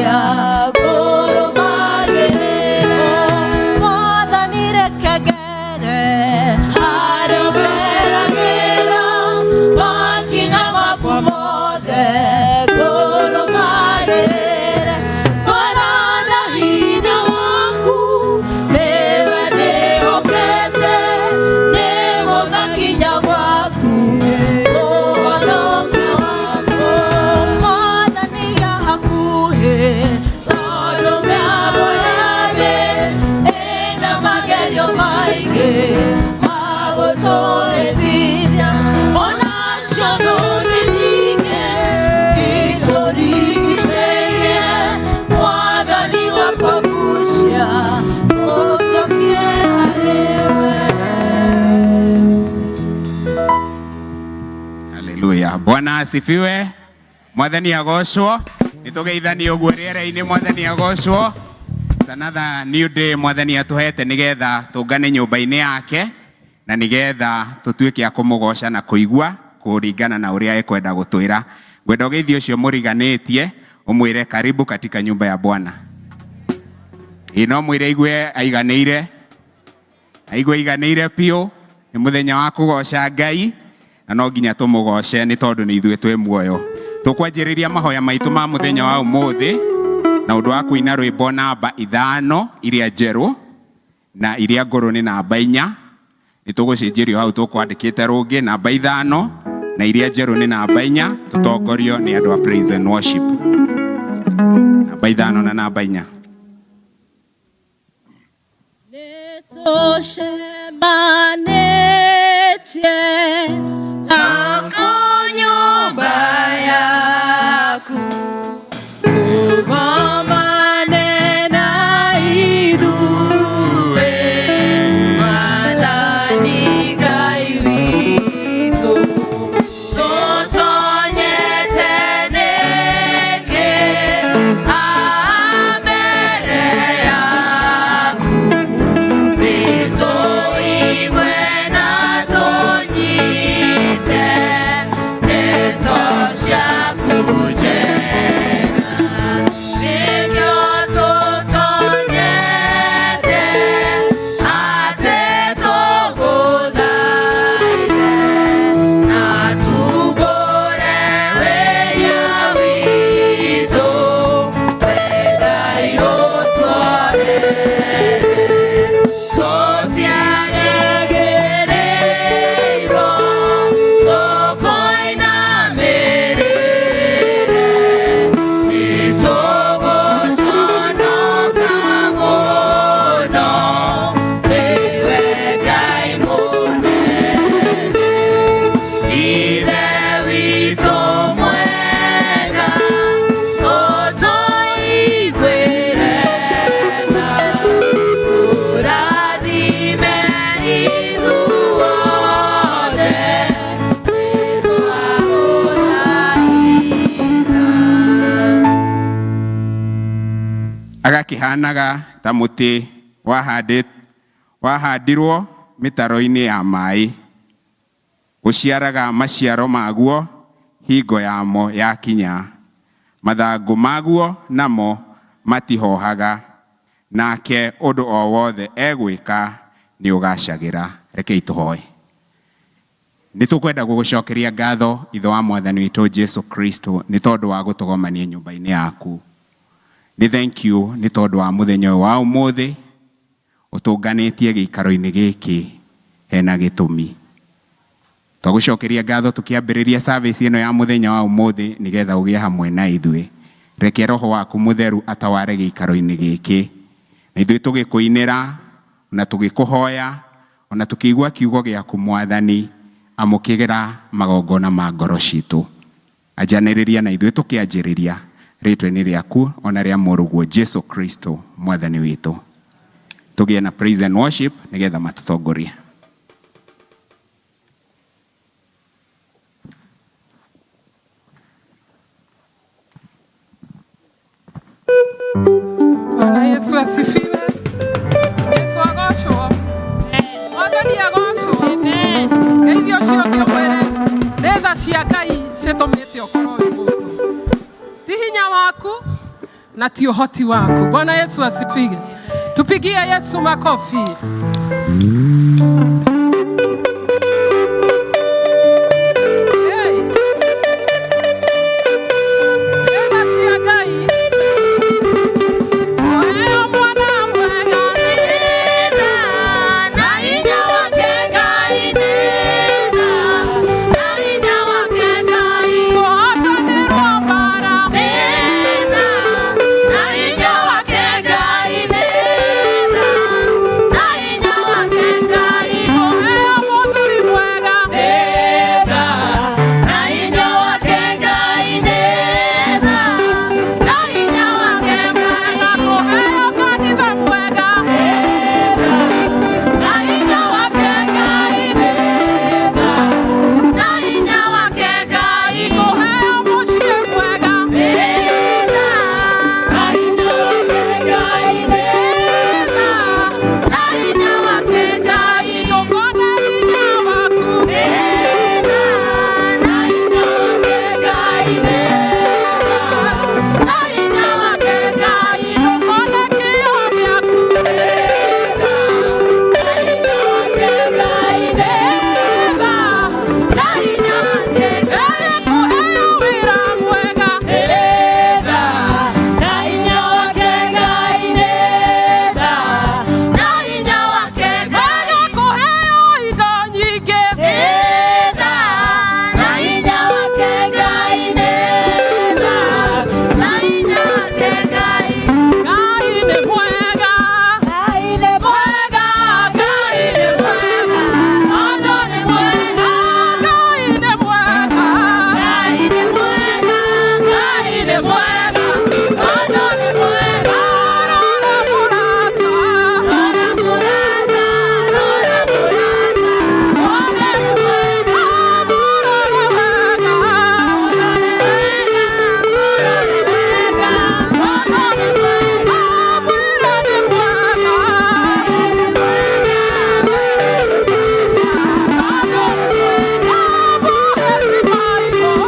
Ngũrũmagĩrĩre. Mwathani reke ngere harĩa ũgeragĩra, makinya makwa mothe ngũrũmagĩrĩre. Ngoro na hinya waku nĩwe ndĩhokete, nĩguo ngakinya gwaku ũhonoki waku. Mwathani ga hakuhĩ, tondũ mĩago ya thĩ ĩna magerio maingĩ magũtũhĩtithia, onacio thũ nĩ nyingĩ itũrigicĩirie. Mwathani wakwa gucia ũnjokie harĩwe. Haleluya. Bwana asifiwe. Mwathani agocwo. Nĩtũgeithanie ũguo rĩera-inĩ. Mwathani agocwo. It's another new day Mwathani atũhete nĩgetha tũngane nyũmba-inĩ yake na nĩgetha tũtuĩke a kũmũgoca na kũigua kũringana na ũrĩa ekwenda gũtwĩra. Ngwenda ũgeithie ũcio mũriganĩtie ũmwĩre karibu katika nyumba ya Bwana. Ĩ no mwĩre aigue aiganĩire, aigue aiganĩire biũ. Nĩ mũthenya wa kũgoca Ngai na no nginya tũmũgoce nĩ tondũ nĩ ithuĩ twĩ muoyo. Tũkwanjĩrĩria mahoya maitũ ma mũthenya wa ũmũthĩ na ũndũ wa kũina rwĩmbo namba 5 iria njerũ na iria ngũrũ nĩ namba 4. Nĩ tũgũcenjerio hau tũkwandĩkĩte rũngĩ namba 5 na iria njerũ nĩ namba 4, tũtongorio nĩ andũ a praise and worship. Namba 5 na namba 4. Nĩtũcemanĩtie gũkũ nyũmba yaku, ũgomane na ithuĩ, Mwathani Ngai witũ. Tũtonyete nĩkĩ haha mbere yaku, rĩtũigue na tũnyite ndeto ciaku njega. Nĩkĩo tũtonyete atĩ tũgũthaithe na tumbũre wĩhia witũ, we Ngai ũtuohere. Tũtiagĩrĩirwo tũkũinamĩrĩre, nĩtũgũconoka mũno, nĩwe Ngai mũnene. Ithe witũ mwega, ũtũiguĩre tha, ũrathime ithuothe, nĩtwagũthaitha. Agakĩhanaga ta mũtĩ wahandirwo mĩtaro-inĩ ya maĩ, ũciaraga maciaro maguo hingo yamo yakinya, mathangũ maguo namo matihohaga, nake ũndũ o wothe egwĩka nĩ ũgacagĩra. Rekei tũhoe. Nĩ tũkwenda gũgũcokeria ngatho ithe wa Mwathani witũ Jesu Kristo nĩ tondũ wa gũtũgomania nyũmba-inĩ yaku. Nĩ thank you nĩ tondũ wa mũthenya ũyũ wa ũmũthĩ ũtũnganĩtie gĩikaro-inĩ gĩkĩ hena gĩtũmi. Twagũcokeria ngatho tũkĩambĩrĩria service ĩno ya mũthenya wa ũmũthĩ nĩgetha ũgĩe hamwe na ithuĩ. Reke roho waku mũtheru ataware gĩikaro-inĩ gĩkĩ. Na ithuĩ tũgĩkũinĩra na tũgĩkũhoya ona tũkĩigua kiugo gĩaku Mwathani, amũkĩra magongona ma ngoro citũ. Anjanĩrĩria na ithuĩ tũkĩanjĩrĩria rĩtwa-inĩ rĩaku ona rĩa mũrũguo Jesu Kristo Mwathani witũ. Tũgĩe na praise and worship nĩgetha matũtongorie. Bwana Yesu asifiwe. Yesu agocwo. Mwathani agocwo. Geithio ũcio ũngĩ ũmwĩre nĩ tha cia Ngai citũmĩte ũkorwo wĩ gũkũ. Ti hinya waku. Na ti ũhoti waku. Bwana Yesu asifiwe. Tupigie Yesu makofi. Hey. Tena cia Ngai. Ũheo mwana mwega Na hinya wake Ngai nĩ tha, na hinya wake Ngai kũhotanĩrwo mbara. Nĩ tha, na hinya wake Ngai nĩ tha, na hinya wake Ngai Ũheo mũthuri mwega. Na hinya wake Ngai nĩ tha, na hinya wake Ngai Kũheo kanitha mwega. Na hinya wake Ngai na hinya wake Ngai Kũheo mũciĩ mwega. Na hinya wake Ngai Ndũkona hinya waku. Na hinya wake Ngai Ndũkona kĩo gĩaku. Na hinya wake Ngai Kũheo wĩra mwega. Na hinya wake Ngai Kũheo indo nyingĩ. Na hinya wake Ngai Na hinya wake Ngai Ngai nĩ mwega. Ngai nĩ mwega, Ngai nĩ mwega, Tondũ nĩ mwega. Ngai nĩ mwega. Ngai nĩ mwega, Ngai nĩ mwega, Tondũ nĩ mwega. Rora mũrata. Rora mũrata, rora mũrata, wone nĩ mwega. Mũrore wega. Mũrore wega, mũrore wega, wone nĩ mwega. Mwĩre nĩ mwega. Nĩ mwega, Tondũ nĩ mwega. Mũhe Bible.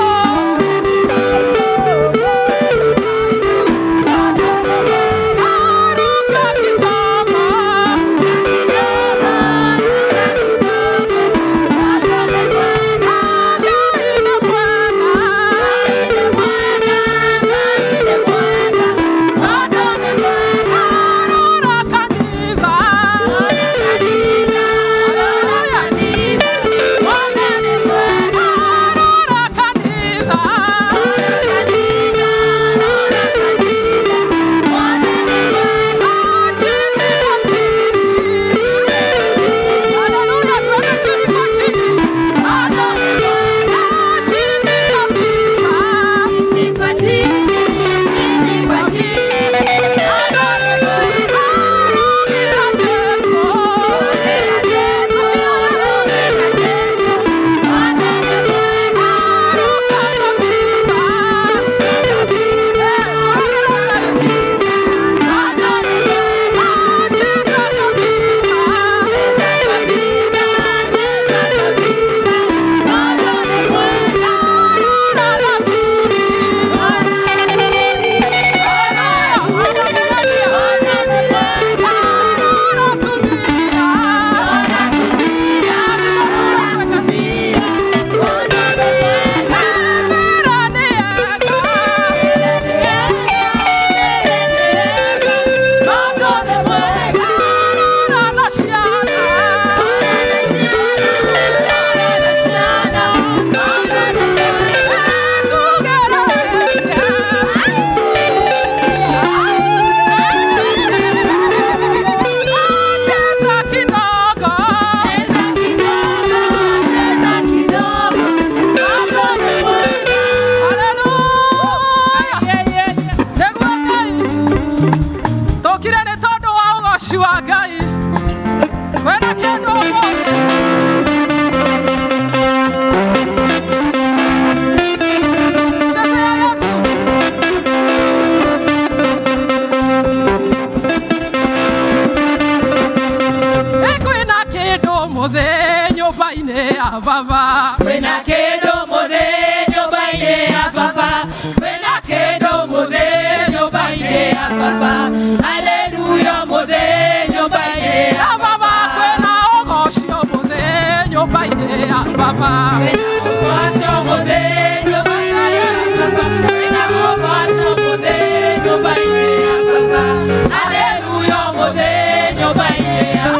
Baba.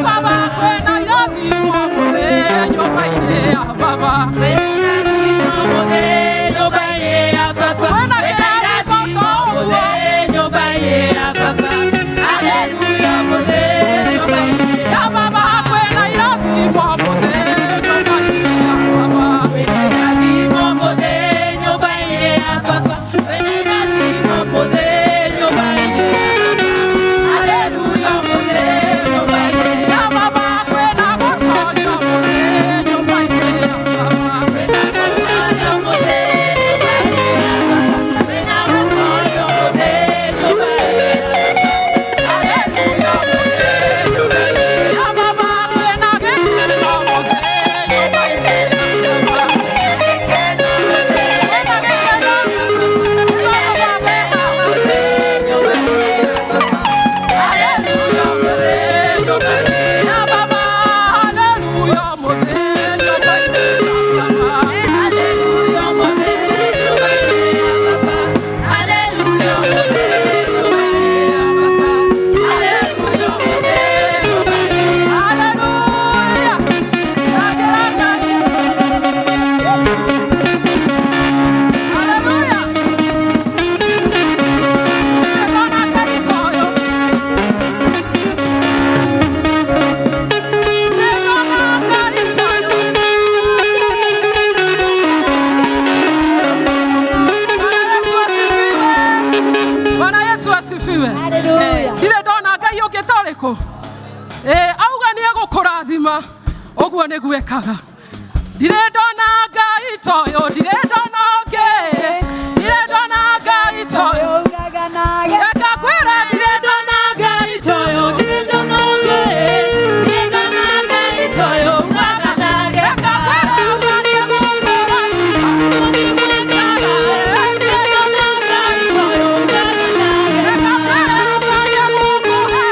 Baba kwena irathimo mũthĩ nyũmba-inĩ ya Baba. Kwena kĩrathimo to ũguo. Ya Baba kwena irathimo mũthĩ nyũmba-inĩ ya Baba. Ya Baba kwena gũtonyo mũthĩ nyũmba-inĩ ya Baba. Ya Baba kwena gĩkeno mũthĩ nyũmba-inĩ ya Baba. Kwena gĩkeno, ya Baba. Ya Baba, hallelujah, mũthĩ nyũmba-inĩ ya Baba. Hallelujah. Rakera Ngai. Hallelujah. Ndona Ngai toyo. Ndona Ngai toyo. Bwana Yesu asifiwe. Bwana Yesu asifiwe. Ndirĩ ndona Ngai ũngĩ ta ũrĩkũ? Auga nĩ egũkũrathima ũguo nĩguo ekaga. Ndirĩ ndona Ngai toyo, ndirĩ ndona ũngĩ, ndirĩ ndona Ngai toyo. Reka kwĩra ndirĩ ndona Ngai toyo, ndirĩ ndona ũngĩ, ndirĩ ndona Ngai toyo. Reka kwĩra auga nĩ egũkũrathima, ũguo nĩguo ekaga. Ndirĩ ndona Ngai toyo. Reka kwĩra auga nĩ egũkũhe,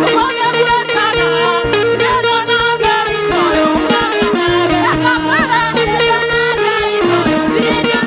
ũguo nĩguo ekaga. Ndirĩ ndona Ngai toyo. Reka kwĩra ndirĩ ndona Ngai toyo, ndirĩ ndona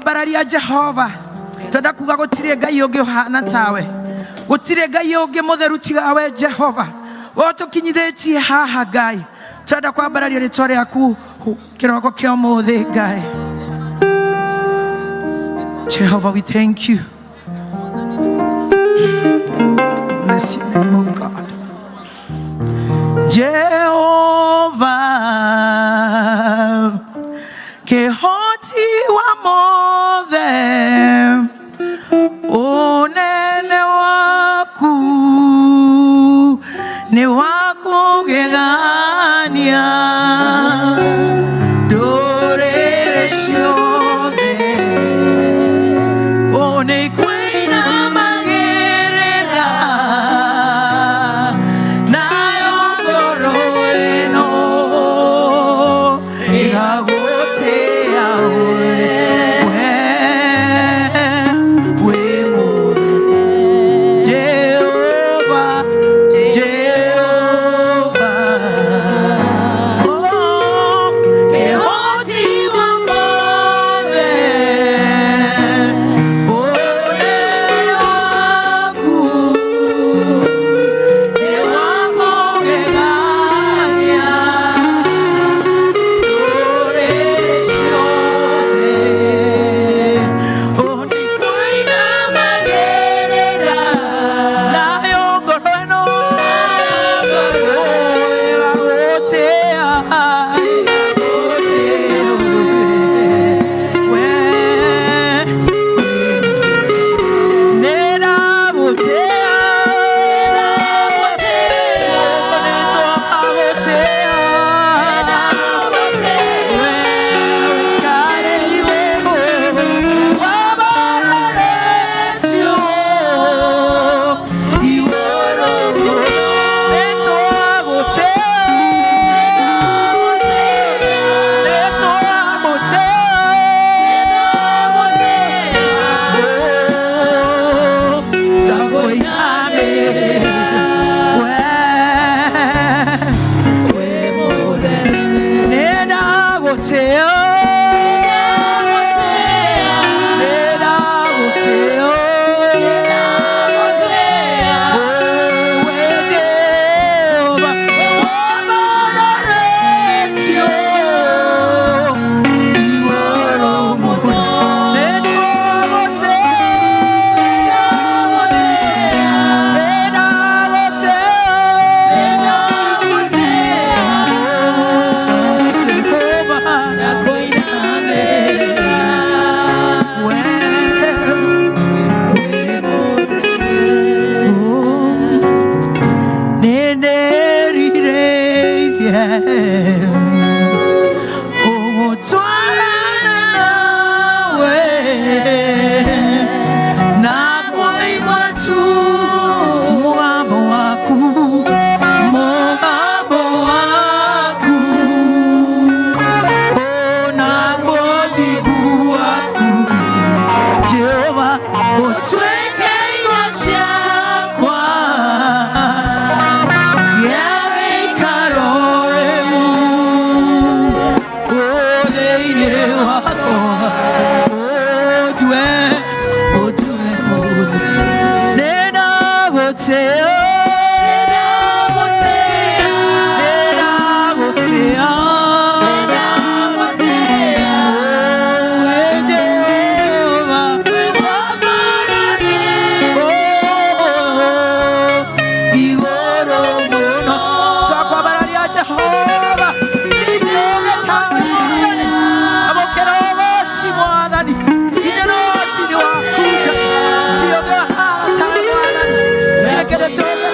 Kwambararia Jehova twenda kuga gũtirĩ Ngai ũngĩ ũhana tawe, gũtirĩ Ngai ũngĩ mũtheru tiga we Jehova. We ũtũkinyithĩtie haha Ngai, twenda kwambararia rĩtwa rĩaku kĩroko kĩa ũmũthĩ Ngai. Jehovah, we thank you. Bless your name, oh God. Jehovah, kĩhoti wa mothe, ũnene waku nĩ wa kũgegania. Ndũrĩrĩ ciothe nĩikũinamagĩrĩra, nayo ngoro ĩno ĩgagũtĩa we, wĩ mũtheru. Jehova, Jehova, oh, kĩhoti wa mothe, ũnene waku nĩ wa kũgegania. Ndũrĩrĩ ciothe nĩikũinamagĩrĩra, nayo ngoro ĩno ĩgagũtĩa, ĩgagũtĩa we. Nĩndagũtĩa, nĩtwagũtĩa, we wĩkare igũrũ wambararĩtio igũrũ. Nĩtwagũtĩa, nĩtwagũtĩa, ndakũinamĩrĩra we, wĩ mũtheru. Nĩndagũtĩa, nĩndagũtĩa, we Jehova, wambararĩtio igũrũ mũno. Nĩtwagũtĩa, nĩndagũtĩa, Jehova, we, wĩ mũtheru. Nĩndĩrirĩirie ũgũtwarana nawe na kũigua tu mũgambo waku, mũgambo waku, ona mũthingu waku Jehova, ũtuĩke igo ciakwa gĩa gĩikaro rĩu thĩinĩ wakwa, ũndue, ũndue mũtheru. Nĩndagũtĩa, nĩndagũtĩa, we Jehova, oh, igũrũ mũno. Twakwambararia Jehova, tuge tawe Mwathani, amũkĩra ũgoci Mwathani, ithe no tini waku Ngai, tiũngĩ ũhana tawe Mwathani, gũtirĩ kĩndũ.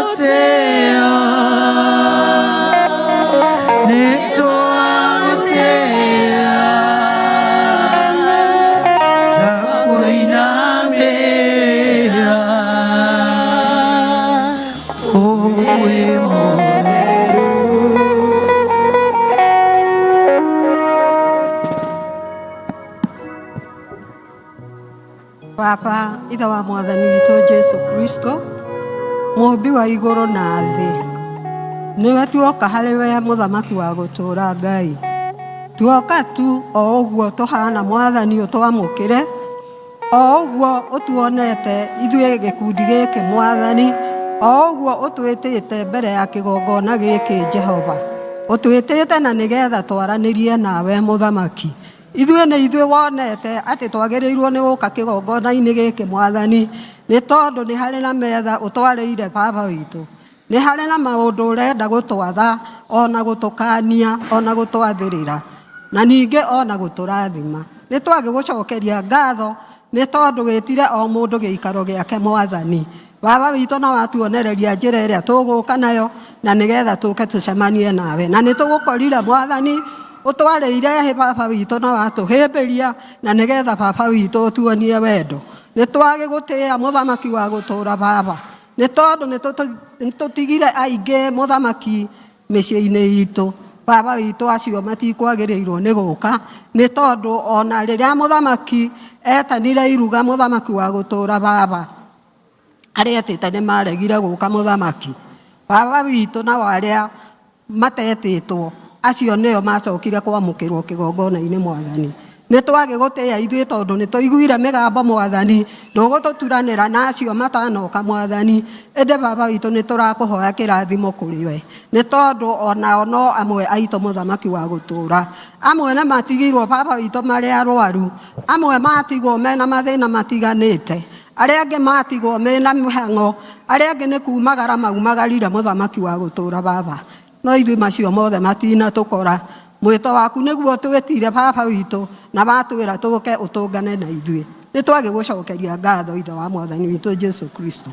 Nĩtwagũtĩĩa, nĩtwagũtĩĩa, twakũinamĩrĩra, wĩ mũtheru. Baba ithe wa mwathani witũ Jesu Kristo, mũũmbi wa igũrũ na thĩ, nĩwe tuoka harĩ we mũthamaki wa gũtũũra Ngai. Tuoka tu o ũguo tũhana mwathani ũtwamũkĩre, o ũguo ũtuonete ithuĩ gĩkundi gĩkĩ mwathani, o ũguo ũtwĩtĩte mbere ya kĩgongona gĩkĩ Jehova. Ũtwĩtĩte na nĩgetha twaranĩrie nawe mũthamaki. Ithuĩ nĩ ithuĩ wonete atĩ twagĩrĩirwo nĩ gũka kĩgongona-inĩ gĩkĩ mwathani, nĩ tondũ nĩ harĩ na metha ũtwarĩire baba witũ. Nĩ harĩ na maũndũ ũrenda gũtwatha, ona gũtũkania, ona gũtwathĩrĩra, na ningĩ ona gũtũrathima. Nĩ twagĩgũcokeria ngatho nĩ tondũ wĩtire o mũndũ gĩikaro gĩake mwathani. Baba witũ na watuonereria njĩra ĩrĩa tũgũka nayo na nĩgetha tũke tũcemanie nawe. Na nĩ tũgũkorire mwathani ũtwarĩire hĩ baba witũ na watũhĩmbĩria na nĩgetha baba witũ ũtuonie wendo. Nĩ twagĩgũtĩĩa mũthamaki wa gũtũũra baba, nĩ tondũ nĩ tũtigire aingĩ mũthamaki mĩciĩ-inĩ itũ. Baba witũ acio matikwagĩrĩirwo nĩ gũka, nĩ tondũ ona rĩrĩa mũthamaki etanire iruga mũthamaki wa gũtũũra baba, arĩa etĩte nĩ maregire gũka mũthamaki. Baba witũ nao arĩa matetĩtwo acio nĩo macokire kwamũkĩrwo kĩgongona-inĩ mwathani. Nĩ twagĩgũtĩĩa ithuĩ tondũ nĩ tũiguire mĩgambo mwathani, ndũgũtũturanĩra na acio matanoka mwathani. Ĩndĩ baba witũ nĩ tũrakũhoya kĩrathimo kũrĩ we, nĩ tondũ onao no amwe aitũ mũthamaki wa gũtũũra. Amwe nĩ matigirwo baba witũ marĩ arwaru, amwe matigwo mena mathĩna matiganĩte, arĩa angĩ matigwo mena mĩhang'o, arĩa angĩ nĩ kumagara maumagarire mũthamaki wa gũtũũra baba. No ithuĩ macio mothe matinatũkora. Mwĩto waku nĩguo twĩtire baba witũ na watwĩra tũke ũtũngane na ithuĩ. Nĩ twagĩgũcokeria ngatho ithe wa mwathani witũ Jesu Kristo.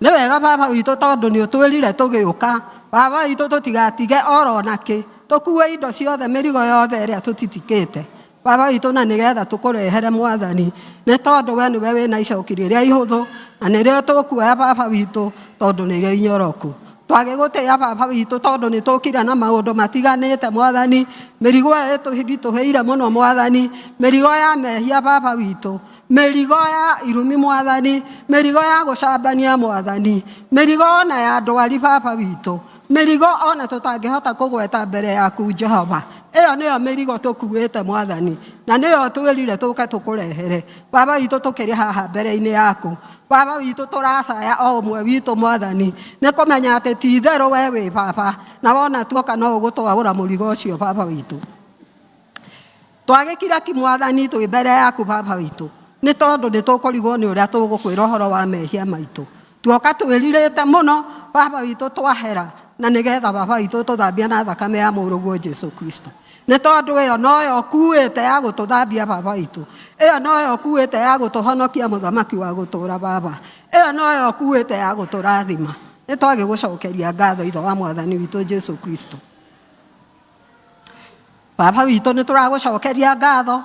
Nĩ wega baba witũ tondũ nĩ ũtwĩrire tũgĩũka, baba witũ tũtigatige oro nakĩ, tũkue indo ciothe mĩrigo yothe ĩrĩa tũtitikĩte. Baba witũ na nĩgetha tũkũrehere mwathani, nĩ tondũ we nĩwe wĩna icoki rĩrĩa ihũthũ na nĩrĩo tũkuoya baba witũ tondũ nĩrĩo inyoroku. Twagĩgũtĩĩa baba witũ tondũ nĩ tũkire na maũndũ matiganĩte mwathani, mĩrigo ĩyo ĩtũritũhĩire mũno mwathani, mĩrigo ya mehia baba witũ, mĩrigo ya irumi mwathani, mĩrigo ya gũcambania mwathani, mĩrigo ona ya ndwari baba witũ, mĩrigo ona tũtangĩhota kũgweta mbere yaku Jehova. Ĩyo nĩyo mĩrigo tũkuĩte mwathani, na nĩyo twĩrire tũke tũkũrehere. Baba witũ tũkĩrĩ haha mbere-inĩ yaku, baba witũ tũracaya o ũmwe witũ mwathani, nĩ kũmenya atĩ ti itherũ we wĩ baba, na wona tuoka no ũgũtwaũra mũrigo ũcio baba witũ. Twagĩkira ki mwathani twĩ mbere yaku baba witũ, nĩ tondũ nĩ tũkũrigwo nĩ ũrĩa tũgũkwĩra ũhoro wa mehia maitũ. Tuoka twĩrirĩte mũno baba witũ twahera, na nĩgetha baba witũ tũthambia na thakame ya mũrũguo Jesu Kristo. Nĩ tondũ ĩyo noyo ũkuĩte ya gũtũthambia baba witũ, ĩyo noyo ũkuĩte ya gũtũhonokia mũthamaki wa gũtũũra baba, ĩyo noyo ũkuĩte ya gũtũrathima. Nĩ twagĩgũcokeria ngatho ithe wa mwathani witũ Jesu Kristo. Baba witũ nĩ tũragũcokeria ngatho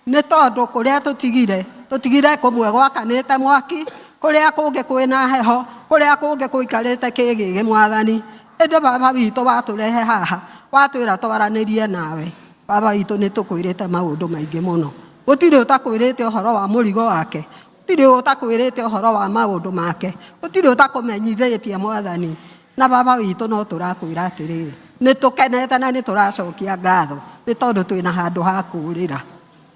nĩ tondũ kũrĩa tũtigire, tũtigire kũmwe gwakanĩte mwaki, kũrĩa kũngĩ kwĩna heho, kũrĩa kũngĩ kũikarĩte kĩgĩgĩ mwathani. Ĩndĩ baba witũ watũrehe haha, watwĩra twaranĩrie nawe. Baba witũ nĩ tũkwĩrĩte maũndũ maingĩ mũno. Gũtirĩ ũtakwĩrĩte ũhoro wa mũrigo wake, gũtirĩ ũtakwĩrĩte ũhoro wa maũndũ make, gũtirĩ ũtakũmenyithĩtie mwathani. Na baba witũ no tũrakwĩra atĩrĩrĩ, nĩ tũkenete na nĩ tũracokia ngatho nĩ tondũ twĩna handũ ha kũũrĩra.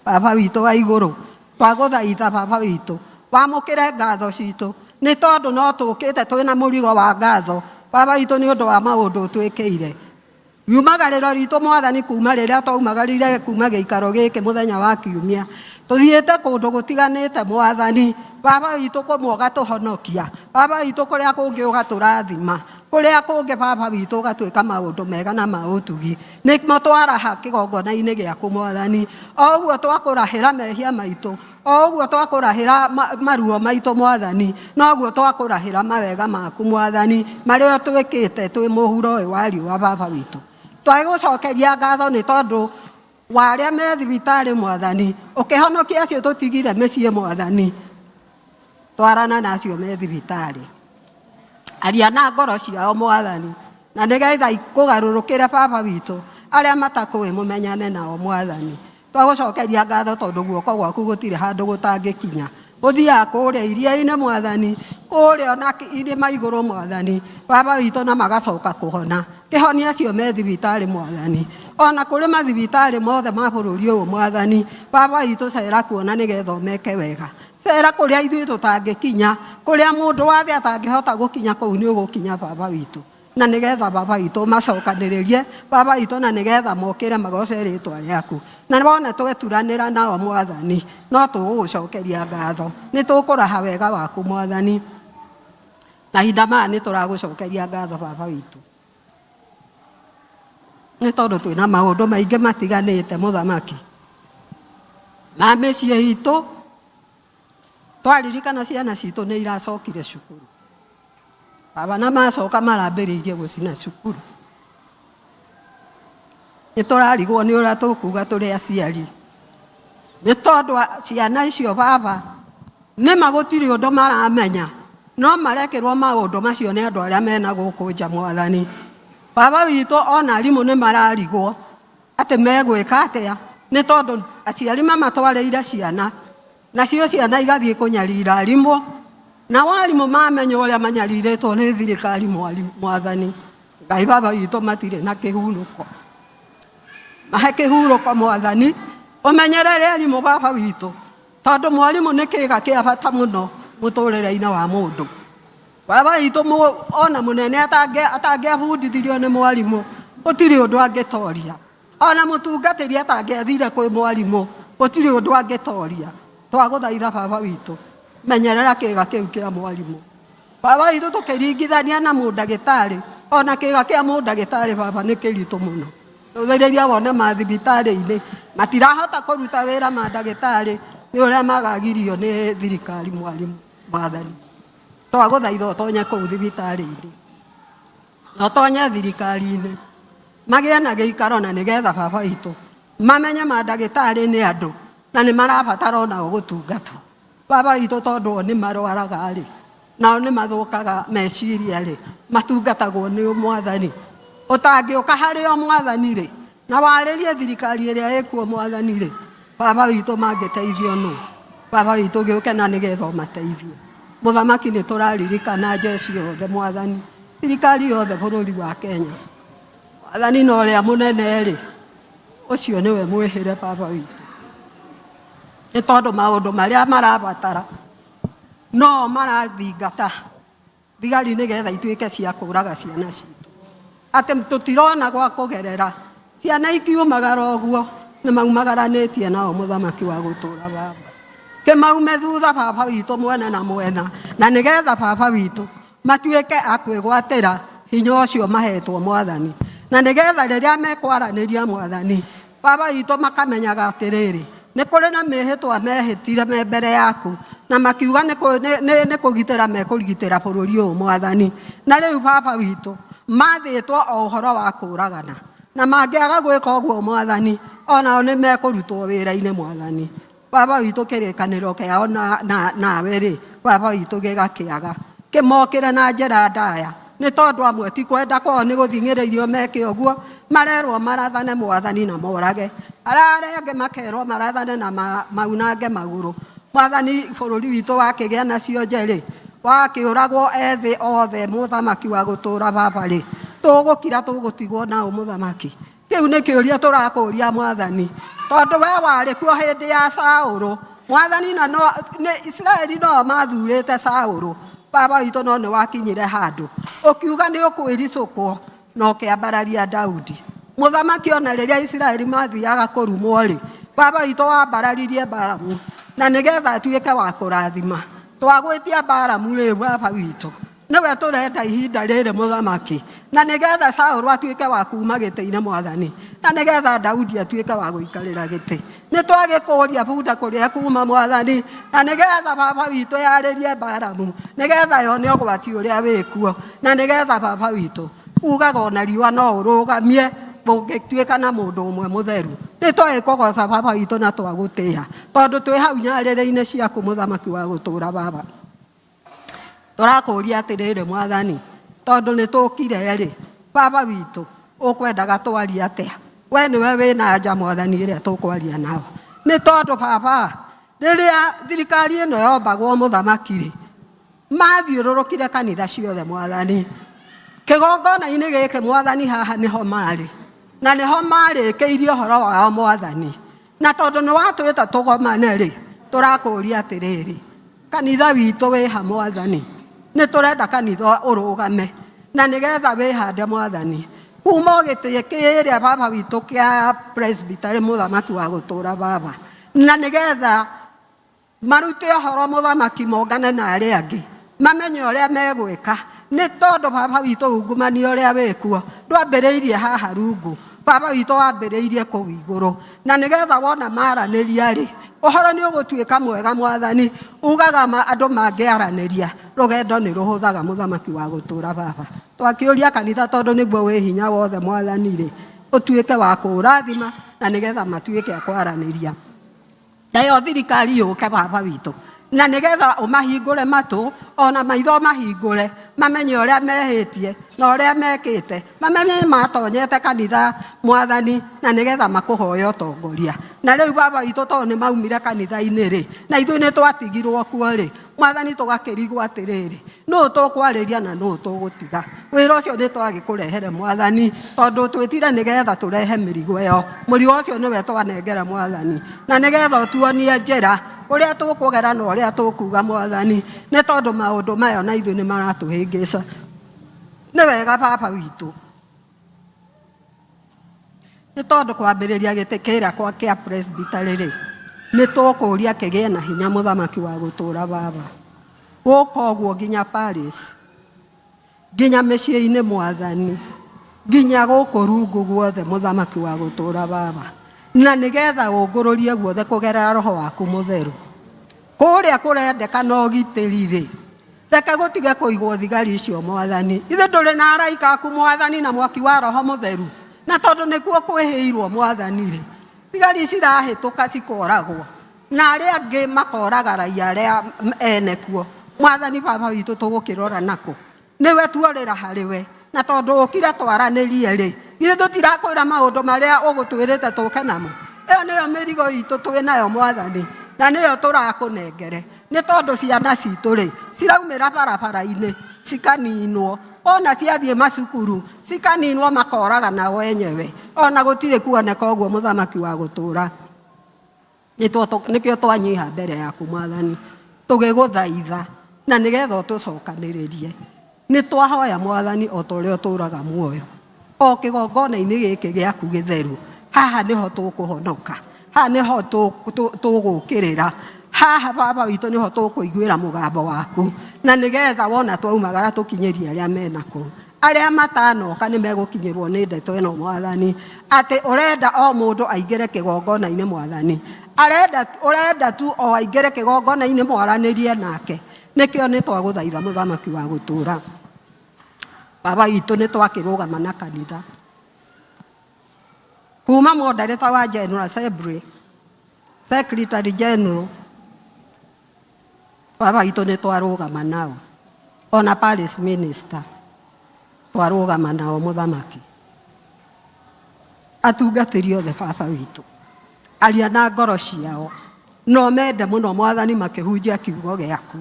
Baba witũ wa igũrũ, twagũthaitha baba witũ, wamũkĩre ngatho citũ nĩ tondũ no tũkĩte twĩna mũrigo wa ngatho baba witũ nĩ ũndũ wa maũndũ ũtwĩkĩire. Riumagarĩro ritũ mwathani kuma rĩrĩa twaumagarire kuma gĩikaro gĩkĩ mũthenya wa kiumia, tũthiĩte kũndũ gũtiganĩte mwathani, baba witũ kũmwe ũgatũhonokia, baba witũ kũrĩa kũngĩ ũgatũrathima, kũrĩa kũngĩ baba witũ ũgatwĩka maũndũ mega na ma ũtugi. Nĩmo twaraha kĩgongona-inĩ gĩaku mwathani, o ũguo twakũrahĩra mehia maitũ, O ũguo twakũrahĩra maruo maitũ mwathani, noguo twakũrahĩra mawega maku mwathani, marĩa ũtwĩkĩte twĩ mũhuro ũyũ wa riũa baba witũ. Twagũcokeria ngatho nĩ tondũ wa arĩa me thibitarĩ mwathani, ũkĩhonokia acio tũtigire mĩciĩ mwathani, twarana na acio me thibitarĩ. Aria na ngoro ciao mwathani, na nĩgetha ikũgarũrũkĩre baba witũ, arĩa matakũĩ mũmenyane nao mwathani. Twagũcokeria ngatho tondũ guoko gwaku gũtirĩ handũ gũtangĩkinya. Gũthiaga kũrĩa iria-inĩ mwathani, kũrĩa ona irĩma igũrũ mwathani, baba witũ na magacoka kũhona. Kĩhonia acio me thibitarĩ mwathani. Ona kũrĩ mathibitarĩ mothe ma bũrũri ũyũ mwathani, baba witũ cera kuona nĩgetha ũmeke wega. Cera kũrĩa ithuĩ tũtangĩkinya, kũrĩa mũndũ wa thĩ atangĩhota gũkinya kũu nĩ ũgũkinya baba witũ. Na nĩgetha baba witũ macokanĩrĩrie baba witũ, na nĩgetha mokĩre magoce rĩtwa rĩaku. Na wona tweturanĩra nao mwathani, no tũgũgũcokeria ngatho. Nĩ tũkũraha wega waku mwathani. Mahinda maya nĩ tũragũcokeria ngatho baba witũ, nĩ tondũ twĩna maũndũ maingĩ matiganĩte mũthamaki ma mĩciĩ itũ. Twaririkana ciana citũ nĩ iracokire cukuru baba, na macoka marambĩrĩirie gũcina cukuru. Nĩ tũrarigwo nĩ ũrĩa tũkuga tũrĩ aciari, nĩ tondũ ciana icio baba nĩma gũtirĩ ũndũ maramenya, no marekĩrwo maũndũ macio nĩ andũ arĩa mena gũkũ nja mwathani. Baba witũ, ona arimũ nĩ mararigwo atĩ megwĩka atĩa, nĩ tondũ aciari mamatwarĩire ciana, nacio ciana igathiĩ kũnyarira arimũ, nao arimũ mamenya ũrĩa manyarirĩtwo nĩ thirikari mwathani. Ngai baba witũ, matirĩ na kĩhurũko. Mahe kĩhurũko mwathani, ũmenyerere arimũ baba witũ, tondũ mwarimũ nĩ kĩga kĩa bata mũno mũtũrĩre-inĩ wa mũndũ. Baba witũ, ona mũnene atangĩabundithirio nĩ mwarimũ, gũtirĩ ũndũ angĩtoria. Ona mũtungatĩri atangĩathire kwĩ mwarimũ, gũtirĩ ũndũ angĩtoria. Twagũthaitha baba witũ, menyerera kĩga kĩu kĩa mwarimũ. Baba witũ, tũkĩringithania na mũndagĩtarĩ, ona kĩga kĩa mũndagĩtarĩ baba nĩ kĩritũ mũno. Rũthĩrĩria wone mathibitarĩ-inĩ matirahota kũruta wĩra mandagĩtarĩ nĩ ũrĩa magagirio nĩ thirikari mwarimũ mwathani. Twagũthaitha ũtonye kũu thibitarĩ-inĩ na ũtonye thirikari-inĩ, magĩe na gĩikaro, na nĩgetha baba witũ mamenye mandagĩtarĩ nĩ andũ na nĩ marabatara onao gũtungatwo. Baba witũ, tondũ o nĩ marwaraga rĩ, nao nĩ mathũkaga meciria rĩ, matungatagwo nĩ mwathani. Ũtangĩũka harĩ o mwathani rĩ, na warĩrie thirikari ĩrĩa ĩkuo mwathani rĩ, baba witũ mangĩteithio nũ? Baba witũ, gĩũke na nĩgetha ũmateithie. Mũthamaki, nĩ tũraririkana jeshi yothe mwathani, thirikari yothe bũrũri wa Kenya mwathani, na ũrĩa mũnene rĩ, ũcio nĩwe mwĩhĩre baba witũ, nĩ tondũ maũndũ marĩa marabatara no marathingata thigari nĩgetha ituĩke cia kũraga ciana citũ, atĩ tũtirona gwa kũgerera. Ciana ikiumagara ũguo nĩ maumagaranĩtie nao mũthamaki wa gũtũra. Baba, kĩmaume thutha baba witũ mwena na mwena, na nĩgetha baba witũ matuĩke a kwĩgwatĩra hinya ũcio mahetwo mwathani, na nĩgetha rĩrĩa mekwaranĩria mwathani baba witũ makamenyaga atĩrĩrĩ, nĩ kũrĩ na mĩhĩtwa mehĩtire me mbere yaku na makiuga nĩ kũgitĩra mekũgitĩra bũrũri ũyũ mwathani. Na rĩu baba witũ mathĩtwo o ũhoro wa kũragana, na mangĩaga gwĩka ũguo mwathani, onao nĩ mekũrutwo wĩra-inĩ mwathani. Baba witũ, kĩrĩkanĩro kĩao nawe rĩ baba witũ gĩgakĩaga. Kĩmokĩre na njĩra ndaya, nĩ tondũ amwe ti kwenda kwao, nĩ gũthing'ĩrĩirio meke ũguo. Marerwo marathane mwathani na morage arĩa angĩ, makerwo marathane na maunange magũrũ mwathani. Bũrũri witũ wakĩgĩa na cionje rĩ, wakĩũragwo ethĩ othe mũthamaki wa gũtũra baba rĩ, tũgũkira tũgũtigwo nao mũthamaki? Kĩu nĩ kĩũria tũrakũria mwathani, tondũ we warĩ kuo hĩndĩ ya Saũlũ mwathani, na no nĩ Isiraeli no mathurĩte Saũlũ baba witũ, no nĩ wakinyire handũ ũkiuga nĩ ũkwĩricũkwo na ũkĩambararia Daudi mũthamaki. Ona rĩrĩa Isiraeli mathiaga kũrumwo rĩ, baba witũ wambararirie Balamu na nĩgetha atuĩke wa kũrathima. Twagwĩtia Balamu rĩu baba witũ, nĩwe tũrenda ihinda rĩrĩ mũthamaki, na nĩgetha Saũlũ atuĩke wa kuma gĩtĩ-inĩ mwathani, na nĩgetha Daudi atuĩke wa gũikarĩra gĩtĩ. Nĩ Nĩ twagĩkũria bunda kũrĩa kuma mwathani, na nĩgetha baba witũ yarĩrie Balamu, nĩgetha yone ũgwati ũrĩa wĩkuo, na nĩgetha baba witũ ugaga ona riũa no ũrũgamie ũngĩtuĩka na mũndũ ũmwe mũtheru. Nĩ twagĩkũgoca baba witũ na twagũtĩa, tondũ twĩ hau nyarĩrĩ-inĩ ciaku mũthamaki wa gũtũra baba. Tũrakũria atĩrĩrĩ mwathani, tondũ nĩ tũkire rĩ, baba witũ ũkwendaga twarie atĩa? We nĩwe wĩna anja mwathani ĩrĩa tũkwaria nao. Nĩ tondũ baba, rĩrĩa thirikari ĩno yombagwo mũthamaki rĩ, mathiũrũrũkire kanitha ciothe mwathani. Kĩgongona-inĩ gĩkĩ mwathani haha nĩho marĩ, na nĩho marĩkĩirie ũhoro wao mwathani. Na tondũ nĩ watwĩta tũgomane rĩ, tũrakũria atĩrĩrĩ, kanitha witũ wĩha mwathani? Nĩ tũrenda kanitha ũrũgame na nĩgetha wĩhande mwathani. Kuma o gĩtĩ kĩrĩa baba witũ kĩa presbytery mũthamaki wa gũtũra baba, na nĩgetha marute ũhoro mũthamaki mongane na arĩa angĩ mamenye ũrĩa megwĩka, nĩ tondũ baba witũ ungumania ũrĩa wĩkuo ndwambĩrĩirie haha rungu, baba witũ wambĩrĩirie kũu igũrũ, na nĩgetha wona maranĩria rĩ, ũhoro nĩ ũgũtuĩka mwega mwathani. Ugaga andũ mangĩaranĩria rũgendo nĩ rũhũthaga mũthamaki wa gũtũra baba. Twakĩũria kanitha tondũ nĩguo wĩ hinya wothe mwathani rĩ, ũtuĩke wa kũũrathima na nĩgetha matuĩke a kwaranĩria. Nayo thirikari yũke baba witũ, na nĩgetha ũmahingũre matũ ona maitho ũmahingũre, mamenye ũrĩa mehĩtie na ũrĩa mekĩte, mamenye matonyete kanitha mwathani, na nĩgetha makũhoe ũtongoria. Na rĩu baba witũ tondũ nĩ maumire kanitha-inĩ rĩ, na ithuĩ nĩ twatigirwo kuo rĩ, mwathani tũgakĩrigwo atĩrĩrĩ, nũ tũkwarĩria na nũ tũgũtiga? Wĩra ũcio nĩ twagĩkũrehere mwathani, tondũ twĩtire nĩgetha tũrehe mĩrigo ĩyo. Mũrigo ũcio nĩwe twanengera mwathani, na nĩgetha ũtuonie njĩra ũrĩa tũkũgera na ũrĩa tũkuga mwathani, nĩ tondũ maũndũ maya na ithuĩ nĩ maratũhĩngĩca. Nĩ wega baba witũ, nĩ tondũ kwambĩrĩria gĩtĩ kĩrĩa kwa kĩa presbytery rĩ, nĩ tũkũria kĩgĩe na hinya mũthamaki wa gũtũra baba. Gũka ũguo nginya Paris, nginya mĩciĩ-inĩ mwathani, nginya gũkũ rungu guothe mũthamaki wa gũtũra baba, na nĩgetha ũngũrũrie guothe kũgerera roho waku mũtheru. Kũrĩa kũrendekana ũgitĩri rĩ, reke gũtige kũigwo thigari icio mwathani. Ithe ndũrĩ na araika aku mwathani na mwaki wa roho mũtheru, na tondũ nĩkuo kwĩhĩirwo mwathani rĩ, thigari cirahĩtũka cikoragwo na arĩa angĩ makoraga raia arĩa ene kuo. Mwathani baba witũ tũgũkĩrora nakũ? Nĩwe tuorĩra harĩ we, na tondũ ũkire twaranĩrie rĩ, githĩ tũtirakwĩra maũndũ marĩa ũgũtwĩrĩte tũke namo? Ĩyo nĩyo mĩrigo itũ twĩ nayo mwathani, na nĩyo tũrakũnengere, nĩ tondũ ciana citũ rĩ, ciraumĩra barabara-inĩ cikaninwo, ona ciathiĩ macukuru cikaninwo, makoraga nao enyewe, ona gũtirĩ kuoneka ũguo mũthamaki wa gũtũra. Nĩkĩo twanyiha mbere yaku mwathani, tũgĩgũthaitha na nĩgetha ũtũcokanĩrĩrie. Nĩ twahoya mwathani o ta ũrĩa ũtũraga muoyo, o kĩgongona-inĩ gĩkĩ gĩaku gĩtheru, haha nĩho tũkũhonoka, haha nĩho tũgũkĩrĩra, haha baba witũ nĩho tũkũiguĩra mũgambo waku, na nĩgetha wona twaumagara tũkinyĩrie arĩa mena kũu. Arĩa matanoka nĩ megũkinyĩrwo nĩ ndeto ĩno mwathani, atĩ ũrenda o mũndũ aingĩre kĩgongona-inĩ mwathani, arenda ũrenda tu o aingĩre kĩgongona-inĩ mwaranĩrie nake. Nĩkĩo nĩ twagũthaitha mũthamaki wa gũtũra, baba witũ, nĩ twakĩrũgama na kanitha kuma moderator wa General Assembly, Secretary General, baba witũ nĩ twarũgama nao, ona parish minister twarũgama nao mũthamaki, atungatĩri othe baba witũ, aria na ngoro ciao no mende mũno mwathani makĩhunjia kiugo gĩaku.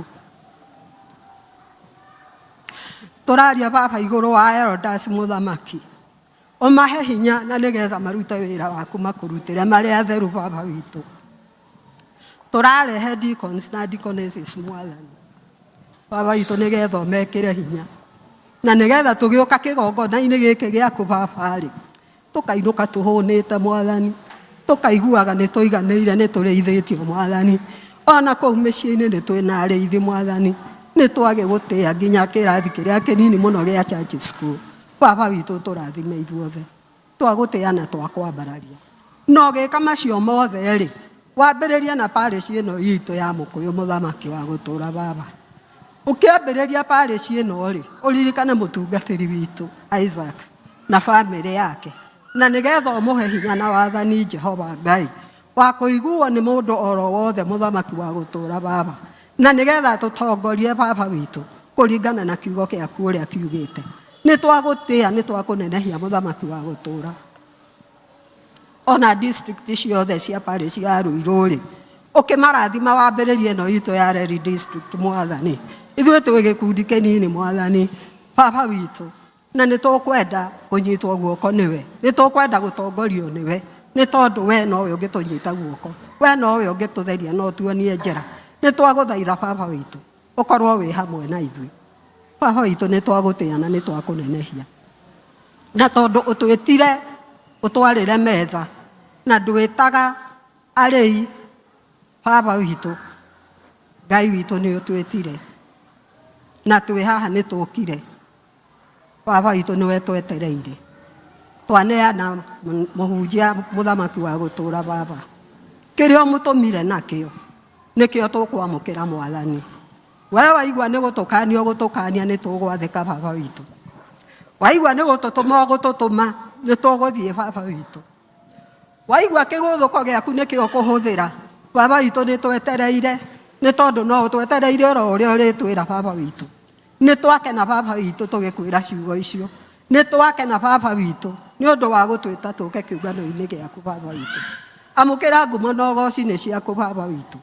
Tũraria baba igũrũ wa elders mũthamaki, ũmahe hinya na nĩgetha marute wĩra waku makũrutĩre marĩ atheru baba witũ. Tũrarehe deacons na deaconesses mwathani baba witũ, nĩgetha ũmekĩre hinya na nĩgetha tũgĩũka kĩgongona-inĩ gĩkĩ gĩaku baba rĩ, tũkainũka tũhũnĩte mwathani, tũkaiguaga nĩ tũiganĩire, nĩ tũrĩithĩtio mwathani. Ona kũu mĩciĩ-inĩ nĩ twĩna arĩithi mwathani, nĩ twagĩgũtĩa nginya kĩrathi kĩrĩa kĩnini mũno gĩa church school. Baba witũ tũrathime ithuothe, twagũtĩa na twakwambararia. Na ũgĩka macio mothe rĩ, Wambĩrĩrie na parish ĩno itũ ya Mũkũyũ, mũthamaki wa gũtũũra baba. Ũkĩambĩrĩria parish ĩno rĩ, ũririkane mũtungatĩri witũ Isaac na bamĩrĩ yake, na nĩgetha ũmũhe hinya na wathani Jehova Ngai wa kũiguo nĩ mũndũ oro wothe, mũthamaki wa gũtũũra baba, na nĩgetha tũtongorie baba witũ kũringana na kiugo gĩaku ũrĩa kiugĩte. Nĩ twagũtĩa, nĩ twakũnenehia, mũthamaki wa gũtũũra. Ona district ciothe cia parish ya Ruiru rĩ, ũkĩmarathima wambĩrĩrie ĩno itũ ya Reri district. Mwathani, ithuĩ twĩ gĩkundi kĩnini, mwathani baba witũ, na nĩ tũkwenda kũnyitwo guoko nĩwe, nĩ tũkwenda gũtongorio nĩwe, nĩ tondũ we nowe ũngĩtũnyita guoko, we nowe ũngĩtũtheria no tuonie njĩra. Nĩ twagũthaitha baba witũ ũkorwo wĩ hamwe na ithuĩ. Baba witũ, nĩ twagũtĩa na nĩ twakũnenehia, na tondũ ũtwĩtire ũtwarĩre metha na ndwĩtaga arĩi. Baba witũ, Ngai witũ, nĩ ũtwĩtire na twĩ haha, nĩ tũkire. Baba witũ, nĩwe twetereire. Twaneana mũhunjia, mũthamaki wa gũtũũra baba, kĩrĩa ũmũtũmire nakĩo nĩkĩo tũkwamũkĩra. Mwathani, we waigua nĩ gũtũkania ũgũtũkania, nĩ tũgwathĩka. Baba witũ, waigua nĩ gũtũtũma ũgũtũtũma, nĩ tũgũthiĩ. Baba witũ, waigua kĩgũthũko gĩaku nĩkĩo kũhũthĩra. Baba witũ, nĩ twetereire, nĩ tondũ no ũtwetereire oro ũrĩa ũrĩtwĩra. Baba witũ, nĩ twakena, baba witũ, tũgĩkwĩra ciugo icio. Nĩ twakena, baba witũ, nĩ ũndũ wa gũtwĩta tũke kĩũngano-inĩ gĩaku. Baba witũ, amũkĩra ngumo na ũgoci nĩ ciaku, baba witũ,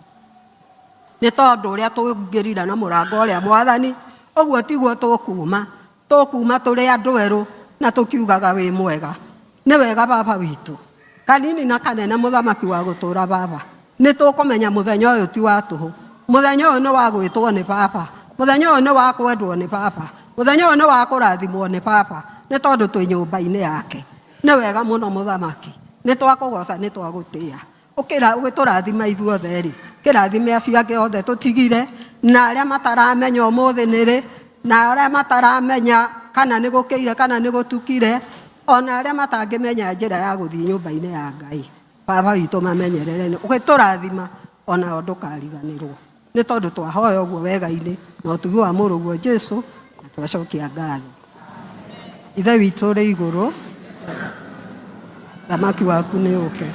nĩ tondũ ũrĩa tũngĩrira na mũrango ũrĩa, mwathani, ũguo tiguo tũkuma. Tũkuma tũrĩ andũ erũ na tũkiugaga wĩ mwega. Nĩ wega, baba witũ, kanini na kanene, mũthamaki wa gũtũũra baba, nĩ tũkũmenya mũthenya ũyũ ti wa tũhũ. Mũthenya ũyũ nĩ wa gwĩtwo nĩ baba, mũthenya ũyũ nĩ wa kwendwo nĩ baba, mũthenya ũyũ nĩ wa kũrathimwo nĩ baba, nĩ tondũ twĩ nyũmba-inĩ yake. Nĩ wega mũno, mũthamaki, nĩ twakũgoca, nĩ twagũtĩa. Ũkĩra ũgĩtũrathima ithuothe rĩ, kĩrathime acio angĩ othe tũtigire na arĩa mataramenya ũmũthĩ nĩ rĩ, na arĩa mataramenya kana nĩ gũkĩire kana nĩ gũtukire, ona arĩa matangĩmenya njĩra ya gũthiĩ nyũmba-inĩ ya Ngai. Baba witũ, mamenyerere. Ũgĩtũrathima onao ndũkariganĩrwo, nĩ tondũ twahoya ũguo wega-inĩ na ũtugi wa mũrũguo Jesu, na twacokia ngatho. Ithe witũ ũrĩ igũrũ, thamaki waku nĩ ũke,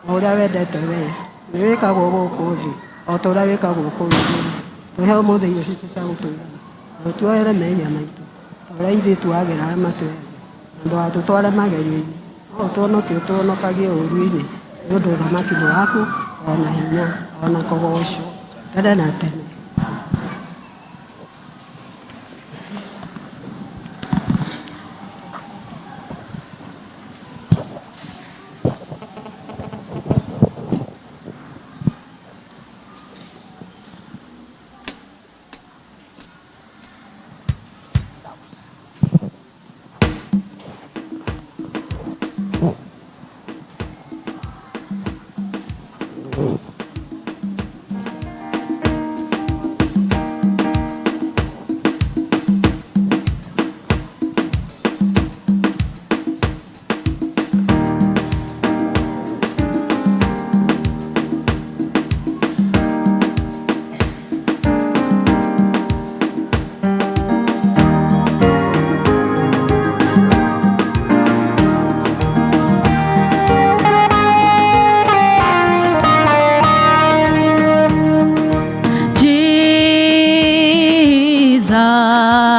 o ũrĩa wendete wee nĩ wĩkagwo gũkũ thĩ o ta ũrĩa wĩkagwo kũu igũrũ. Tũhe ũmũthĩ irio citũ cia gũtũigana, na ũtuohere mehia maitũ ta ũrĩa ithuĩ tuagĩra arĩa matwĩhagia, na ndũgatũtware magerio-inĩ, no ũtũhonokie ũtũhonokagie ũũru-inĩ, nĩ ũndũ ũthamaki nĩ waku, ona hinya, ona kũgocwo tene na tene.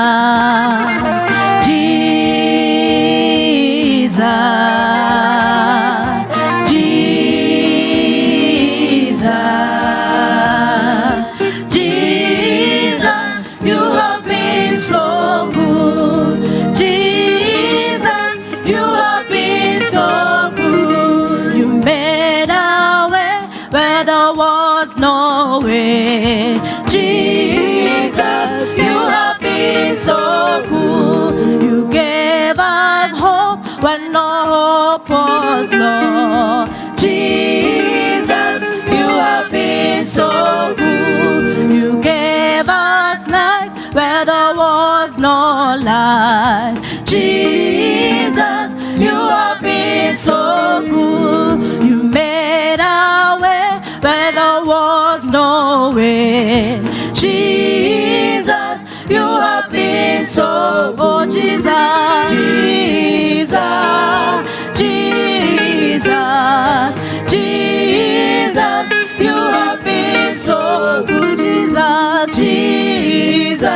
Jesus, Jesus, Jesus, Jesus, you have been so good. Jesus, you have been so good. You made a way where there was no way. Jesus, you have been so good. You gave us hope when no hope was lost. Jesus, you have been so good. You gave us life where there was no life. Jesus, you have been so good. You made a way where been. Jesus, you have been so good. Jesus, Jesus, Jesus, Jesus, you have been so good. Jesus, Jesus,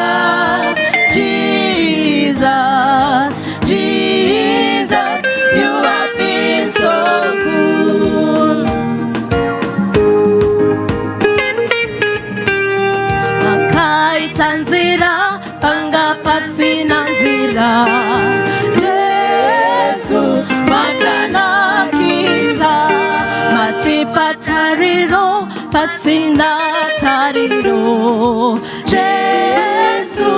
Jesus, Jesus, you have been so good. Makaita nzira panga pasina nzira, Jesu makanakisa, matipa tariro pasina tariro, Jesu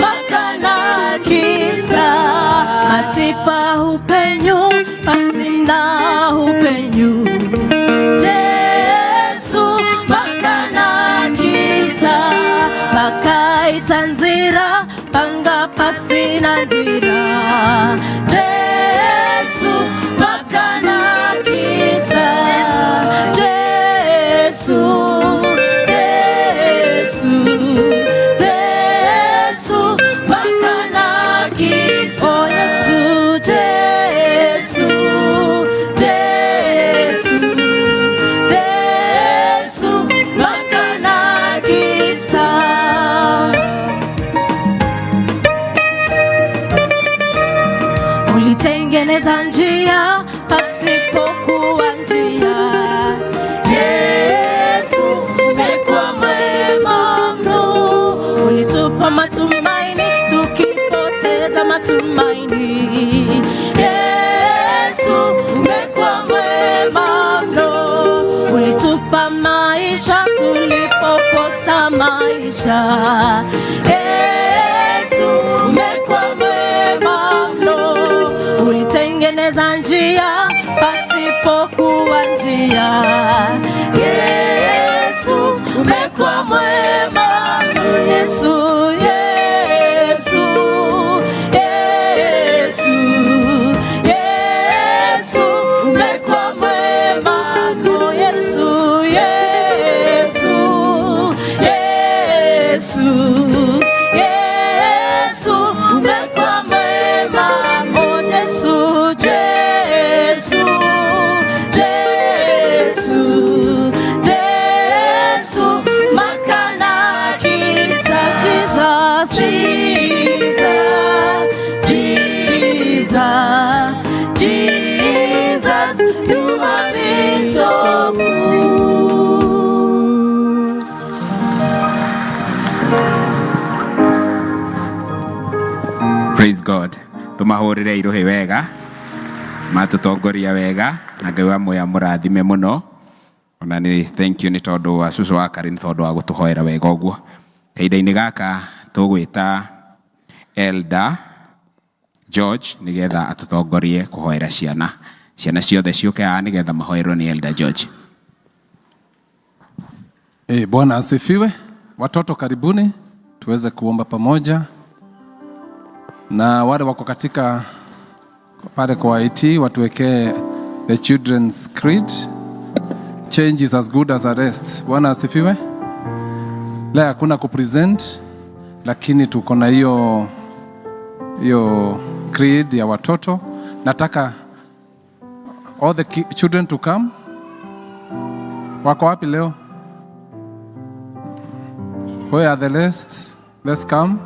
makanakisa, matipa upenyu pasina upenyu, Jesu makanakisa, makaita nzira panga pasina nzira, Jesu makanakisa, Jesu, Jesu, Jesu makanakisa, oh Yesu, Jesu, Jesu, Jesu makanakisa. Ulitengeneza njia pasipokuwa njia, Yesu umekuwa mwema mno. Ulitupa matumaini tukipoteza matumaini, Yesu umekuwa mwema mno. Ulitupa maisha tulipokosa maisha, Yesu umekuwa mwema mno. Ulitengeneza njia pasipokuwa njia, Yesu umekuwa mwema mno. Yesu, Yesu, Yesu, Yesu umekuwa mwema mno. Yesu, Yesu, Yesu, Yesu umekuwa mwema mno. Yesu, Jesu, Jesu, Jesu makanakisa, Jesus, Jesus, Jesus, Jesus, you have been so good. Praise God. Tumahũrĩre iruhĩ wega, matũtongoria wega, na Ngai wa muoyo amũrathime mũno. Ona nĩ thank you nĩ tondũ wa cũcũ wa Karen, nĩ tondũ wa gũtũhoera wega ũguo. Kahinda-inĩ gaka tũgwĩta Elder George nĩgetha atũtongorie kũhoera ciana. Ciana ciothe ciũke haha nĩgetha mahoerwo nĩ Elder George. Bwana asifiwe. Watoto karibuni tuweze kuomba pamoja. Na wale wako katika pale kwa IT watuwekee the children's creed. Change is as good as arrest. Bwana asifiwe. Leo hakuna kupresent, lakini tuko na hiyo creed ya watoto. Nataka all the children to come. Wako wapi leo? Where are the rest? Let's come.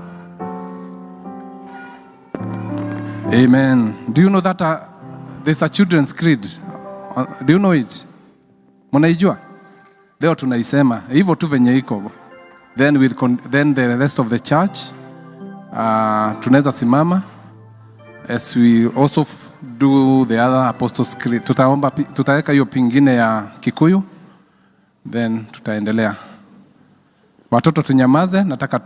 Amen. Do you know that there's a children's creed? Do you know it? Mnaijua? Leo tunaisema hivyo tu venye iko. Then the rest of the church tunaweza simama as we also do the other Apostles' Creed. Tutaomba, tutaweka hiyo pingine ya Kikuyu, then tutaendelea. Watoto tunyamaze, nataka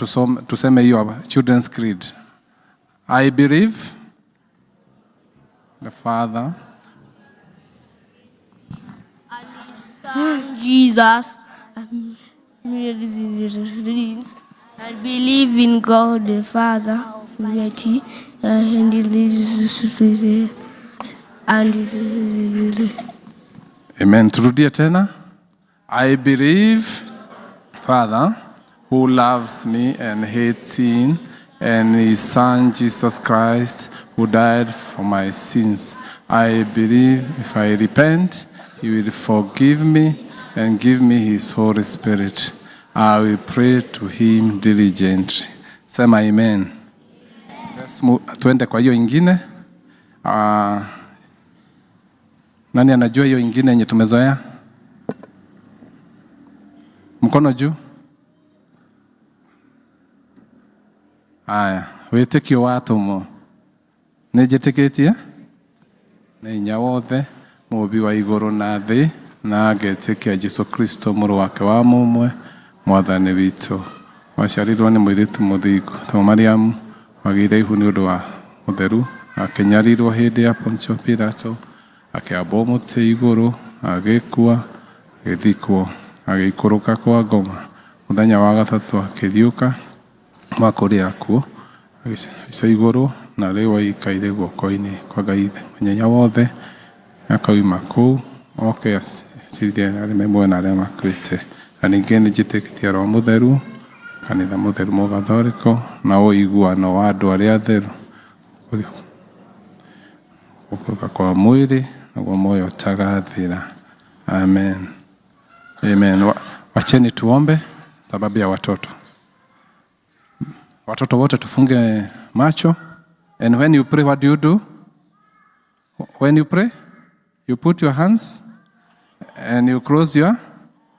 tuseme hiyo Children's Creed. I believe the Father, Jesus, I believe in God the Father, Almighty, and Amen. Turudie tena. I believe Father, who loves me and hates sin, and his Son Jesus Christ, who died for my sins. I believe if I repent, he will forgive me and give me his Holy Spirit. I will pray to him diligently. Sema amen. Let's move, tuende kwa hiyo ingine. Nani anajua hiyo ingine yenye tumezoea? Mkono juu. Aya, wĩtĩkio wa atũmwo. Nĩ njĩtĩkĩtie nĩ hinya wothe mũũmbi wa igũrũ na thĩ na ngetĩkia Jesu Kristo mũrũ wake wa mũmwe mwathani witũ waciarirwo nĩ mũirĩtu mũthingu ta Mariamu wagĩire ihu nĩ ũndũ wa mũtheru akĩnyarirwo hĩndĩ ya Pontio Pilato akĩambwo mũtĩ igũrũ agĩkua agĩthikwo agĩikũrũka kwa ngoma mũthenya wa gatatũ akĩriũka kuma kũrĩ akuũ agĩcaica igũrũ na rĩu aikaire guoko-inĩ kwa Ngai Ithe mũnyenya wothe akauma kũu oke acirithie arĩa me muoyo na arĩa makuĩte na ningĩ nĩ njĩtĩkĩtie Roho Mũtheru kanitha mũtheru mũgathoriko na ũiguano wa andũ arĩa atheru gũkũrũka kwa mwĩrĩ naguo muoyo ũtagathira. Amen. Amen. Wacheni tuombe sababu ya watoto. Watoto wote tufunge macho. And when you pray, what do you do? When you pray, you put your hands and you close your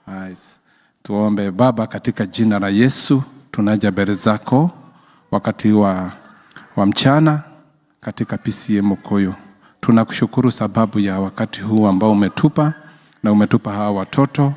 eyes. Tuombe. Baba, katika jina la Yesu, tunaja mbele zako wakati wa mchana katika PCEA Mukuyu. Tunakushukuru sababu ya wakati huu ambao umetupa na umetupa hawa watoto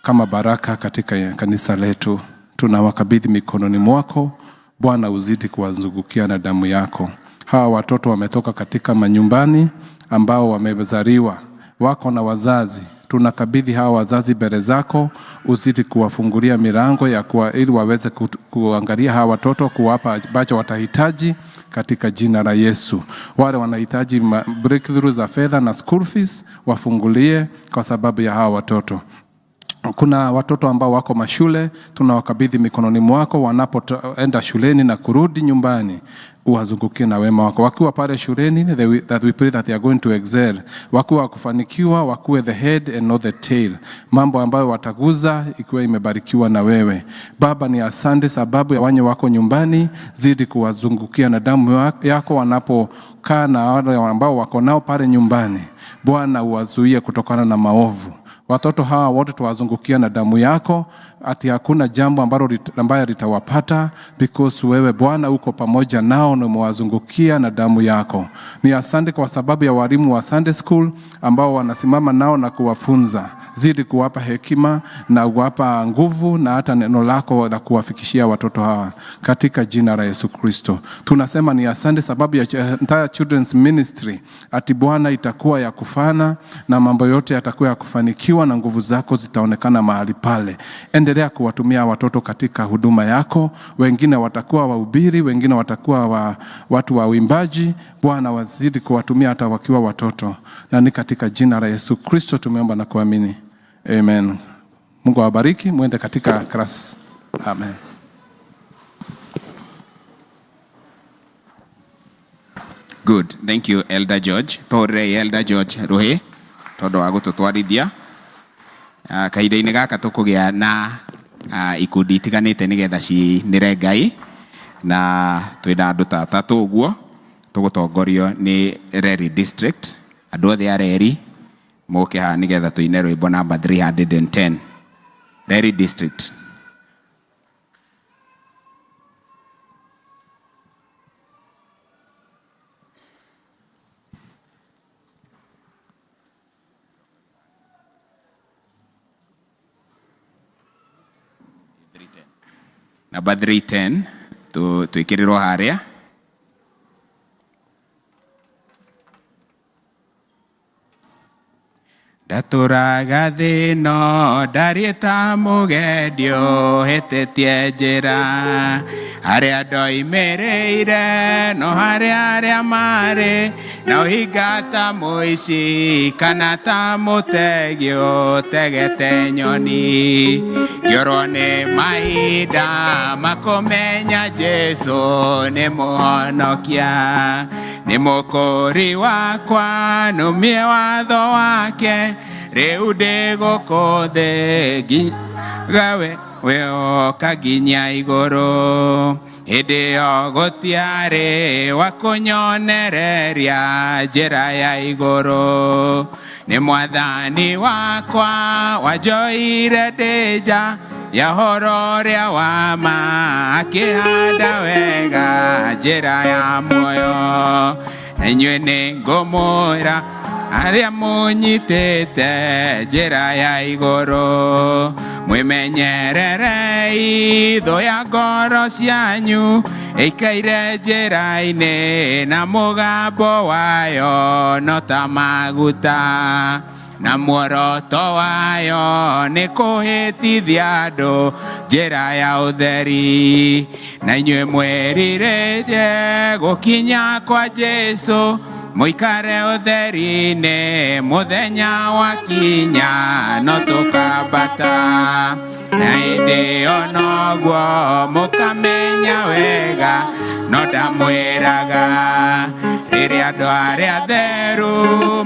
kama baraka katika kanisa letu. Tunawakabidhi mikononi mwako Bwana, uzidi kuwazungukia na damu yako. Hawa watoto wametoka katika manyumbani ambao wamezaliwa, wako na wazazi. Tunakabidhi hawa wazazi mbele zako, uzidi kuwafungulia milango ya kuwa, ili waweze kuangalia hawa watoto, kuwapa ambacho watahitaji katika jina la Yesu. Wale wanahitaji breakthrough za fedha na school fees wafungulie kwa sababu ya hawa watoto. Kuna watoto ambao wako mashule, tunawakabidhi mikononi mwako wanapoenda shuleni na kurudi nyumbani, uwazungukie na wema wako. Wakiwa pale shuleni, that we pray that they are going to excel. Wakiwa kufanikiwa, wakuwe the head and not the tail. Mambo ambayo wataguza ikiwa imebarikiwa na wewe. Baba, ni asante sababu ya wanye wako nyumbani, zidi kuwazungukia na damu yako wanapokaa na wale ambao wako nao pale nyumbani. Bwana, uwazuie kutokana na maovu. Watoto hawa wote tuwazungukia na damu yako, ati hakuna jambo ambalo ambayo litawapata, because wewe Bwana uko pamoja nao na umewazungukia na damu yako. Ni asante kwa sababu ya walimu wa Sunday School ambao wanasimama nao na kuwafunza. Zidi kuwapa hekima na kuwapa nguvu na hata neno lako la kuwafikishia watoto hawa katika jina la Yesu Kristo. Tunasema ni asante sababu ya entire children's ministry, ati Bwana itakuwa ya kufana na mambo yote yatakuwa ya kufanikiwa na nguvu zako zitaonekana mahali pale. Endelea kuwatumia watoto katika huduma yako. Wengine watakuwa wahubiri, wengine watakuwa watu wa uimbaji. Bwana, wazidi kuwatumia hata wakiwa watoto. Na ni katika jina la Yesu Kristo tumeomba na kuamini. Amen. Mungu awabariki, muende katika class. Amen. Good. Thank you, Elder George. Tore Elder George Ruhe tondu wa gututwarithia. Kahinda-inĩ gaka tũkũgĩa na ikundi itiganĩte nĩgetha cinĩre Ngai, na twĩna andũ ta atatũ ũguo tũgũtongorio nĩ Reri District. Andũ othe a Reri moke haha nĩgetha tũine rwĩmbo namba 310. Reri District. Namba 310 twĩkĩrĩrwo harĩa. Ndatũraga thĩno ndariĩ ta mũgendi ũhĩtĩtie njĩra, harĩa ndoimĩrĩire no harĩa arĩa marĩ Na ũhinga ta mũici kana ta mũtegi ũtegete nyoni. Ngĩorwo nĩ mahinda makũmenya Jesu nĩ mũhonokia. Nĩ mũkũri wakwa nũmie watho wake rĩu ndĩ gũkũ thĩ nginyaga we oka nginya igũrũ. Hĩndĩ ĩyo gũtiarĩ wa kũnyonereria njĩra ya igũrũ. Nĩ mwathani wakwa wanjoire ndĩ nja ya ũhoro ũrĩa wa ma akĩhanda wega njĩra ya muoyo. Na inyuĩ nĩ ngũmwĩra arĩa mũnyitĩte njĩra ya igũrũ mwĩmenyererei thũ ya ngoro cianyu ĩikaire njĩra-inĩ na mũgambo wayo no ta maguta na muoroto wayo nĩ kũhĩtithia andũ njĩra ya ũtheri. Na inyuĩ mwĩrirĩrie gũkinya kwa Jesu mũikare ũtheri-inĩ mũthenya wakinya no tũkambata. Na hĩndĩ ĩyo noguo mũkamenya wega no ndamwĩraga rĩrĩa andũ arĩa atheru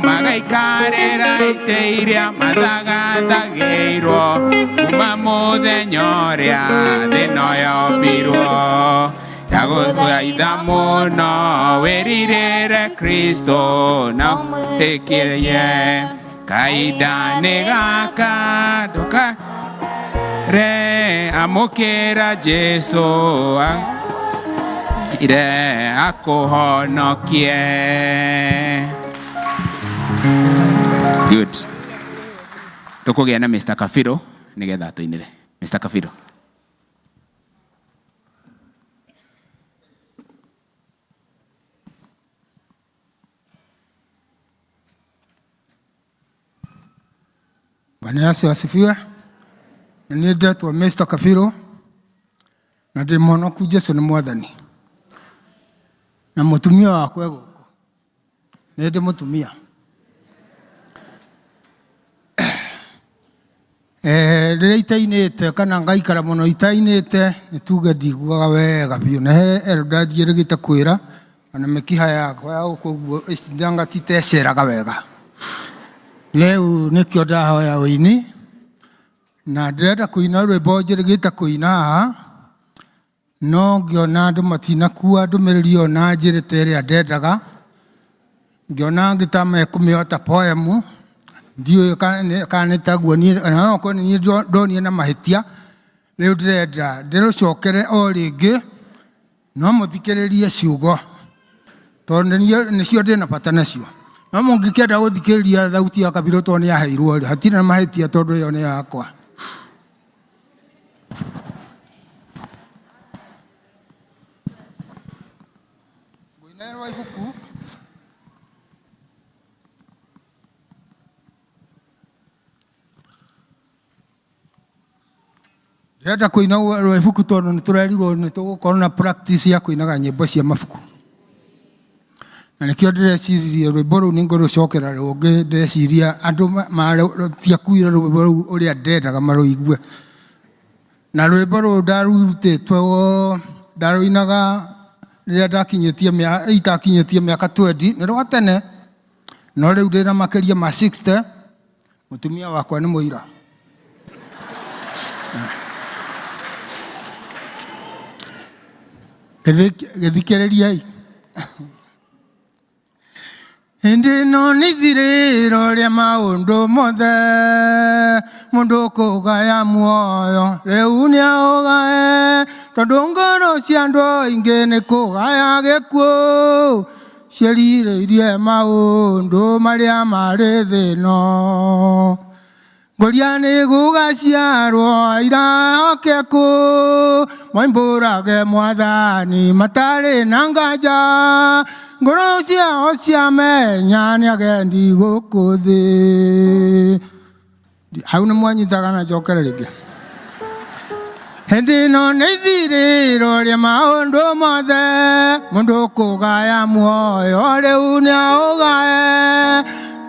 magaikarĩra itĩ iria mathagathagĩirwo kuma mũthenya ũrĩa thĩ ĩno yombirwo. Ndagũthaitha mũno wĩrirĩre Kristo na ũtĩkĩrie kahinda nĩ gaka ndũkare amũkĩra Jesu ire akũhonokie. Good. Tũkũgĩa na Mr. Kafiro nĩgetha atũinĩre. Mr. Kafiro. Bwana Yesu asifiwe. Na niĩ ndetwo Mr. Kabirũ na ndĩ mũhonoku Jesu nĩ mwathani na mũtumia wakwa e gũkũ nĩ ndĩ mũtumia. Rĩrĩa itainĩte kana ngaikara mũno itainĩte nĩ tuge ndiguaga wega biũ na he elder njĩrĩgĩte kwĩra ona mĩkiha yakwa ya gũkũ ũguo ndanga titeceraga wega. Rĩu nĩkĩo ndahoya ũini na ndĩrenda kũina rwĩmbo njĩrĩgĩte kũina haha no ngĩona andũ matinakua ndũmĩrĩri ĩyo na njĩrĩte ĩrĩa ndendaga ngĩona angĩ ta mekũmĩoya ta poem ndiũĩ kana nĩ taguo niĩ ona no okorwo nĩ niĩ ndonire na mahĩtia rĩu ndĩrenda ndĩrũcokere o rĩngĩ no mũthikĩrĩrie ciugo tondũ nĩcio ndĩna bata nacio. No mũngĩkĩenda gũthikĩrĩria thauti ya Kabirũ tondũ nĩ yaheirwo rĩ, hatirĩ na mahĩtia tondũ ĩyo nĩ yakwa. Ngũina rwa ibuku. Ndĩrenda kũina rwa ibuku tondũ nĩ tũrerirwo nĩ tũgũkorwo na practice ya kũinaga nyĩmbo cia mabuku. Na nĩkĩo ndĩreciririe rwĩmbo rũu nĩ ngũrũcokera rũngĩ ndĩreciria andũ matiakuire rwĩmbo rũu ũrĩa ndendaga marũigue. Na rwĩmbo rũu ndarutĩtwo ndarũinaga rĩrĩa ndakinyĩtie itakinyĩtie mĩaka 20 nĩ rwa tene no rĩu ndĩna makĩria ma 60 mũtumia wakwa nĩ mũira. Gĩthikĩrĩriai. Hĩndĩ ĩno nĩ ithirĩro rĩa maũndũ mothe mũndũ kũgaya muoyo rĩu nĩaũgae tondũ ngoro cia andũ aingĩ nĩ kũgaya gĩkuũ ciĩrirĩirie maũndũ marĩa marĩ thĩ ĩno. Ngũria nĩ gũgaciarwo aira oke kũ moimbũrage mwathani matarĩ na nganja ngoro ciao ciamenya nĩ agendi gũkũ thĩ. Hau nĩ mwanyitaga na njokere rĩngĩ. Hĩndĩ ĩno nĩ ithirĩro rĩa maũndũ mothe, mũndũ kũgaya muoyo rĩu nĩaũgae,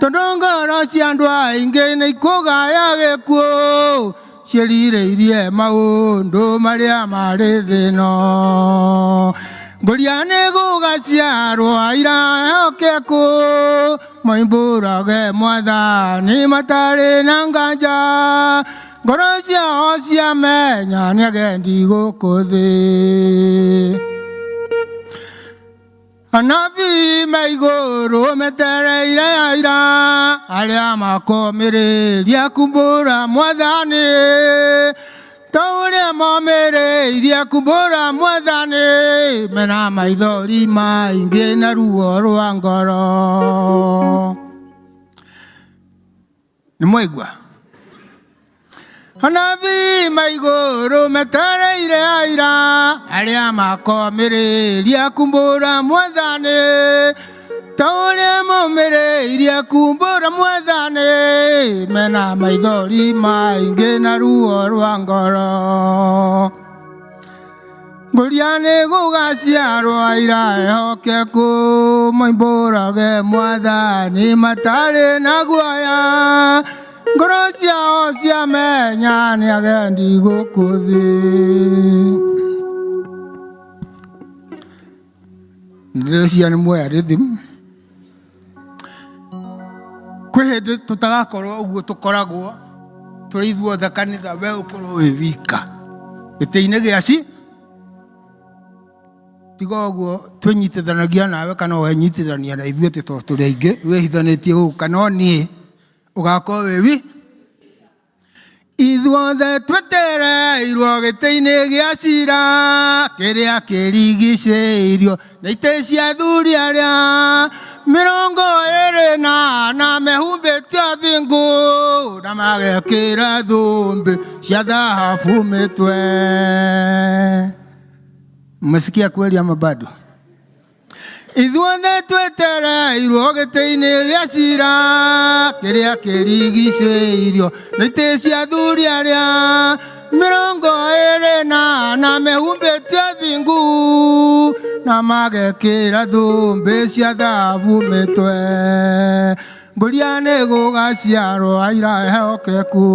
tondũ ngoro cia andũ aingĩ nĩ ikũgaya gĩkuũ, ciĩrirĩirie maũndũ marĩa marĩ thĩ ĩno. Ngũria nĩ gũgaciarwo aira ehokeku, moimbũrage mwathani matarĩ na nganja, ngoro ciao ciamenya nĩ agendi gũkũ thĩ. Anabii me igũrũ metereire aira, arĩa makomĩrĩria kumbũra mwathani, ta ũrĩa momĩrĩirie kumbũra mwathani, mena maithori maingĩ na ruo rwa ngoro. Nĩ mwaigua? Anabii me igũrũ metereire aira, arĩa makomĩrĩria kumbũra mwathani, ta ũrĩa momĩrĩirie kumbũra mwathani, mena maithori maingĩ na ruo rwa ngoro. Ngũria nĩ gũgaciarwo aira ehokeku, moimbũrage mwathani matarĩ na guoya, ngoro ciao ciamenya nĩ agendi gũkũ thĩ. Ndĩreciria nĩ muoya rhythm. Kwĩ hĩndĩ tũtagakorwo ũguo tũkoragwo tũrĩ ithuothe kanitha, we ũkorwo wĩ wika gĩtĩ-inĩ gĩa ci tiga ũguo twĩnyitithanagia nawe kana wenyitithania na ithuĩ atĩ tondũ tũrĩ aingĩ wĩhithanĩtie gũkũ kana o niĩ ũgakorwo wĩ wi Ithuothe twetereirwo gĩtĩ-inĩ gĩa cira kĩrĩa kĩrigicĩirio na itĩ cia athuri arĩa mĩrongo ĩrĩ na ana mehumbĩte thingu na magekĩra thũmbĩ cia thahabu mĩtwe. Mmesikia kweli ama bado? Ithuothe twetereirwo gĩtĩ-inĩ gĩa cira kĩrĩa kĩrigicĩirio nĩ itĩ cia athuri arĩa mĩrongo ĩrĩ na ana mehumbĩte thingu na magekĩra thũmbĩ cia thahabu mĩtwe. Ngũria nĩ gũgaciarwo aira ehokeku,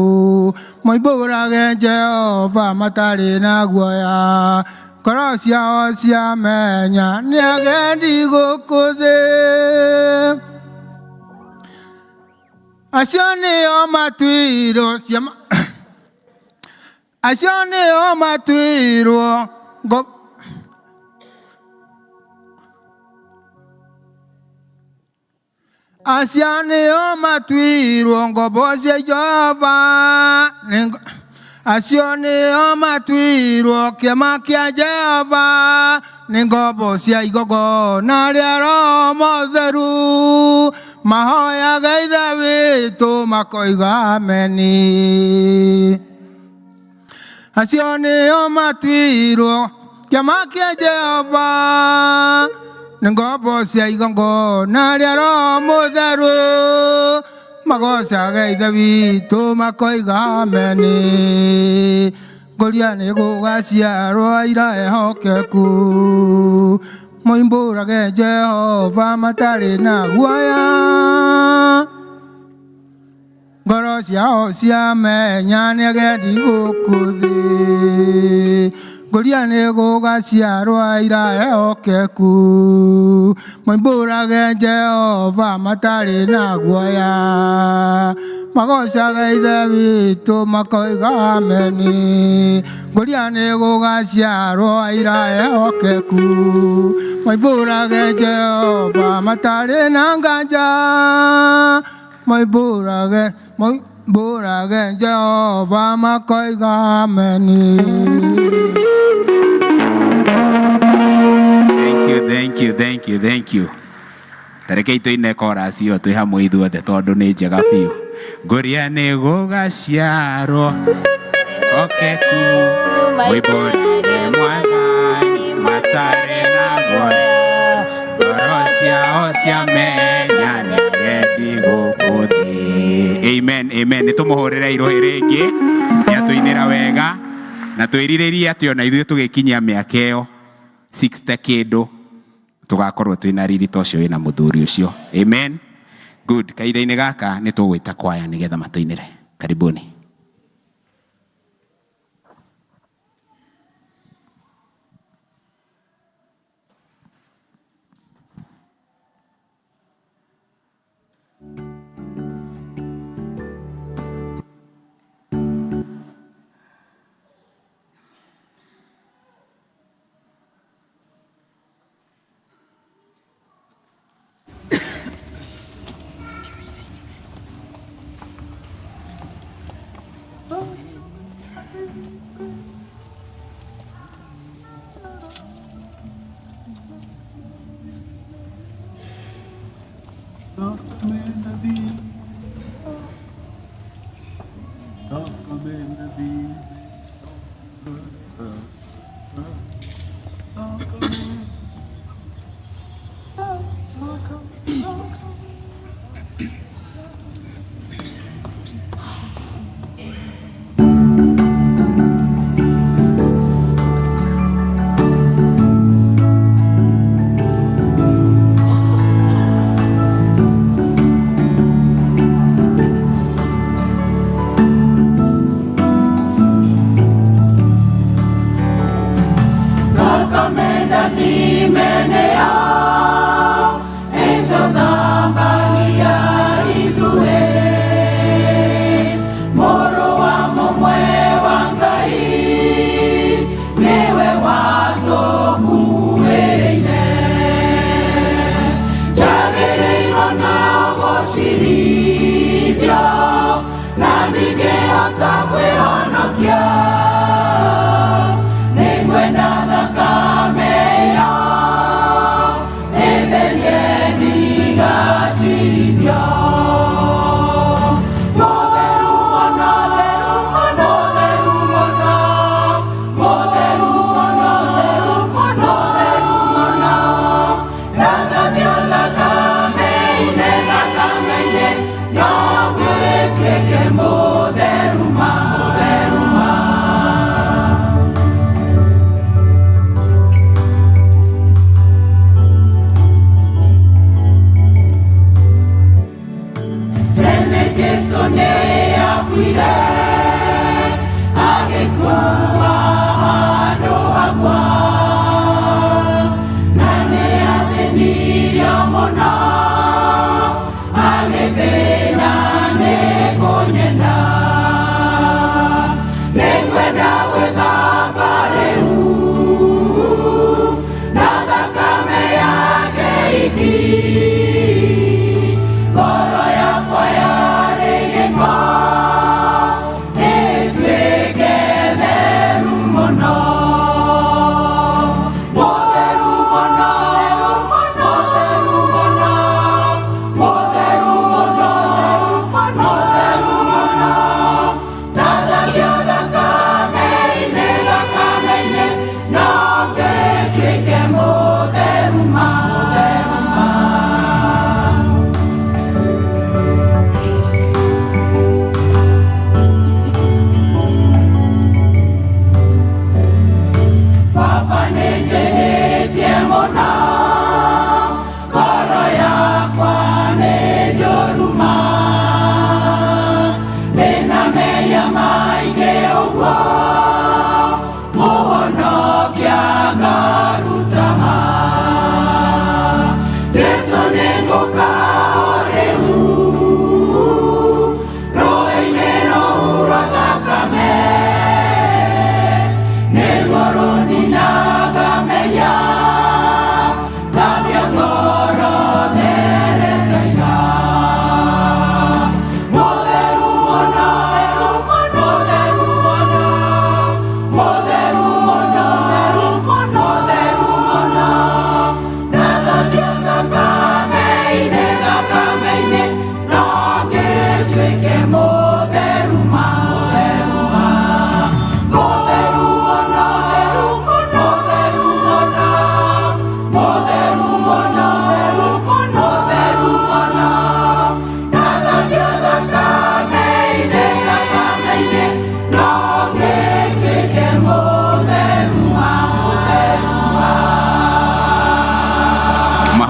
moimbũrage Jehova matarĩ na guoya. Ngoro ciao ciamenya nĩ agendi gũkũ thĩ. Acio nĩo matuirwo ciama acio nĩo matuirwo ngo Acio nĩo matuirwo ngombo cia Jehova. Acio nĩo matuirwo kĩama kĩa Jehova. Nĩ ngombo cia igongona rĩa Roho Mũtheru. Mahoyaga Ithe witũ makoiga ameni. Acio nĩo matuirwo kĩama kĩa Jehova, nĩ ngombo cia igongona rĩa Roho Mũtheru, magocaga Ithe witũ makoiga ameni. Ngũria nĩ gũgaciarwo aira ehokeku, moimbũrage Jehova matarĩ na guoya. Ngoro ciao ciamenya nĩ agendi gũkũ thĩ. Ngũria nĩ gũgaciarwo aira ehokeku, moimbũrage Jehova matarĩ na guoya. Magocaga Ithe witũ makoiga ameni. Ngũria nĩ gũgaciarwo aira ehokeku, moimbũrage Jehova matarĩ na nganja. Moimbũrage, moimbũrage Jehova makoiga ameni. Thank you, thank you, thank you, thank you. Tarekei tũine chorus ĩyo twĩ hamwe ithuothe tondũ nĩ njega biũ. Ngũria nĩ gũgaciarwo okeku moimbũrage mwathani matarĩ na guoya ngoro ciao ciamenya nĩ agendi gũkũ thĩ. Amen, amen. Nĩ tũmũhũrĩre irũhĩ rĩngĩ nĩ atũinĩra wega. Na twĩrirĩrie atĩ ona ithuĩ tũgĩkinyia mĩaka ĩyo 60 kĩndũ tũgakorwo twĩna riri ta ũcio wĩna mũthuri ũcio. Amen. Good. Kahinda-inĩ gaka nĩ tũgwĩta kwaya nĩgetha matũinĩre. Karibuni.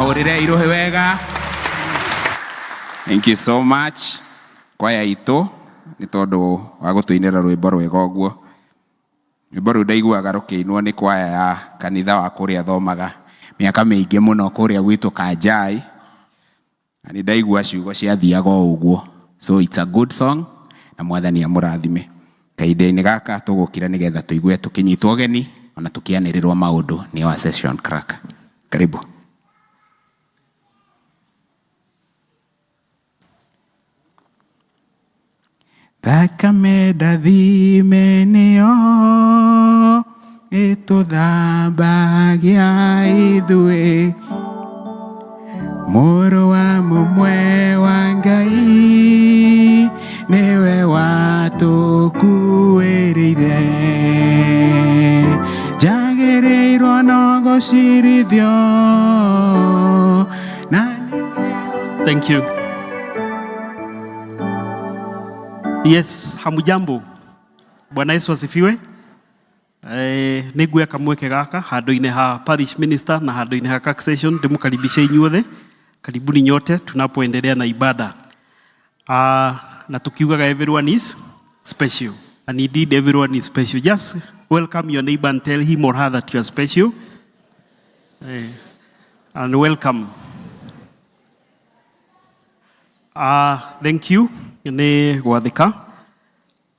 Mahũrĩre irũhĩ wega. Thank you so much kwaya itũ nĩ tondũ wa gũtũinĩra rwĩmbo rwega ũguo. Rwĩmbo rũu ndaiguaga rũkĩinwo nĩ kwaya ya kanitha wa kũrĩa thomaga mĩaka mĩingĩ mũno kũrĩa gwitũ Kanjai. Na nĩ ndaigua ciugo ciathiaga o ũguo. So it's a good song na mwathani amũrathime. Kahinda-inĩ gaka tũgũkira nĩgetha tũigue tũkĩnyitwo ũgeni ona tũkĩanĩrĩrwo maũndũ nĩ our session clerk. Karibu. Thakame ndathime nĩyo ĩtũthambagia ithuĩ mũrũ wa mũmwe wa Ngai nĩwe watũkuĩrĩire njagĩrĩirwo no gũcirithio na Thank you. Yes, hamujambo. Bwana Yesu asifiwe. Eh, nĩnguoya kamweke gaka handũ-inĩ ha parish minister na handũ-inĩ ha taxation ndĩmũkaribishe inyuothe. Karibuni nyote tunapoendelea na ibada. Na tukiugaga everyone is special. And indeed everyone is special. Just welcome your neighbor and tell him or her that you are special. And welcome. Thank you nĩ gwathĩka.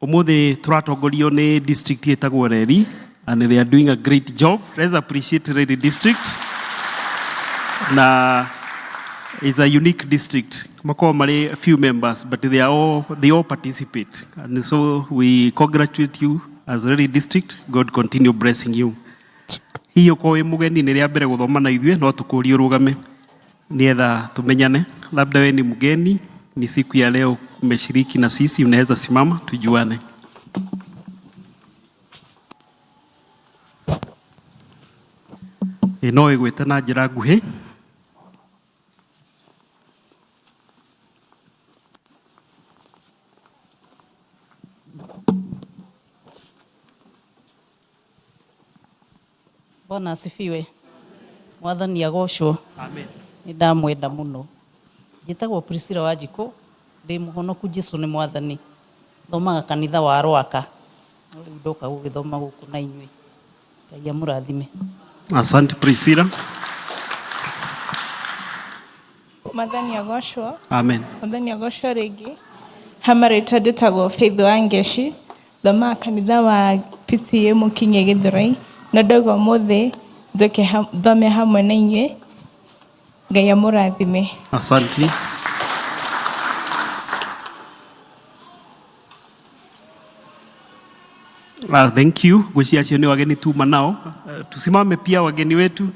Ũmũthĩ tũratongorio nĩ district ĩtagwo Reri and they are doing a great job. Let's appreciate Reri district. Na it's a unique district. Makoragwo marĩ few members but they all participate. And so we congratulate you as Reri district. God continue blessing you. Hihi ũkorwo wĩ mũgeni nĩ rĩa mbere gũthoma na ithuĩ no tũkũrie ũrũgame nietha tumenyane. Labda we ni mgeni, ni siku ya leo umeshiriki na sisi, unaweza simama tujuane. Ĩ no ĩgwĩte na njĩra nguhĩ. Bwana asifiwe. Mwathani agocwo. Amen. Nĩ ndamwenda mũno. Njĩtagwo Priscilla Wanjikũ, ndĩ mũhonoku Jesũ nĩ mwathani. Thomaga kanitha wa Rwaka. No rĩu ndoka gũgĩthoma gũkũ na inyuĩ. Ngai amũrathime. Asante Priscilla. Mwathani agocwo. Amen. Mwathani agocwo rĩngĩ. Ha marĩtwa njĩtagwo Faith Wangeci, thomaga kanitha wa PCEA Mũkinyi Gĩthũrai. Na ndauga ũmũthĩ njoke thome hamwe na inyuĩ. Ngai amũrathime. Asante. Thank you. Ngwĩciria acio nĩ wageni tuma nao. Tusimame pia wageni wetu.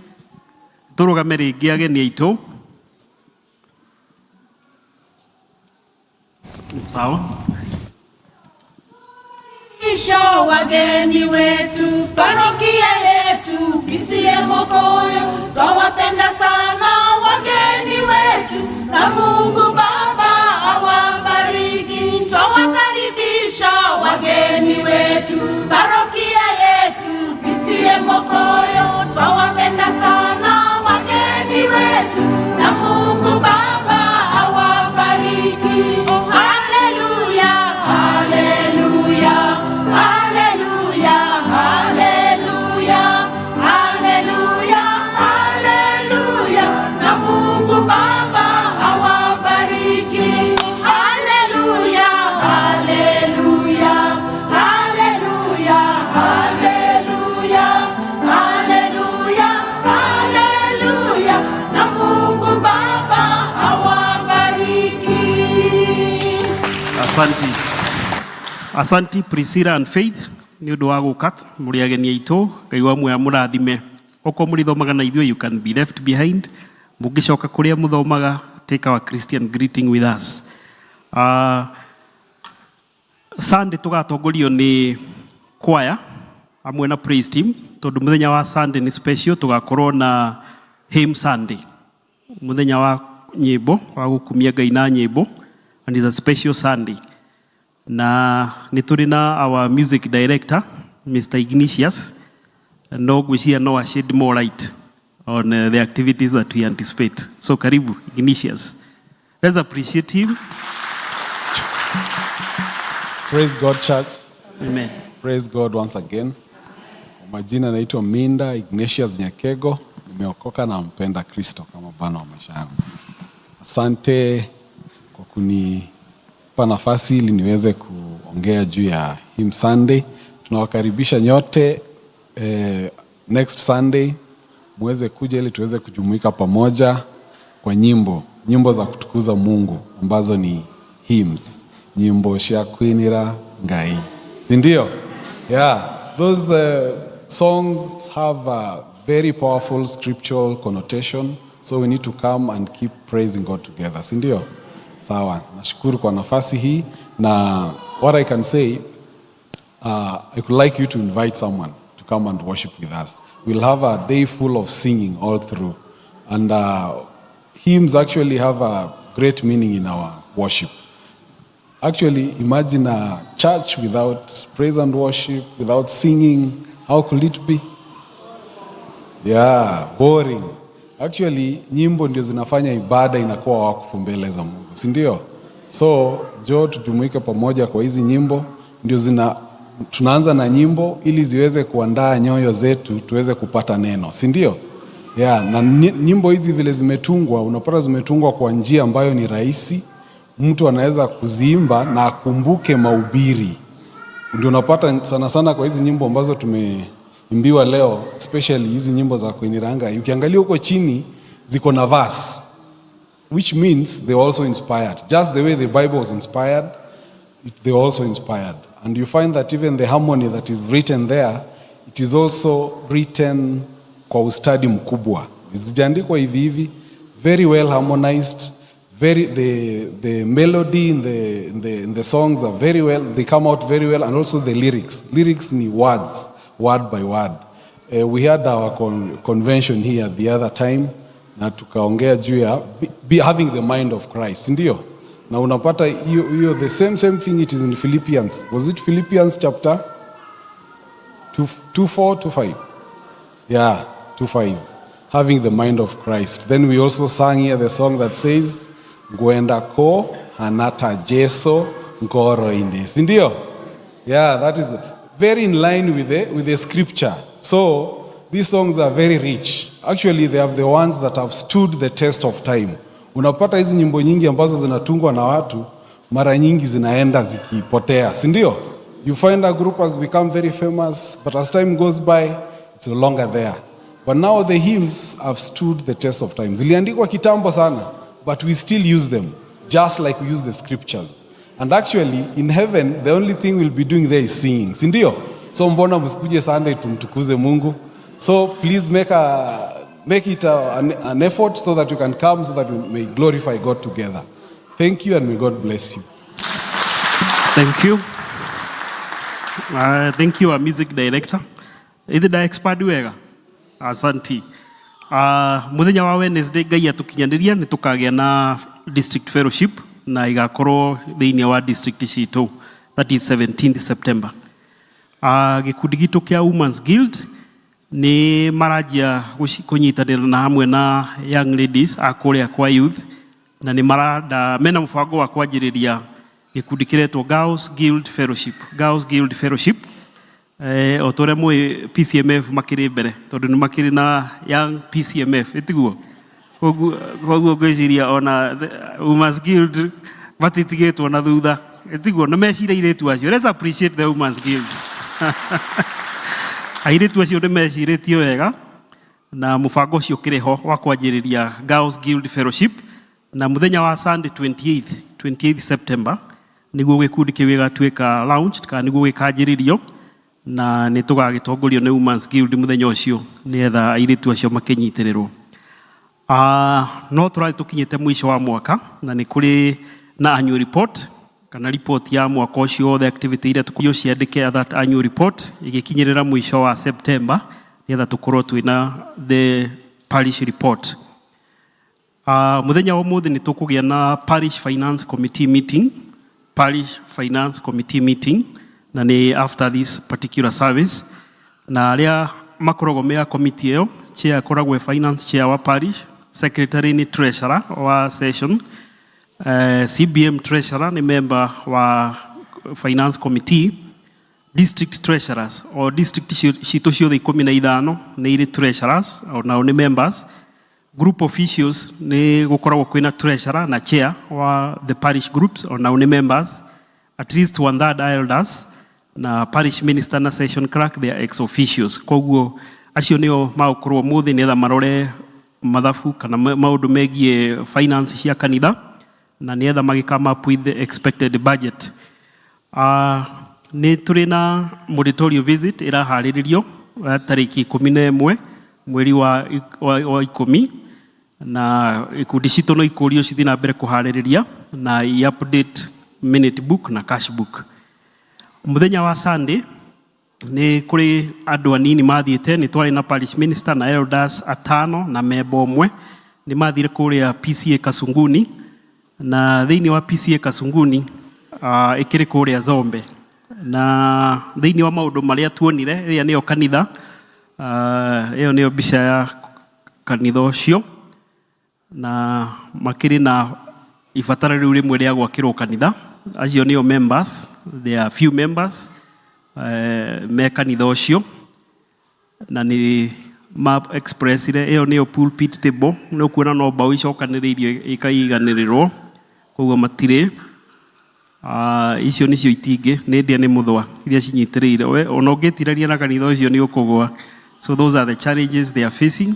Tũrũgame rĩngĩ ageni aitũ. Sawa. Isho wageni wetu, parokia yetu, PCEA Mokoyo, twawapenda sana wageni wetu, na Mungu Baba awabariki. Twawakaribisha wageni wetu, parokia yetu, PCEA Mokoyo, twawapenda sana wageni wetu, na Mungu Baba awabariki. Haleluya, haleluya, haleluya, haleluya, haleluya, haleluya, na Mungu Baba awabariki. Haleluya, haleluya, haleluya, haleluya, haleluya, haleluya, na Mungu Baba awabariki. Asante. Asante Priscilla and Faith nĩ ũndũ wa gũka mũrĩ ageni aitũ. Ngai wa muoyo amũrathime. Okorwo mũrĩthomaga na ithuĩ, you can be left behind. Mũngĩcoka kũrĩa mũthomaga, take our Christian greeting with us. Sunday tũgatongorio nĩ choir hamwe na praise team tondũ mũthenya wa Sunday nĩ special, tũgakorwo na Hymn Sunday, mũthenya wa nyĩmbo wa gũkumia Ngai na nyĩmbo, and is a special Sunday. Na nĩ tũrĩ na our music director Mr. Ignatius, no ngwĩciria no a shed more light. on the activities that we anticipate. So karibu, Ignatius. Let's appreciate him. Praise God, church. Amen. Praise God once again. Kwa majina naitwa Minda Ignatius Nyakego, nimeokoka na mpenda Kristo kama Bwana wa maisha yangu. Asante kwa kunipa nafasi ili niweze kuongea juu ya Hymn Sunday. Tunawakaribisha nyote next Sunday muweze kuja ili tuweze kujumuika pamoja kwa nyimbo, nyimbo za kutukuza Mungu ambazo ni hymns, nyimbo cia kwinira Ngai, si ndio? Yeah, those songs have a very powerful scriptural connotation, so we need to come and keep praising God together, si ndio? Sawa, nashukuru kwa nafasi hii na what I can say, I could like you to invite someone to come and worship with us. We'll have a day full of singing all through. And hymns actually have a great meaning in our worship. Actually, imagine a church without praise and worship, without singing. How could it be? Yeah, boring. Actually, nyimbo ndio zinafanya ibada inakuwa wakfu mbele za Mungu, si ndio? So, njoo tujumuike pamoja kwa hizi nyimbo, ndio zina tunaanza na nyimbo ili ziweze kuandaa nyoyo zetu tuweze kupata neno, si ndio? Yeah, na nyimbo hizi vile zimetungwa, unapata zimetungwa kwa njia ambayo ni rahisi, mtu anaweza kuziimba na akumbuke mahubiri. Ndio unapata sana sana kwa hizi nyimbo ambazo tumeimbiwa leo, especially hizi nyimbo za kwinira Ngai, ukiangalia huko chini ziko na verse, which means they were also inspired. Just the way the Bible was inspired, they were also inspired. And you find that even the harmony that is written there, it is also written kwa ustadi mkubwa. Zijaandikwa hivi hivi, very well harmonized, the melody in the songs are very well, they come out very well, and also the lyrics. Lyrics ni words, word by word. We had our convention here the other time, na tukaongea juu ya having the mind of Christ, ndio? Na unapata hiyo the same thing, it is in Philippians. Was it Philippians chapter 2, 2 4 2 5? Yeah, 2 5. Having the mind of Christ. Then we also sang here the song that says, "Ngwenda kuhana ta Jesu ngoro-inĩ." Si ndio? Yeah, that is very in line with the scripture. So these songs are very rich. Actually, they are the ones that have stood the test of time. Unapata hizi nyimbo nyingi ambazo zinatungwa na watu mara nyingi zinaenda zikipotea, si ndio? You find a group has become very famous, but as time goes by, it's no longer there. But now the hymns have stood the test of time. Ziliandikwa kitambo sana, but we still use them, just like we use the scriptures. And actually, in heaven, the only thing we'll be doing there is singing, si ndio? So mbona msikuje Sunday tumtukuze Mungu? So please make it an effort so that you can come so that we may glorify God together. Thank you and may God bless you. Thank you. Thank you, our music director. Ithi da expert wega. Asanti. Muthenya wa Wednesday Ngai atukinyaniria ni tukagia na district fellowship na igakorwo thiini wa district citu. That is 17th September. Gikundi gitu kia Women's Guild ni maranjia kunyitanĩra na hamwe na young ladies a kũrĩa kwa youth na nĩ maranda mena mũbango wa kwanjĩrĩria gĩkundi kĩretwo Girls Guild Fellowship. Girls Guild Fellowship, o ta ũrĩa mũĩ PCMF makĩrĩ mbere tondũ nĩ makĩrĩ na Young PCMF, ĩtiguo? Koguo ngwĩciria ona Women's Guild matitigĩtwo na thutha, ĩtiguo? Nĩ mecira airĩtu acio. Let's appreciate the Women's Guild. Airĩtu acio nĩ mecirĩtie wega na mũbango ũcio ũkĩrĩ ho wa kwanjĩrĩria Girls Guild Fellowship, na mũthenya wa Sunday 28 September nĩguo gĩkundi kĩu gĩgatuĩka launched kana nĩguo gĩkanjĩrĩrio, na nĩ tũgagĩtongorio nĩ Women's Guild mũthenya ũcio nĩgetha airĩtu acio makĩnyitĩrĩrwo. No tũrathiĩ tũkinyĩte mũico wa mwaka na nĩ kũrĩ na annual report kana report ya mwaka ũcio wothe, activity iria tũkũrio ciandĩke that annual report igĩkinyĩrĩra mũico wa September nĩgetha tũkorwo twĩna the parish report. Mũthenya wa ũmũthĩ nĩ tũkũgĩa na parish finance committee meeting, parish finance committee meeting, na nĩ after this particular service, na arĩa makoragwo me a committee ĩyo, chair akoragwo e finance chair wa parish, secretary nĩ treasurer wa session, CBM treasurer nĩ member wa finance committee, district treasurers o district citũ ciothe 15 nĩ irĩ treasurers, o nao nĩ members. Group officials nĩ gũkoragwo kwĩna treasurer na chair wa the parish groups, o nao nĩ members. At least one third elders na parish minister na session clerk, they are ex officios. Koguo acio nĩo magũkorwo ũmũthĩ nĩgetha marore mathabu kana maũndũ megiĩ finance cia kanitha na nĩgetha magĩ come up with the expected budget. Nĩ tũrĩ na monitorial visit ĩraharĩrĩrio tarĩki 11 mweri wa 10, na ikundi citũ no ikũrio cithiĩ na mbere kũharĩrĩria na i update minute book na cash book. Mũthenya wa Sunday nĩ kũrĩ andũ anini mathiĩte, nĩ twarĩ na parish minister na elders atano na memba ũmwe, nĩ mathire kũrĩa PCA Kasunguni, na thĩinĩ wa PCA Kasunguni ĩkĩrĩ kũrĩa Zombe, na thĩinĩ wa maũndũ marĩa tuonire, ĩrĩa nĩyo kanitha, ĩyo nĩyo mbica ya kanitha ũcio, na makĩrĩ na ibatara rĩu rĩmwe rĩa gwakĩrwo kanitha. Acio nĩo members, there are few members me kanitha ũcio, na nĩ ma expressire. Ĩyo nĩyo pulpit table, nĩ ũkuona no mbaũ icokanĩrĩirio ikaiganĩrĩrwo, koguo matirĩ. Icio nĩcio itingĩ nĩ ndĩa nĩ mũthwa iria cinyitĩrĩire, we ona ũngĩtirania na kanitha ũcio nĩ ũkũgwa. So those are the challenges they are facing.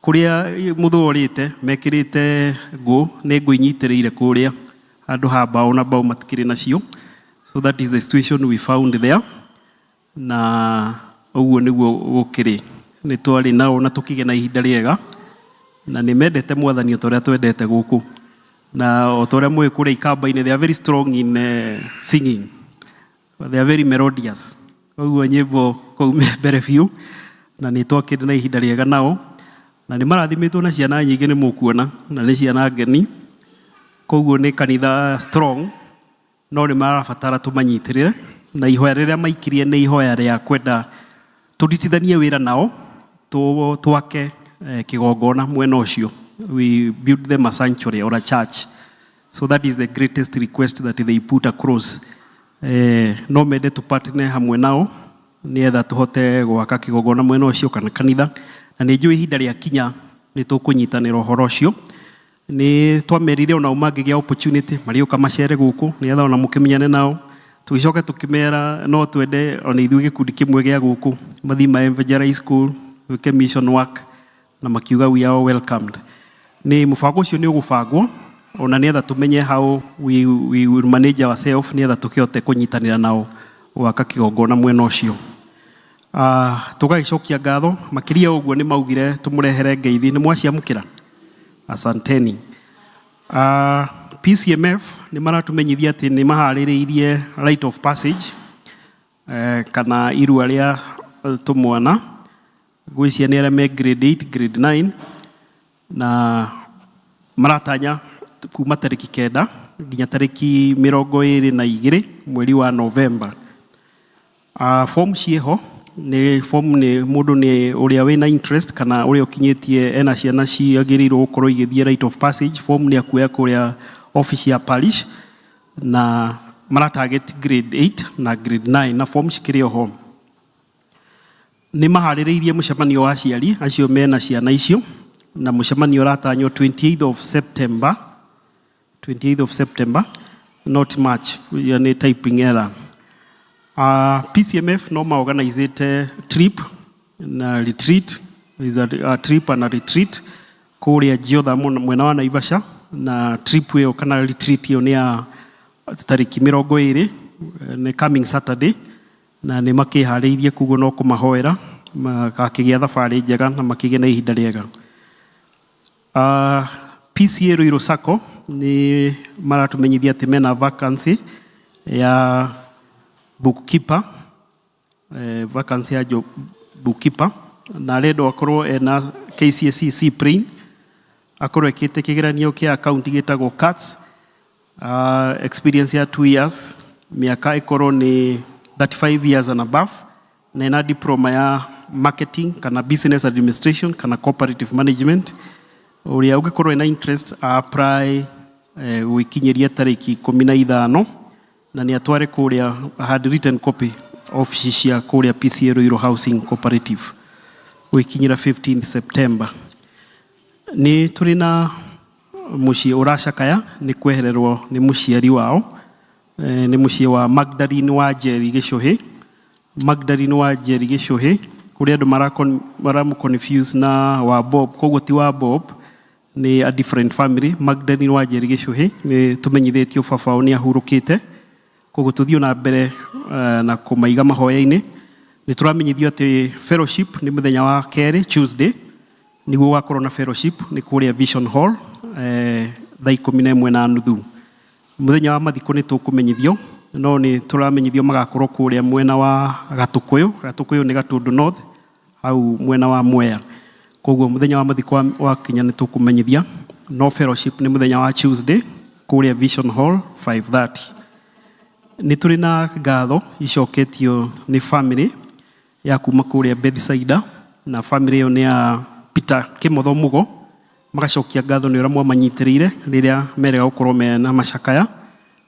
Kũrĩa mũthwa ũrĩte mekĩrĩte ngũ, nĩ ngũ inyitĩrĩire kũrĩa handũ ha mbaũ, na mbaũ matikĩrĩ nacio. So that is the situation we found there, na ũguo nĩguo gũkĩrĩ. Nĩ twarĩ nao na tũkĩgĩa na ihinda rĩega, na nĩ mendete Mwathani o ta ũrĩa twendete gũkũ, na o ta ũrĩa mũĩ kũrĩa Ikamba-inĩ, they are very strong in singing, they are very melodious, koguo nyĩmbo kũu me mbere biũ, na nĩ twakĩrĩ na ihinda rĩega nao, na nĩ marathimĩtwo na ciana nyingĩ, nĩ mũkuona, na nĩ ciana ngeni. Koguo nĩ kanitha strong, no nĩ marabatara tũmanyitĩrĩre, na ihoya rĩrĩa maikirie nĩ ihoya rĩa kwenda tũrutithanie wĩra nao twake kĩgongona mwena ũcio. We build them a sanctuary or a church. So that is the greatest request that they put across. No mende tũpartner hamwe nao nĩgetha tũhote gwaka kĩgongona mwena ũcio kana kanitha, na nĩ njũĩ ihinda rĩa kinya nĩ tũkũnyitanĩra ũhoro ũcio. Nĩ twamerire onao mangĩgĩa opportunity marĩũka macere gũkũ nĩgetha ona mũkĩmenyane nao. Tũgĩcoka tũkĩmera no twende ona ithuĩ gĩkundi kĩmwe gĩa gũkũ mathiĩ ma evangelize school, gwĩke mission work, na makiuga we are all welcomed. Nĩ mũbango ũcio nĩ ũgũbangwo ona nĩgetha tũmenye how we will manage ourselves nĩgetha tũkĩhote kũnyitanĩra nao gwaka kĩgongona mwena ũcio. Tũgagĩcokia ngatho makĩria. Ũguo nĩ maugire tũmũrehere ngeithi, nĩ mwaciamũkĩra, asanteni. PCMF nĩ maratumenyithia atĩ nĩ maharĩrĩirie rite of passage, kana irua rĩa tũmwana, ngwĩciria nĩ arĩa me grade 8, grade 9, na maratanya kuma tarĩki 9 nginya tarĩki 22 mweri wa Novemba. Form ciĩho, nĩ form nĩ mũndũ nĩ ũrĩa wĩna interest kana ũrĩa ũkinyĩtie ena ciana ciagĩrĩirwo gũkorwo igĩthiĩ rite of passage, form nĩ akuoya kũrĩa office ya parish, na mara target grade 8 na grade 9, na form cikĩrĩ oho. Nĩ maharĩrĩirie mũcemanio wa aciari acio mena ciana icio, na mũcemanio ũratanywo 28th of September, 28th of September, not March, ĩyo nĩ typing error. PCMF no maorganizĩte trip na retreat, is a trip and a retreat kũrĩa Jiotha mwena wa Naivasha, na trip ĩyo kana retreat ĩyo nĩ ya tarĩki 20, nĩ coming Saturday, na nĩ makĩharĩirie, koguo no kũmahoera makakĩgĩa thabarĩ njega na makĩgĩe na ihinda rĩega. PCA Ruiru Sacco nĩ maratumenyithia atĩ mena vacancy ya bookkeeper, vacancy ya job bookkeeper, na arendwo akorwo ena KCSE C plain, akorwo ekĩte kĩgeranio kĩa account gĩtagwo CATS, experience ya 2 years, mĩaka ĩkorwo nĩ 35 years and above, na ena diploma ya marketing kana business administration kana cooperative management. Ũrĩa ũngĩkorwo ena interest a apply gwĩkinyĩria tarĩki 15, na nĩ atware kũrĩa handwritten copy ofici cia kũrĩa PCEA Ruiru Housing Cooperative gwĩkinyĩra 15 September. Nĩ tũrĩ na mũciĩ ũracakaya nĩ kwehererwo nĩ mũciari wao, nĩ mũciĩ wa Magdalene wa Njeri Gĩcũhĩ. Magdalene wa Njeri Gĩcũhĩ, kũrĩ andũ maramu confuse na wa Bob, koguo ti wa Bob, nĩ a different family. Magdalene wa Njeri Gĩcũhĩ, nĩ tũmenyithĩtio baba wao nĩ ahurũkĩte, koguo tũthiĩ na mbere na kũmaiga mahoya-inĩ. Nĩ tũramenyithio atĩ fellowship nĩ mũthenya wa kerĩ, Tuesday, nĩguo gũgakorwo na fellowship nĩ kũrĩa Vision Hall, thaa 11:30. Mũthenya wa mathiko nĩ tũkũmenyithio, no nĩ tũramenyithio magakorwo kũrĩa mwena wa Gatũkũyũ. Gatũkũyũ nĩ Gatũndũ North, hau mwena wa Mwea. Koguo mũthenya wa mathiko wakinya nĩ tũkũmenyithia, no fellowship nĩ mũthenya wa Tuesday kũrĩa Vision Hall 5:30. Nĩ tũrĩ na ngatho icoketio nĩ family ya kuma kũrĩa Bethsaida, na family ĩyo nĩ ya Peter Kĩmotho Mũgo. Magacokia ngatho nĩ ũrĩa mwamanyitĩrĩire rĩrĩa merega gũkorwo mena macakaya,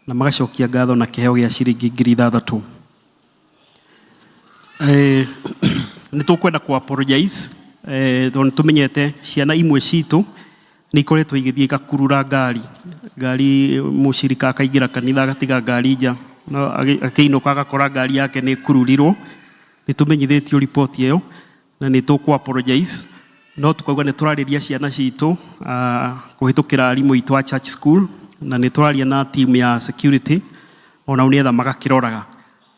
na magacokia ngatho na kĩheo gĩa ciringi 6,000. Nĩ tũkwenda ku apologize, tondũ nĩ tũmenyete ciana imwe citũ nĩ ikoretwo igĩthiĩ igakurura ngari ngari mũcirika akaingĩra kanitha agatiga ngari nja, no akĩinũka agakora ngari yake nĩ ĩkururirwo. Nĩ tũmenyithĩtio riboti ĩyo na nĩ tũkũ apologize, no tukauga nĩ tũrarĩria ciana citũ kũhĩtũkĩra arimũ aitũ a church school, na nĩ tũraria na team ya security onao nĩgetha magakĩroraga,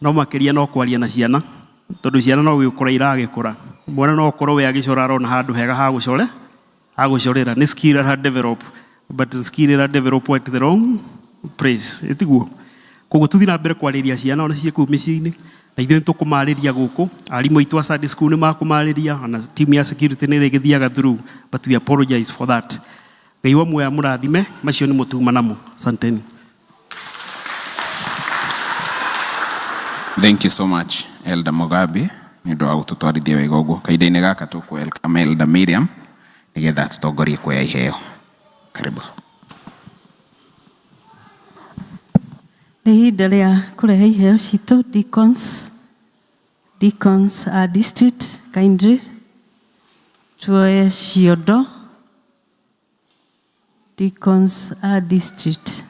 no makĩria no kwaria na ciana, tondũ ciana no gũgĩkũra iragĩkũra. Mwana no ũkorwo we agĩcora arona handũ hega ha gũcore ha gũcorera, nĩ skill ara develop, but skill ĩra develop at the wrong place, ĩtiguo? Koguo tũthiĩ na mbere kwarĩria ciana ona ciĩ kũu mĩciĩ-inĩ, na ithuĩ nĩ tũkũmarĩria gũkũ. Arimũ aitũ a Sunday school nĩ makũmarĩria, ona team ya security nĩ ĩrĩgĩthiaga through, but we apologize for that. Ngai wa muoyo amũrathime. Macio nĩ mũtuma namo. Asanteni. Thank you so much, Elder Mugabi, nĩ ũndũ wa gũtũtwarithia wega ũguo. Kahinda-inĩ gaka tũkũ welcome Elder Miriam nĩgetha tũtongorie kuoya iheo. Karibu. Nĩ ihinda rĩa kũrehe iheo citũ. Deacons a district, kindly tuoye ciondo. Deacons a district.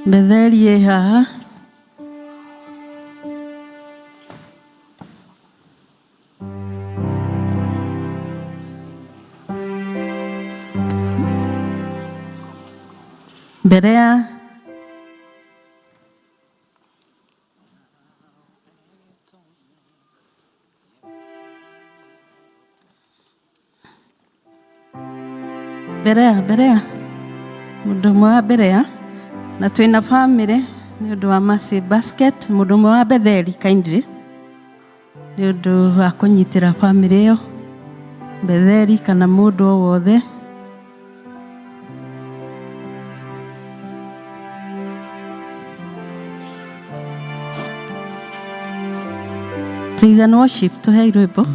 Betheli ĩ haha. Mbere ya mbere ya mũndũ ũmwe wa mbere ya na twĩna family nĩ ũndũ wa Mercy Basket, mũndũ ũmwe wa Betheli, kindly, nĩ ũndũ wa kũnyitĩra family ĩyo, Betheli kana mũndũ o wothe. Praise and worship, tũhei rwĩmbo.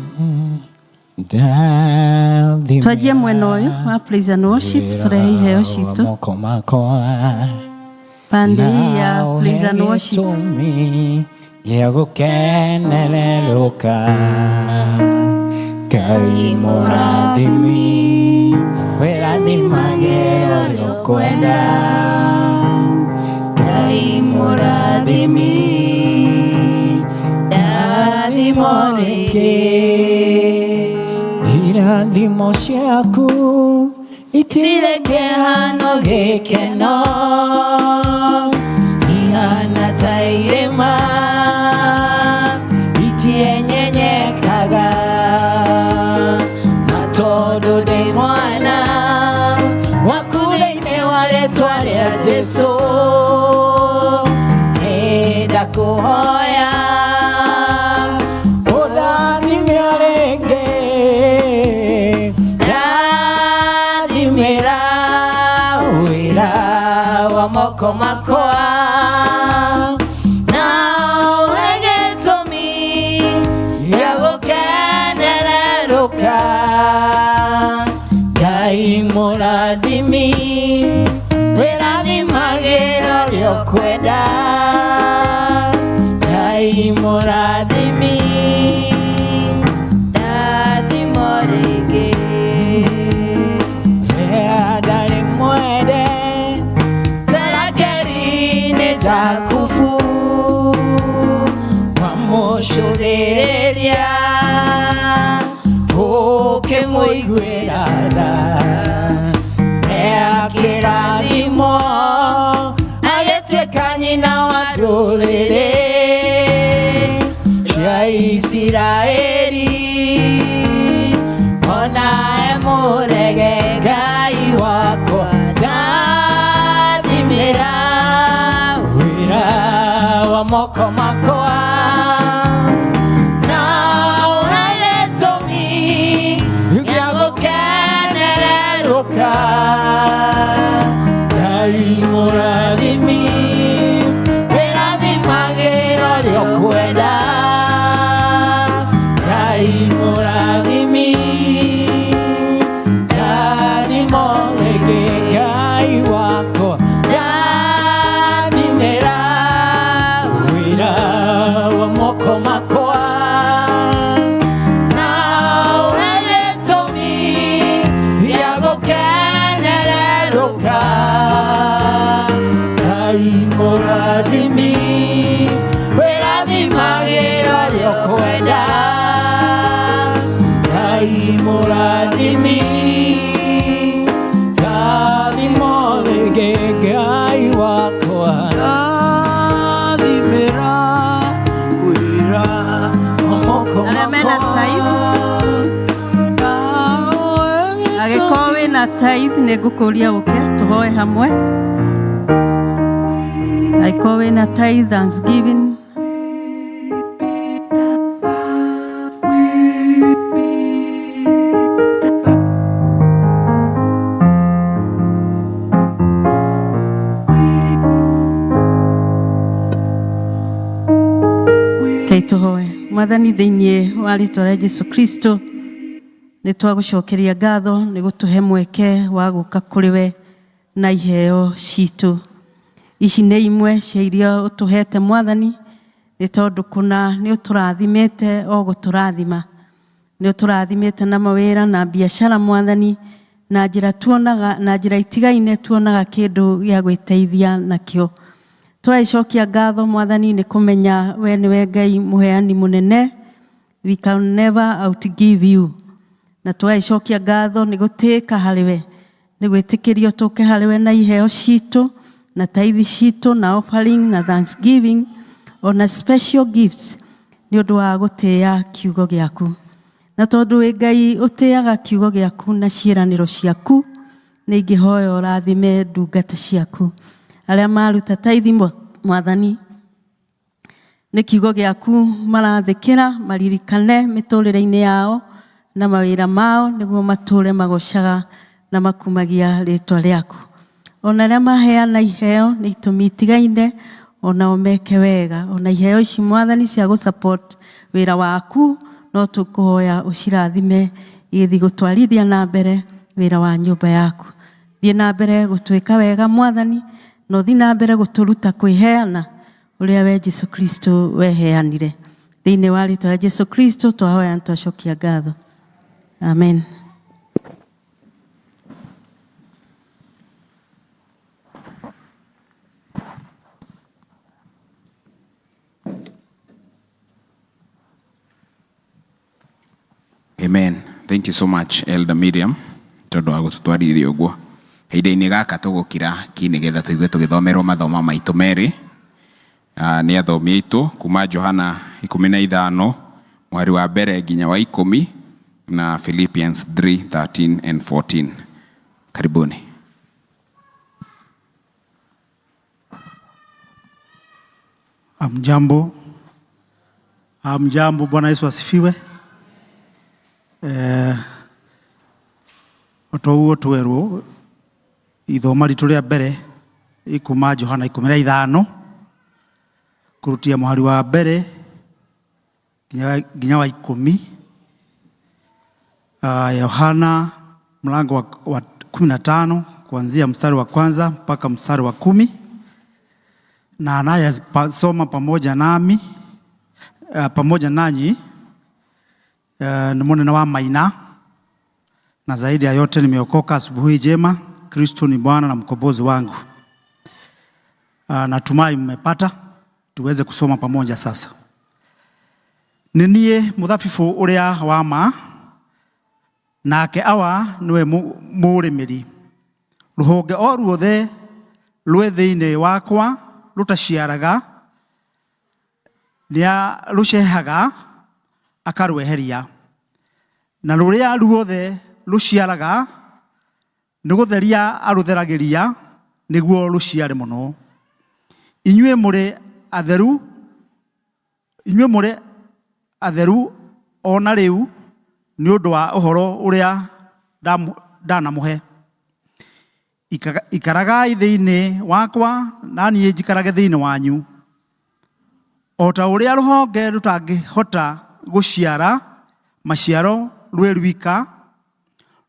Twanjie mwena ũyũ wa praise and worship, tũrehe iheo citũ. Moko makwa pande hii ya praise and worship. Gĩtũmi gĩa gũkenererũka. Ngai mũrathimi, wĩrathimage ũrĩa ũkwenda. Ngai mũrathimi, ndathimo rĩngĩ. Irathimo ciaku itirĩ kĩhano, gĩkeno ihana ta irĩma itienyenyekaga, na tondũ ndĩ mwana waku thĩinĩ wa rĩtwa rĩa Jesũ. Ngai mũrathimi wĩrathimagĩra ũrĩa ũkwenda Ngai mũrathimi ndathimo rĩngĩ ndarĩ mwende Tarakeri-inĩ Jakubu wamũcũthĩrĩria ũkĩmũiguĩra tha akĩrathimwo agĩtuĩka nyina wa ndũrĩrĩ cia Isiraeli ona emũrege Ngai wakwa ndathimĩra wĩra wa moko makwa na ũhe gĩtũmi gĩa gũkenererũka Ngai mũrathimi wĩrathimagĩra ũrĩa ũkwenda Ngai mũrathimi ndathimo rĩngĩ Ngai wakwa ndathimĩra wĩra wa moko makwa na ũhe gĩtũmi gĩa gũkenererũka Ngai mũrathimi wĩrathimagĩra ũrĩa ũkwenda Ngai mũrathimi ndathimo rĩngĩ Ngai wakwa ndathimĩra wĩra wa moko Arĩa mena tithe angĩkorwo wĩna tithe nĩ ngũkũria ũke tũhoe hamwe angĩkorwo wĩna tithe thanksgiving Rekei tũhoe mwathani thĩinĩ wa rĩtwa rĩa Jesu Kristo nĩ twagũcokeria ngatho nĩ gũtũhe mweke wa gũka kũrĩ we na iheo citũ ici nĩ imwe cia iria ũtũhete mwathani nĩ tondũ kũna nĩ ũtũrathimĩte o gũtũrathima nĩ ũtũrathimĩte na mawĩra na biacara mwathani na njĩra tuonaga na njĩra itigaine tuonaga kĩndũ gĩa gwĩteithia nakĩo twagĩcokia ngatho mwathani nĩ kũmenya we nĩwe Ngai mũheani mũnene we can never outgive you na twagĩcokia ngatho nĩ gũtĩĩka harĩ we nĩ gwĩtĩkĩrio tũke harĩ we na iheo citũ na tithe citũ na offering na thanksgiving ona special gifts nĩ ũndũ wa gũtĩĩa kiugo gĩaku na tondũ wĩ Ngai ũtĩaga kiugo gĩaku na ciĩranĩro ciaku nĩ ingĩhoya ũrathime ndungata ciaku arĩa maruta tithe mwathani nĩ kiugo gĩaku marathĩkĩra maririkane mĩtũrĩre-inĩ yao na mawĩra mao nĩguo matũre magocaga na makumagia rĩtwa rĩaku ona arĩa maheana iheo nĩ itũmi itigaine onao meke wega ona iheo ici mwathani cia gũ support wĩra waku no tũkũhoya ũcirathime igĩthiĩ gũtwarithia na mbere wĩra wa nyũmba yaku thiĩ na mbere gũtwĩka wega mwathani na ũthiĩ na mbere gũtũruta kwĩheana ũrĩa we Jesu Kristo weheanire thĩinĩ wa rĩtwa rĩa Jesu Kristo twahoya na twacokia ngatho amen. Amen. Thank you so much Elder Miriam tondũ wa gũtũtwarithia ũguo kahinda-inĩ gaka tũgũkira ki nĩgetha tũigue tũgĩthomerwo mathomo maitũ merĩ nĩ athomi aitũ kuma Johana 15 mũhari wa mbere nginya wa 10 na Philippians 3:13 and 14. Karibuni. Amjambo. Amjambo, Bwana Yesu asifiwe. O ta ũguo twerwo ithoma ritũ rĩa mbere ikuma Johana 15 kũrutia mũhari wa mbere nginya wa 10. Yohana mlango wa 15 kuanzia mstari wa kwanza mpaka mstari wa 10, na anayesoma pamoja nami pamoja nanyi ni munene wa Maina, na zaidi ya yote nimeokoka. Asubuhi njema, Kristo ni Bwana na mkombozi wangu. Natumai mmepata, tuweze kusoma pamoja sasa. Nĩ niĩ mũthabibũ ũrĩa wa ma, nake Awa nĩwe mũrĩmĩri. Rũhonge o ruothe rwĩ thĩinĩ wakwa rũtaciaraga nĩarũcehaga akarweheria, na rũrĩa ruothe rũciaraga nĩ gũtheria arũtheragĩria nĩguo rũciare mũno. Inyuĩ mũrĩ atheru, inyuĩ mũrĩ atheru o na rĩu nĩ ũndũ wa ũhoro ũrĩa ndanamũhe. Ikaragai thĩinĩ wakwa na niĩ njikarage thĩinĩ wanyu. O ta ũrĩa rũhonge rũtangĩhota gũciara maciaro rwĩ rwika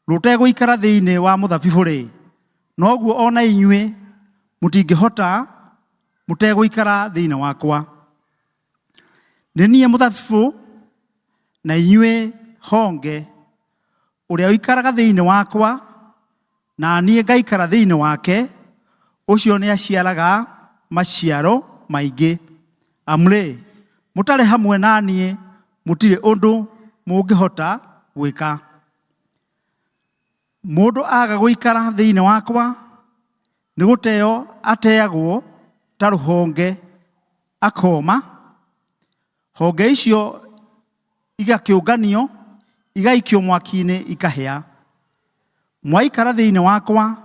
rũtegũikara thĩinĩ wa mũthabibũ-rĩ, noguo o na inyuĩ mũtingĩhota mũtegũikara thĩinĩ wakwa. Nĩ niĩ mũthabibũ na inyuĩ honge, ũrĩa ũikaraga thĩinĩ wakwa na niĩ ngaikara thĩinĩ wake, ũcio nĩaciaraga maciaro maingĩ. Amu-rĩ, mũtarĩ hamwe na niĩ mũtirĩ ũndũ mũngĩhota gwĩka. Mũndũ aga gũikara thĩinĩ wakwa nĩ gũteo ateagwo ta rũhonge akoma. Honge icio igakĩũnganio igaikio mwaki-inĩ ikahĩa. Mwaikara thĩinĩ wakwa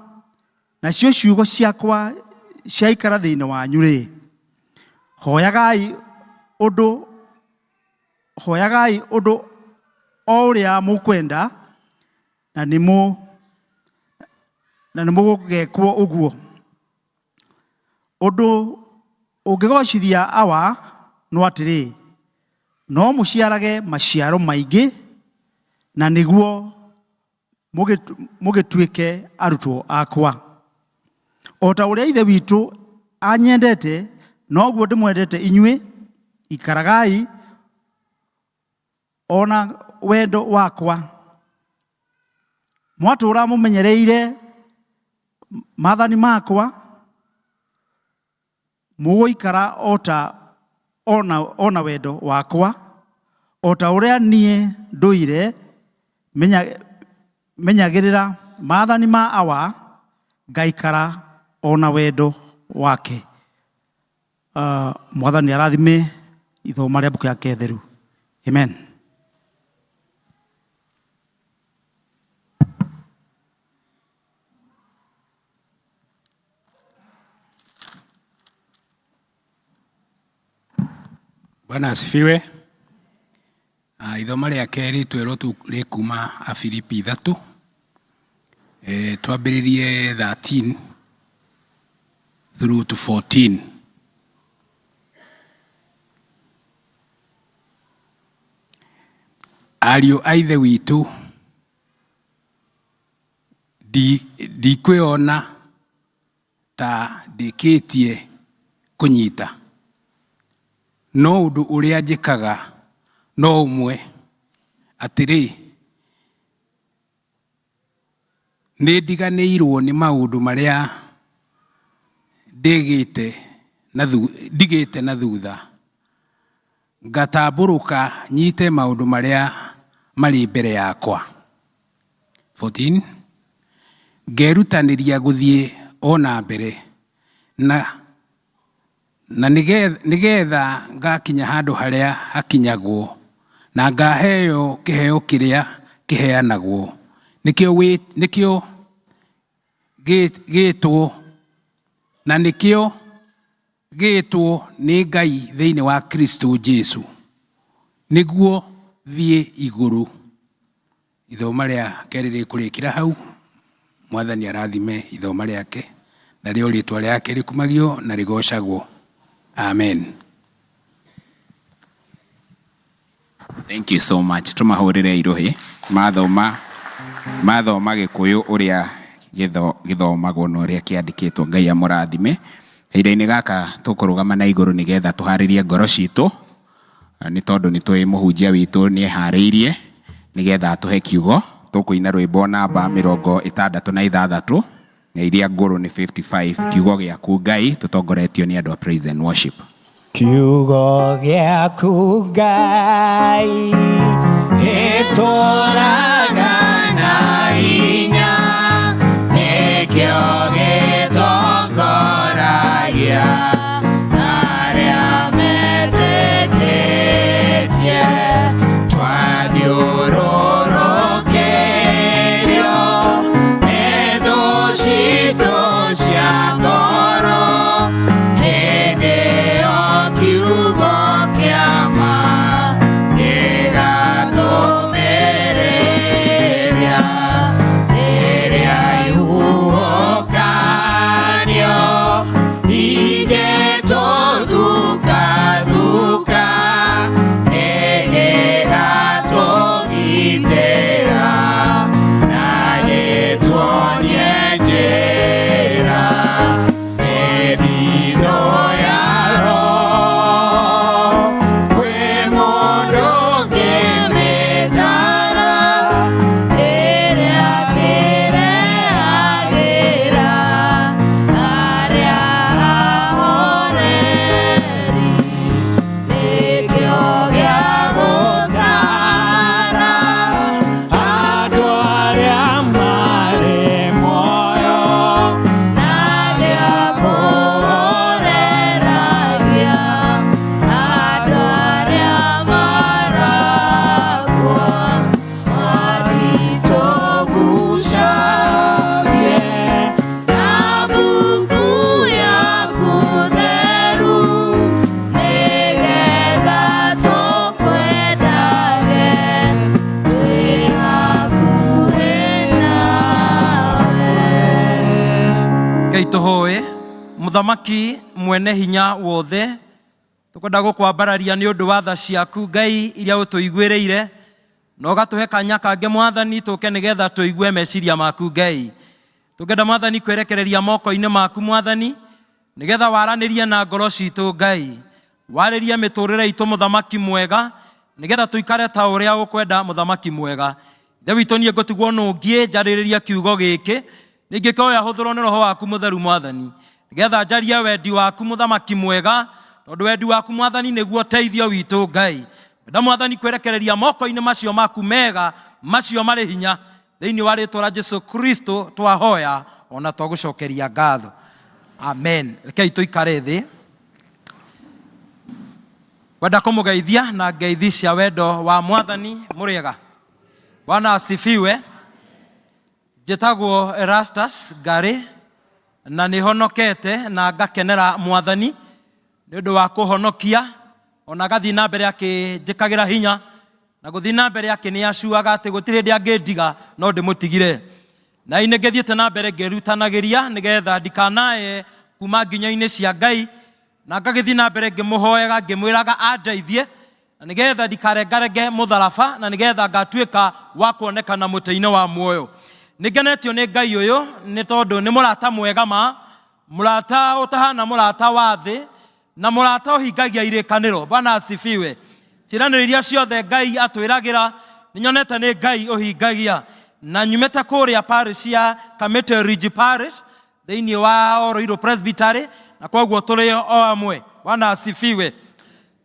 nacio ciugo ciakwa ciaikara thĩinĩ wanyu-rĩ, hoyagai ũndũ o ũrĩa mũkwenda na nĩmũgekwo ũguo. Ũndũ ũngĩgocithia Awa no atĩrĩ, no mũciarage maciaro maingĩ na nĩguo mũgĩtuĩke arutwo akwa. O ta ũrĩa Ithe witũ anyendete, noguo ndĩmwendete inyuĩ. Ikaragai ona wendo wakwa. Mwatũũra mũmenyereire maathani makwa, mũgũikara o ta ona wendo wakwa, o ta ũrĩa niĩ ndũire menyagĩrĩra maathani ma Awa, ngaikara ona wendo wake. Mwathani arathime ithoma rĩa mbuku yake theru. Amen. Bwana asifiwe. Ithoma rĩa kerĩ twerwo rĩkuma Afilipi 3. Twambĩrĩrie 13 through to 14. Ariũ a Ithe witũ, ndikwĩona ta ndĩkĩtie kũnyita, no ũndũ ũrĩa njĩkaga no ũmwe, atĩrĩ, nĩ ndiganĩirwo nĩ maũndũ marĩa ndigĩte na thutha, ngatambũrũka nyite maũndũ marĩa marĩ mbere yakwa. 14. Ngerutanĩria gũthiĩ o na mbere na nĩgetha ngakinya handũ harĩa hakinyagwo na ngaheo kĩheo kĩrĩa kĩheanagwo nĩkĩo gĩtwo na nĩkĩo gĩtwo nĩ Ngai thĩinĩ wa Kristo Jesu nĩguo thiĩ igũrũ. Ithoma rĩa kerĩ rĩkũrĩkĩra hau. Mwathani arathime ithoma rĩake, narĩo rĩtwa rĩake rĩkumagio na rĩgocagwo. Amen. Thank you so much. Tũmahũrĩre irũhĩ mathoma mathoma gĩkũyũ ũrĩa gĩthomagwo na ũrĩa kĩandĩkĩtwo. Ngai amũrathime. Kahinda-inĩ gaka tũkũrũgama na igũrũ nĩgetha tũharĩrie ngoro citũ nĩ tondũ nĩ tũĩ mũhunjia witũ nĩ eharĩirie nĩgetha atũhe kiugo. Tũkũina rwĩmbo namba 66 na iria ngũrũ nĩ 55, kiugo gĩaku Ngai, tũtongoretio nĩ andũ a praise and worship. Kiugo gĩaku Ngai gĩtũraga na hinya, nĩkĩo gĩtongoragia arĩa metĩkĩtie. Twathiũrũrũkĩrio nĩ thũ citũ cia ngoro, hĩndĩ ĩyo kiugo kĩa ma gĩgatũmĩrĩria. Rĩrĩa ihuhũkanio igĩtũthukathuka, nĩgĩgatũgitĩra na gĩtuonie njĩra. Mĩthithũ ya Roho kwĩ mũndũ ũngĩmĩtara, ĩrĩa kĩrehagĩra arĩa ahoreri, nĩkĩo gĩa gũtara andũ arĩa marĩ muoyo, na gĩa kũhoreragia andũ arĩa marakua. Matitũgucagie na mbuku yaku theru, nĩgetha tũkwendage twĩ hakuhĩ nawe. Ngai tũhoe. Mũthamaki mwene hinya wothe, tũkwenda gũkwambararia nĩ ũndũ wa tha ciaku Ngai iria ũtũiguĩrĩire na ũgatũhe kanya kangĩ Mwathani tũke nĩgetha tũigue meciria maku Ngai. Tũngĩenda Mwathani kwĩrekereria moko-inĩ maku Mwathani, nĩgetha waranĩrie na ngoro citũ Ngai, warĩrie mĩtũrĩre itũ Mũthamaki mwega, nĩgetha tũikare ta ũrĩa ũkwenda Mũthamaki mwega. Ithe witũ, niĩ ngũtigwo nũngiĩ njarĩrĩria kiugo gĩkĩ, ningĩkĩhoya hũthĩrwo nĩ Roho waku Mũtheru Mwathani, nĩgetha njarie wendi waku Mũthamaki mwega, tondũ wendi waku Mwathani nĩguo ũteithio witũ Ngai. Enda Mwathani kwĩrekereria moko-inĩ macio maku mega, macio marĩ hinya, thĩinĩ wa rĩtwa rĩa Jesu Kristo twahoya ona twagũcokeria ngatho, amen. Rekei tũikare thĩ. Kwenda kũmũgeithia na ngeithi cia wendo wa Mwathani. Mũrĩega? Bwana asifiwe. Njĩtagwo Erastus Ngari na nĩ honokete na ngakenera Mwathani nĩ ũndũ wa kũhonokia, ona agathiĩ na mbere akĩnjĩkagĩra hinya na gũthiĩ na mbere akĩnĩacuaga atĩ gũtirĩ hĩndĩ angĩndiga no ndĩmũtigire. Na nĩ ngĩthiĩte na mbere ngĩrutanagĩria nĩgetha ndikanae kuma nginyo-inĩ cia Ngai, na ngagĩthiĩ na mbere ngĩmũhoyaga ngĩmwĩraga andeithie na nĩgetha ndikarengarenge mũtharaba, na nĩgetha ngatuĩka wa kuonekana mũtĩ-inĩ wa muoyo. Nĩ ngenetio nĩ Ngai ũyũ nĩ tondũ nĩ mũrata mwega ma, mũrata ũtahana mũrata wa thĩ, na mũrata ũhingagia irĩkanĩro. Bwana asifiwe. Ciĩranĩro iria ciothe Ngai atwĩragĩra nĩ nyonete nĩ Ngai ũhingagia. Na nyumĩte kũrĩa parish ya Kamiti Ridge Parish thĩinĩ wa Oroiro Presbytery, na koguo tũrĩ o amwe. Bwana asifiwe.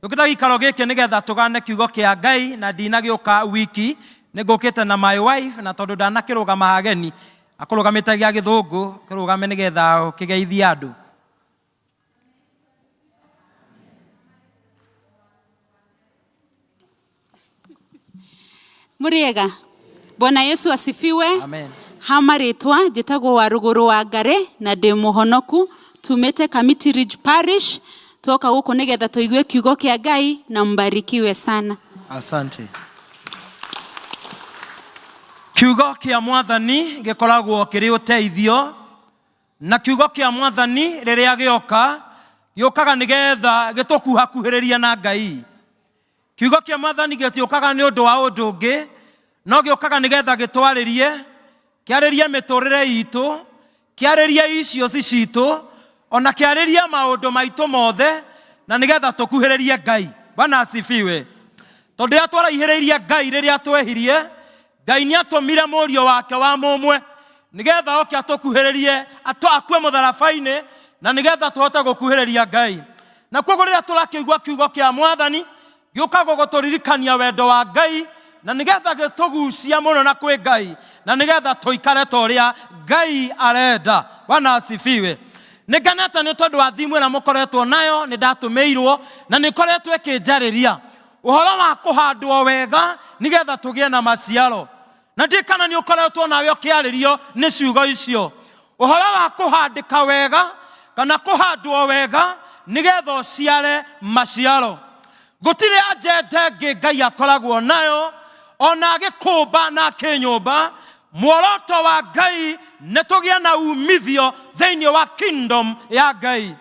Tũkĩta gĩikaro gĩkĩ nĩgetha tũgane kiugo kĩa Ngai, na ndinagĩũka wiki, nĩ ngũkĩte na my wife, na tondũ ndanakĩrũgama hageni, akũrũgamĩte gĩa gĩthũngũ, kĩrũgame nĩgetha ũkĩgeithie andũ. Mũrĩega. Bwana Yesu asifiwe. Amen. Ha marĩtwa njĩtagwo wa rũgũrũ wa Ngarĩ na ndĩ mũhonoku, tumĩte Kamiti Ridge Parish, twoka gũkũ nĩgetha tũigue kiugo kĩa Ngai na mbarikiwe sana. Asante. Kiugo kĩa Mwathani gĩkoragwo kĩrĩ ũteithio, na kiugo kĩa Mwathani rĩrĩa gĩoka gĩũkaga nĩgetha gĩtũkuhakuhĩrĩria na Ngai. Kiugo kĩa Mwathani gĩtiũkaga nĩ ũndũ wa ũndũ ũngĩ, no gĩũkaga nĩgetha gĩtwarĩrie, kĩarĩrie mĩtũrĩre itũ, kĩarĩrie issues citũ, ona kĩarĩrie maũndũ maitũ mothe, na nĩgetha tũkuhĩrĩrie Ngai. Bwana asifiwe. Tondũ rĩrĩa twaraihĩrĩirie Ngai rĩrĩa twehirie, Ngai nĩ atũmire mũriũ wake wa mũmwe nĩgetha oke atũkuhĩrĩrie, akue mũtharaba-inĩ, na nĩgetha tũhote gũkuhĩrĩria Ngai. Na koguo rĩrĩa tũrakĩigua kiugo kĩa Mwathani, gĩũkaga gũtũririkania wendo wa Ngai, na nĩgetha gĩtũgucia mũno na kwĩ Ngai, na nĩgetha tũikare ta ũrĩa Ngai arenda. Bwana asifiwe. Nĩ ngenete nĩ tondũ wa thimu ĩrĩa mũkoretwo nayo, nĩ ndatũmĩirwo na nĩ ĩkoretwo ĩkĩnjarĩria ũhoro wa kũhandwo wega nĩgetha tũgĩe na maciaro. Na ndiĩ kana nĩ ũkoretwo nawe ũkĩarĩrio nĩ ciugo icio, ũhoro wa kũhandĩka wega kana kũhandwo wega nĩgetha ũciare maciaro. Gũtirĩ agenda ĩngĩ Ngai akoragwo nayo ona agĩkũmba na akĩnyũmba. Muoroto wa Ngai nĩ tũgĩe na umithio thĩinĩ wa kingdom ya Ngai.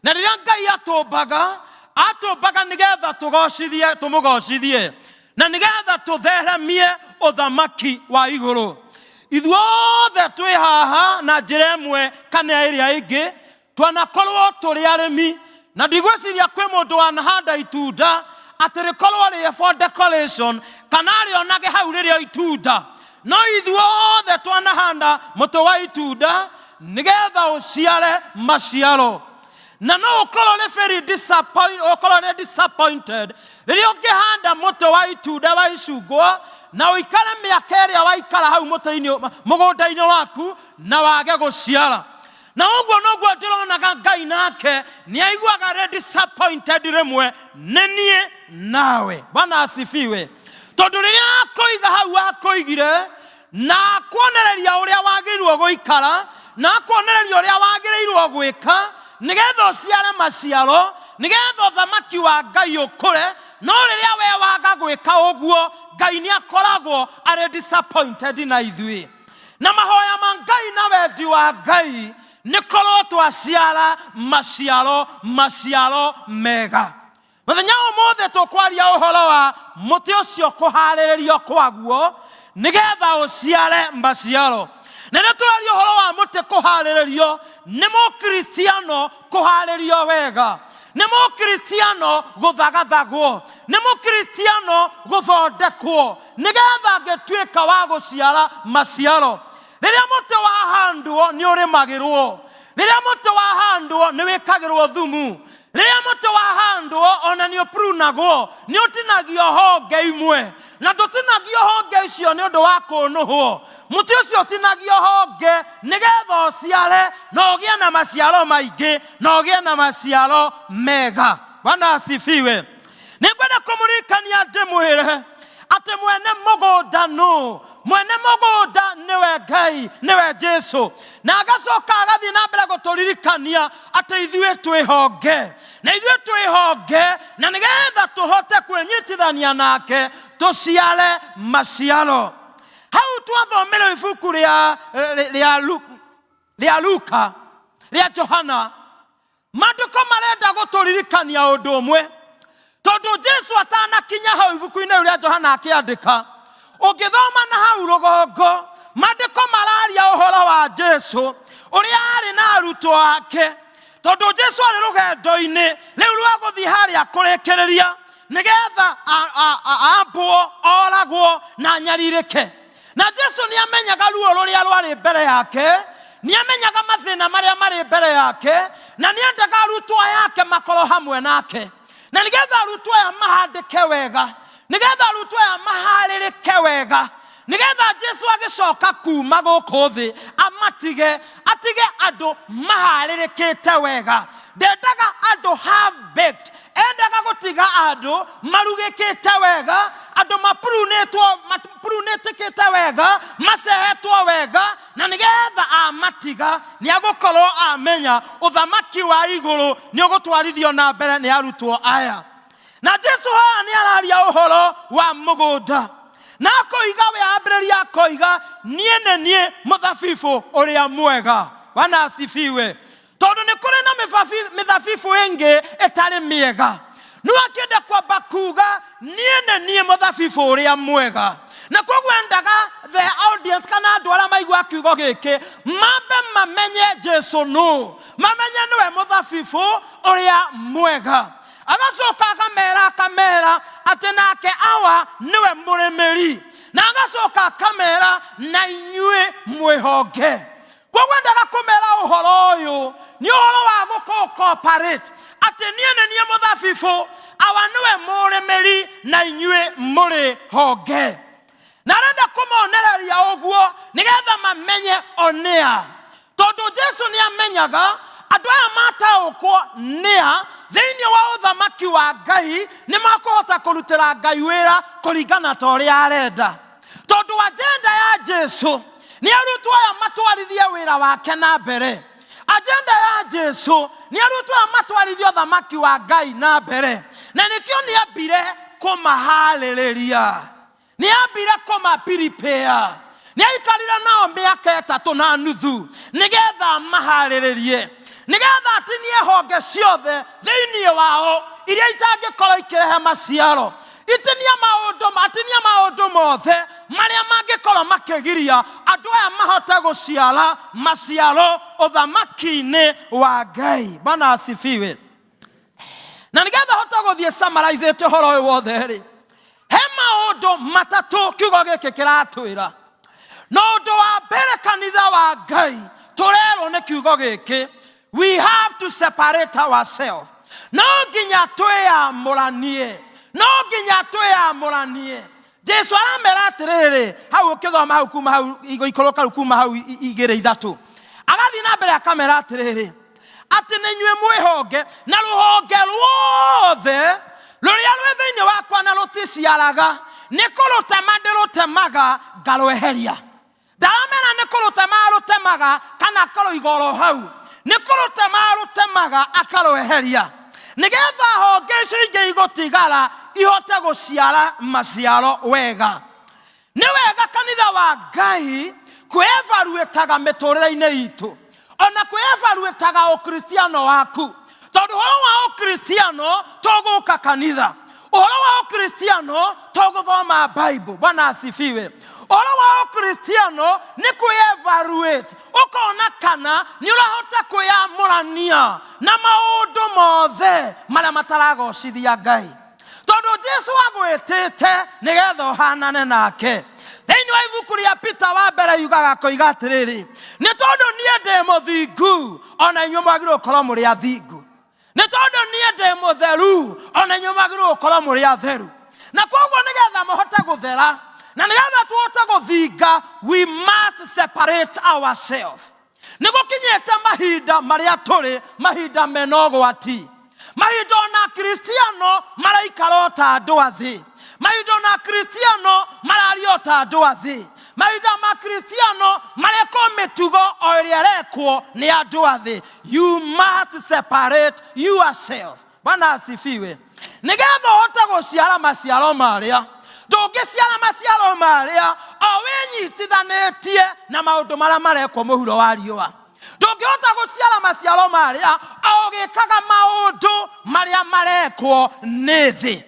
Na rĩrĩa Ngai atũmbaga, atũmbaga nĩgetha tũgocithie, tũmũgocithie, na nĩgetha tũtheremie ũthamaki wa igũrũ. Ithuothe twĩ haha na njĩra ĩmwe kana ĩrĩa ĩngĩ, twanakorwo tũrĩ arĩmi, na ndigwĩciria kwĩ mũndũ wanahanda itunda atĩ rĩkorwo rĩ for decoration kana rĩonage hau rĩrĩ o itunda. No ithuothe twanahanda mũtĩ wa itunda nĩgetha ũciare maciaro. Na no ũkorwo ũrĩ very disappoint, ũkorwo ũrĩ disappointed rĩrĩa ũngĩhanda mũtĩ wa itunda wa icungwa na ũikare mĩaka ĩrĩa waikara hau mũtĩ-inĩ, mũgũnda-inĩ waku na wage gũciara. Na ũguo noguo ndĩronaga Ngai nake nĩ aiguaga arĩ disappointed rĩmwe nĩ niĩ nawe. Bwana asifiwe. Tondũ rĩrĩa akũiga hau akũigire na akuonereria ũrĩa wagĩrĩirwo gũikara na akuonereria ũrĩa wagĩrĩirwo gwĩka nĩgetha ũciare maciaro, nĩgetha ũthamaki wa Ngai ũkũre, no rĩrĩa we waga gwĩka ũguo, Ngai nĩ akoragwo arĩ disappointed na ithuĩ. Na mahoya ma Ngai na wendi wa Ngai nĩ korwo twaciara maciaro, maciaro mega. Mũthenya ũmũthĩ tũkwaria ũhoro wa mũtĩ ũcio kũharĩrĩrio kwaguo nĩgetha ũciare maciaro. Na rĩrĩa tũraria ũhoro wa mũtĩ kũharĩrĩrio, nĩ mũkristiano kũharĩrio wega, nĩ mũkristiano gũthagathagwo, nĩ mũkristiano gũthondekwo nĩgetha angĩtuĩka wa gũciara maciaro. Rĩrĩa mũtĩ wahandwo nĩ ũrĩmagĩrwo, rĩrĩa mũtĩ wahandwo nĩ wĩkagĩrwo thumu, rĩrĩa mũtĩ wahandwo ona nĩ ũprunagwo, nĩ ũtinagio honge imwe, na ndũtinagio honge icio nĩ ũndũ wa kũnũhwo. Mũtĩ ũcio ũtinagio honge nĩgetha ũciare na ũgĩe na maciaro maingĩ na ũgĩe na maciaro mega. Bwana asifiwe. Nĩngwenda kũmũririkania ndĩmwĩre atĩ mwene mũgũnda nũ? Mwene mũgũnda nĩwe Ngai, nĩwe Jesu. Na agacoka agathiĩ na mbere gũtũririkania atĩ ithuĩ twĩ honge, na ithuĩ twĩ honge, na nĩgetha tũhote kwĩnyitithania nake tũciare maciaro. Hau twathomire ibuku rĩa Luka, rĩa Johana, maandĩko marenda gũtũririkania ũndũ ũmwe, tondũ Jesu atanakinya hau ibuku-inĩ rĩu rĩa Johana akĩandĩka, ũngĩthoma na hau rũgongo, maandĩko mararia ũhoro wa Jesu ũrĩa arĩ na arutwo ake, tondũ Jesu arĩ rũgendo-inĩ rĩu rwa gũthiĩ harĩa kũrĩkĩrĩria nĩgetha ambwo, oragwo na anyarirĩke. Na Jesu nĩ amenyaga ruo rũrĩa rwarĩ mbere yake, nĩ amenyaga mathĩna marĩa marĩ mbere yake, na nĩ endaga arutwo yake makorwo hamwe nake. Na nĩgetha arutwo aya mahandĩke wega, nĩgetha arutwo aya maharĩrĩke wega, nĩgetha Jesu agĩcoka kuma gũkũ thĩ amatige, atige andũ maharĩrĩkĩte wega. Ndendaga andũ half baked, endaga gũtiga andũ marugĩkĩte wega, andũ maprunĩtwo, maprunĩtĩkĩte wega, macehetwo wega, na nĩgetha amatiga nĩ agũkorwo amenya ũthamaki wa igũrũ nĩ ũgũtwarithio na mbere nĩ arutwo aya. Na Jesu haha nĩ araria ũhoro wa mũgũnda, na akoiga, we ambĩrĩria akoiga, niĩ nĩ niĩ mũthabibũ ũrĩa mwega. Bwana asifiwe. Tondũ nĩ kũrĩ na mĩthabibũ ĩngĩ ĩtarĩ mĩega. No akĩenda kwamba kuga niĩ nĩ niĩ mũthabibũ ũrĩa mwega, na koguo endaga the audience kana andũ arĩa maigua kiugo gĩkĩ mambe mamenye Jesu nũ, mamenye nĩwe mũthabibũ ũrĩa mwega. Agacoka akamera akamera atĩ nake awa nĩwe mũrĩmĩri, na agacoka akamera na inyuĩ mwĩhonge. Koguo endaga kũmera ũhoro ũyũ nĩ ũhoro wa gũkũ-cooperate atĩ niĩ nĩ niĩ mũthabibũ, awa nĩwe mũrĩmĩri na inyuĩ mũrĩ honge. Na arenda kũmonereria ũguo nĩgetha mamenye onĩa, tondũ Jesu nĩ amenyaga andũ aya mataũkwo nĩa thĩinĩ wa ũthamaki wa Ngai nĩ makũhota kũrutĩra Ngai wĩra kũringana ta ũrĩa arenda. Tondũ agenda ya Jesu nĩ arutwo aya matwarithie wĩra wake na mbere. Agenda ya Jesu nĩ arutwo aya matwarithie ũthamaki wa Ngai na mbere, na nĩkĩo nĩ ambire kũmaharĩrĩria, nĩ ambire kũmapiripĩa, nĩ aikarire nao mĩaka 3 na nuthu nĩgetha maharĩrĩrie, nĩgetha atinie honge ciothe thĩinĩ wao iria itangĩkorwo ikĩrehe maciaro, itinie maũndũ, atinie maũndũ mothe marĩa mangĩkorwo makĩgiria andũ aya mahote gũciara maciaro ũthamaki-inĩ wa Ngai. Bwana asifiwe. Na nĩgetha hote gũthiĩ summarizĩte ũhoro ũyũ wothe rĩ, he maũndũ matatũ kiugo gĩkĩ kĩratwĩra. Na ũndũ wa mbere kanitha wa Ngai tũrerwo nĩ kiugo gĩkĩ, we have to separate ourselves. No nginya twĩyamũranie, no nginya twĩyamũranie. Jesu aramera atĩrĩrĩ, hau ũkĩthoma hau kuma hau ikũrũka rĩu kuma hau 2 3, agathiĩ na mbere akamera atĩrĩrĩ atĩ nĩ inyuĩ mwĩhonge, na rũhonge ruothe rũrĩa rwĩ thĩinĩ wakwa na rũticiaraga nĩ kũrũtema ndĩrũtemaga ngarweheria. Ndaramera nĩ kũrũtema arũtemaga kana akarũiga oro hau, nĩ kũrũtema arũtemaga akarweheria, nĩgetha honge icio ingĩ igũtigara ihote gũciara maciaro wega. Nĩ wega kanitha wa Ngai kwĩevaluĩtaga mĩtũrĩre-inĩ itũ, ona kwĩevaluĩtaga ũkristiano waku, tondũ ũhoro wa ũkristiano to gũka kanitha, ũhoro wa ũkristiano to gũthoma Bible. Bwana asifiwe. Ũhoro wa ũkristiano nĩ kwĩevaluate, ũkona kana nĩ ũrahota kwĩyamũrania na maũndũ mothe marĩa mataragocithia Ngai, tondũ Jesu agwĩtĩte nĩgetha ũhanane nake. Thĩinĩ wa ibuku rĩa Peter wa mbere yugaga koiga atĩrĩrĩ, nĩ tondũ niĩ ndĩ mũthingu ona inyuĩ mwagĩrĩirwo gũkorwo mũrĩ athingu, nĩ tondũ niĩ ndĩ mũtheru ona inyuĩ mwagĩrĩirwo gũkorwo mũrĩ atheru. Na koguo nĩgetha mũhote gũthera na nĩgetha tũhote gũthinga, we must separate ourselves. Nĩ gũkinyĩte mahinda marĩa tũrĩ, mahinda mena ũgwati, mahinda ona Kristiano maraikara o ta andũ a thĩ, mahinda ona Kristiano mararia o ta andũ a thĩ, mahinda ma Kristiano marekwo mĩtugo o ĩrĩa ĩrekwo nĩ andũ a thĩ. You must separate yourself. Bwana asifiwe. Nĩgetha ũhote gũciara maciaro marĩa, ndũngĩciara maciaro marĩa o wĩnyitithanĩtie na maũndũ marĩa marekwo mũhuro wa riũa. Ndũngĩhota gũciara maciaro marĩa o ũgĩkaga maũndũ marĩa marekwo nĩ thĩ.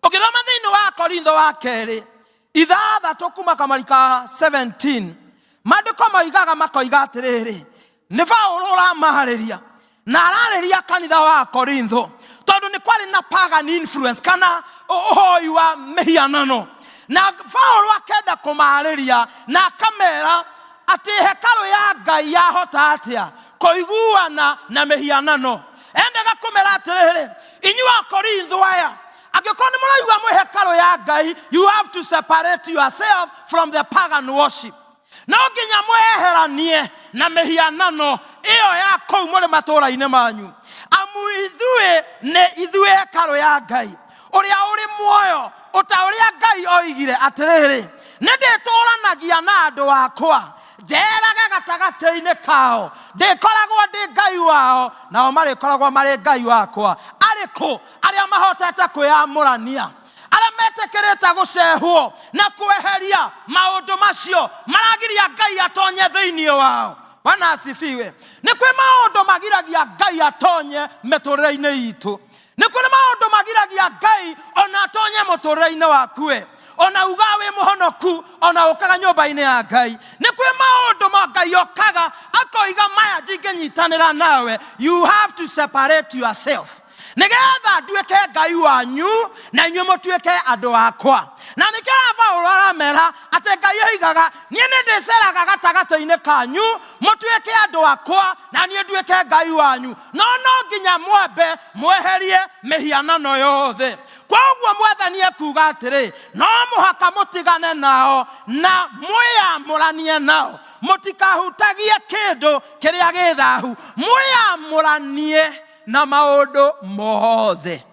Ũkĩthoma thĩinĩ wa Korintho wa kerĩ 6 kuma kamari ka 17, maandĩko moigaga makoiga atĩrĩrĩ, nĩ Paũlũ ũramarĩria na ararĩria kanitha wa Korintho, tondũ nĩ kwarĩ na pagan influence kana ũhoi wa mĩhianano, na Paũlũ akenda kũmarĩria na akamera atĩ hekarũ ya Ngai yahota atĩa kũiguana na mĩhianano. Endaga kũmera atĩrĩrĩ, inyuĩ a Korintho aya, angĩkorwo nĩ mũraigua mwĩ hekarũ ya Ngai, you have to separate yourself from the pagan worship. No nginya mweheranie na mĩhianano ĩyo ya kũu mũrĩ matũũra-inĩ manyu, amu ithuĩ nĩ ithuĩ hekarũ ya Ngai ũrĩa ũrĩ muoyo, ũta ũrĩa Ngai oigire atĩrĩrĩ, nĩ ndĩtũũranagia na andũ akwa, njeerage gatagatĩ-inĩ kao, ndĩkoragwo ndĩ Ngai wao, nao marĩkoragwo marĩ Ngai wakwa. Arĩkũ arĩa mahotete kwĩyamũrania, arĩa metĩkĩrĩte gũcehwo na kweheria maũndũ macio maragiria Ngai atonye thĩinĩ wao? Bwana asifiwe. Nĩ kwĩ maũndũ magiragia Ngai atonye mĩtũrĩre-inĩ itũ. Nĩ kũrĩ maũndũ magiragia Ngai ona atonye mũtũrĩre-inĩ waku we. Ona uga wĩ mũhonoku, ona ũkaga nyũmba-inĩ ya Ngai. Nĩ kwĩ maũndũ ma Ngai okaga akoiga maya ndingĩnyitanĩra nawe. You have to separate yourself. Nĩgetha nduĩke Ngai wanyu na inyuĩ mũtuĩke andũ akwa. Na nĩkĩo Paulo aramera atĩ Ngai oigaga niĩ nĩ ndĩceraga gatagatĩ-inĩ kanyu mũtuĩke andũ akwa na niĩ nduĩke Ngai wanyu. No no nginya mwambe mweherie mĩhianano yothe. Kwoguo Mwathani ekuuga atĩrĩ, no mũhaka mũtigane nao na mwĩyamũranie nao, mũtikahutagie kĩndũ kĩrĩa gĩ thahu, mwĩyamũranie na maũndũ mothe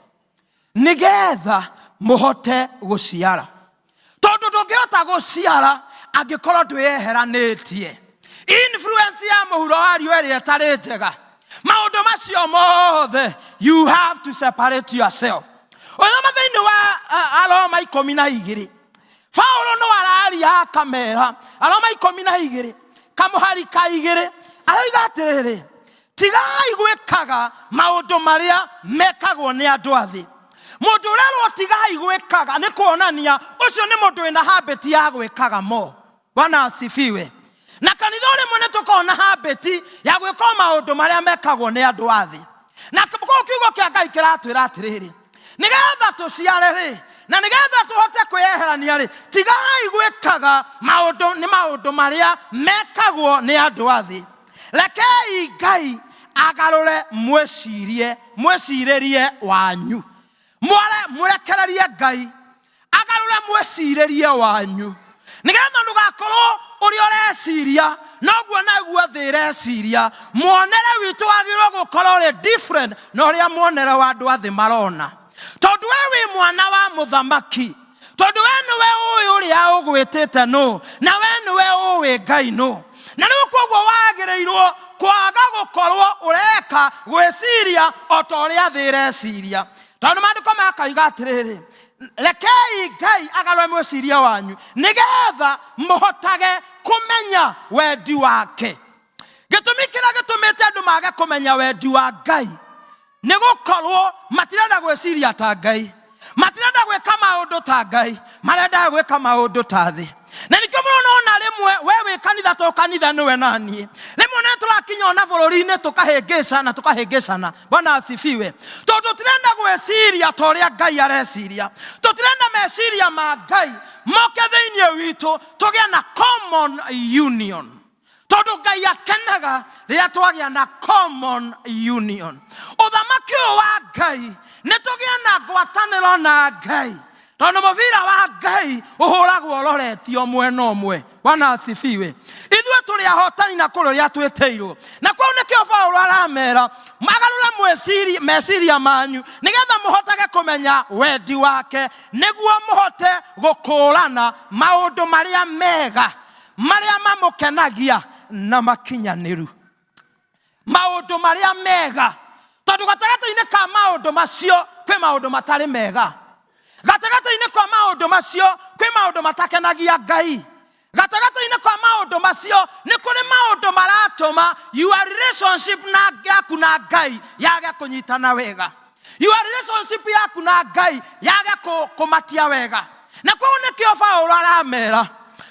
nĩgetha mũhote gũciara. Tondũ ndũngĩhota gũciara angĩkorwo ndwĩyeheranĩtie. Influence ya mũhuro wa riũa ĩrĩa ĩtarĩ njega, maũndũ macio mothe you have to separate yourself. Ũthoma thĩinĩ wa Aroma 12, Paulo no araria akamera, Aroma 12 kamũhari ka 2, aroiga atĩrĩrĩ, tigai gwĩkaga maũndũ marĩa mekagwo nĩ andũ a thĩ. Mũndũ ũrerwo tigai gwĩkaga nĩ kuonania ũcio nĩ mũndũ wĩna habit ya gwĩkaga mo. Bwana asifiwe. Na kanitha ũrĩ mũnene tũkoragwo na habit ya gwĩka maũndũ marĩa mekagwo nĩ andũ a thĩ. Na kũu kiugo kĩa Ngai kĩratwĩra atĩrĩrĩ, nĩgetha tũciare rĩ, na nĩgetha tũhote kwĩyeherania rĩ, tigai gwĩkaga maũndũ nĩ maũndũ marĩa mekagwo nĩ andũ a thĩ. Rekei Ngai agarũre mwĩcirĩrie wanyu. Mũrekererie Ngai agarũre mwĩcirĩrie wanyu, nĩgetha ndũgakorwo ũrĩa ũreciria noguo naguo thĩ ĩreciria. Muonere witũ wagĩrĩirwo gũkorwo ũrĩ different na ũrĩa muonere wa andũ a thĩ marona, tondũ we wĩ mwana wa mũthamaki, tondũ we nĩwe ũĩ ũrĩa ũgwĩtĩte nũ, na we nĩwe ũĩ Ngai nũ. Na rĩu koguo wagĩrĩirwo kwaga gũkorwo ũreka gwĩciria o ta ũrĩa thĩ ĩreciria, tondũ maandĩko makoiga atĩrĩrĩ, rekei Ngai agarũre mwĩciria wanyu nĩgetha mũhotage kũmenya wendi wake. Gĩtũmi kĩrĩa gĩtũmĩte andũ mage kũmenya wendi wa Ngai nĩ gũkorwo matirenda gwĩciria ta Ngai, matirenda gwĩka maũndũ ta Ngai, marenda gwĩka maũndũ ta thĩ. Na nĩkĩo mũno nona rĩmwe we wĩ kanitha to kanitha nĩwe na niĩ, rĩmwe nĩ tũrakinya ona bũrũri-inĩ tũkahĩngĩcana, tũkahĩngĩcana. Bwana asifiwe. Tondũ tũtirenda gwĩciria ta ũrĩa Ngai areciria, tũtirenda meciria ma Ngai moke thĩinĩ witũ, tũgĩe na common union. Tondũ Ngai akenaga rĩrĩa twagĩa na common union. Ũthamaki ũyũ wa Ngai nĩ tũgĩe na ngwatanĩro na Ngai, tondũ mũbira wa Ngai ũhũragwo ũroretio mwena ũmwe. Bwana asifiwe. Ithuĩ tũrĩ ahotani na kũrĩ ũrĩa twĩtĩirwo, na kũu nĩkĩo Paulo aramera magarũre meciria manyu nĩgetha mũhotage kũmenya wendi wake, nĩguo mũhote gũkũũrana maũndũ marĩa mega marĩa mamũkenagia na makinyanĩru. Maũndũ marĩa mega, tondũ gatagatĩ-inĩ ka maũndũ macio kwĩ maũndũ matarĩ mega, gatagatĩ-inĩ ka maũndũ macio kwĩ maũndũ matakenagia Ngai, gatagatĩ-inĩ ka maũndũ macio nĩ kũrĩ maũndũ maratũma your relationship na yaku na Ngai yage kũnyitana wega, your relationship yaku na Ngai yage kũmatia wega. Na kũu nĩkĩo Paulo aramera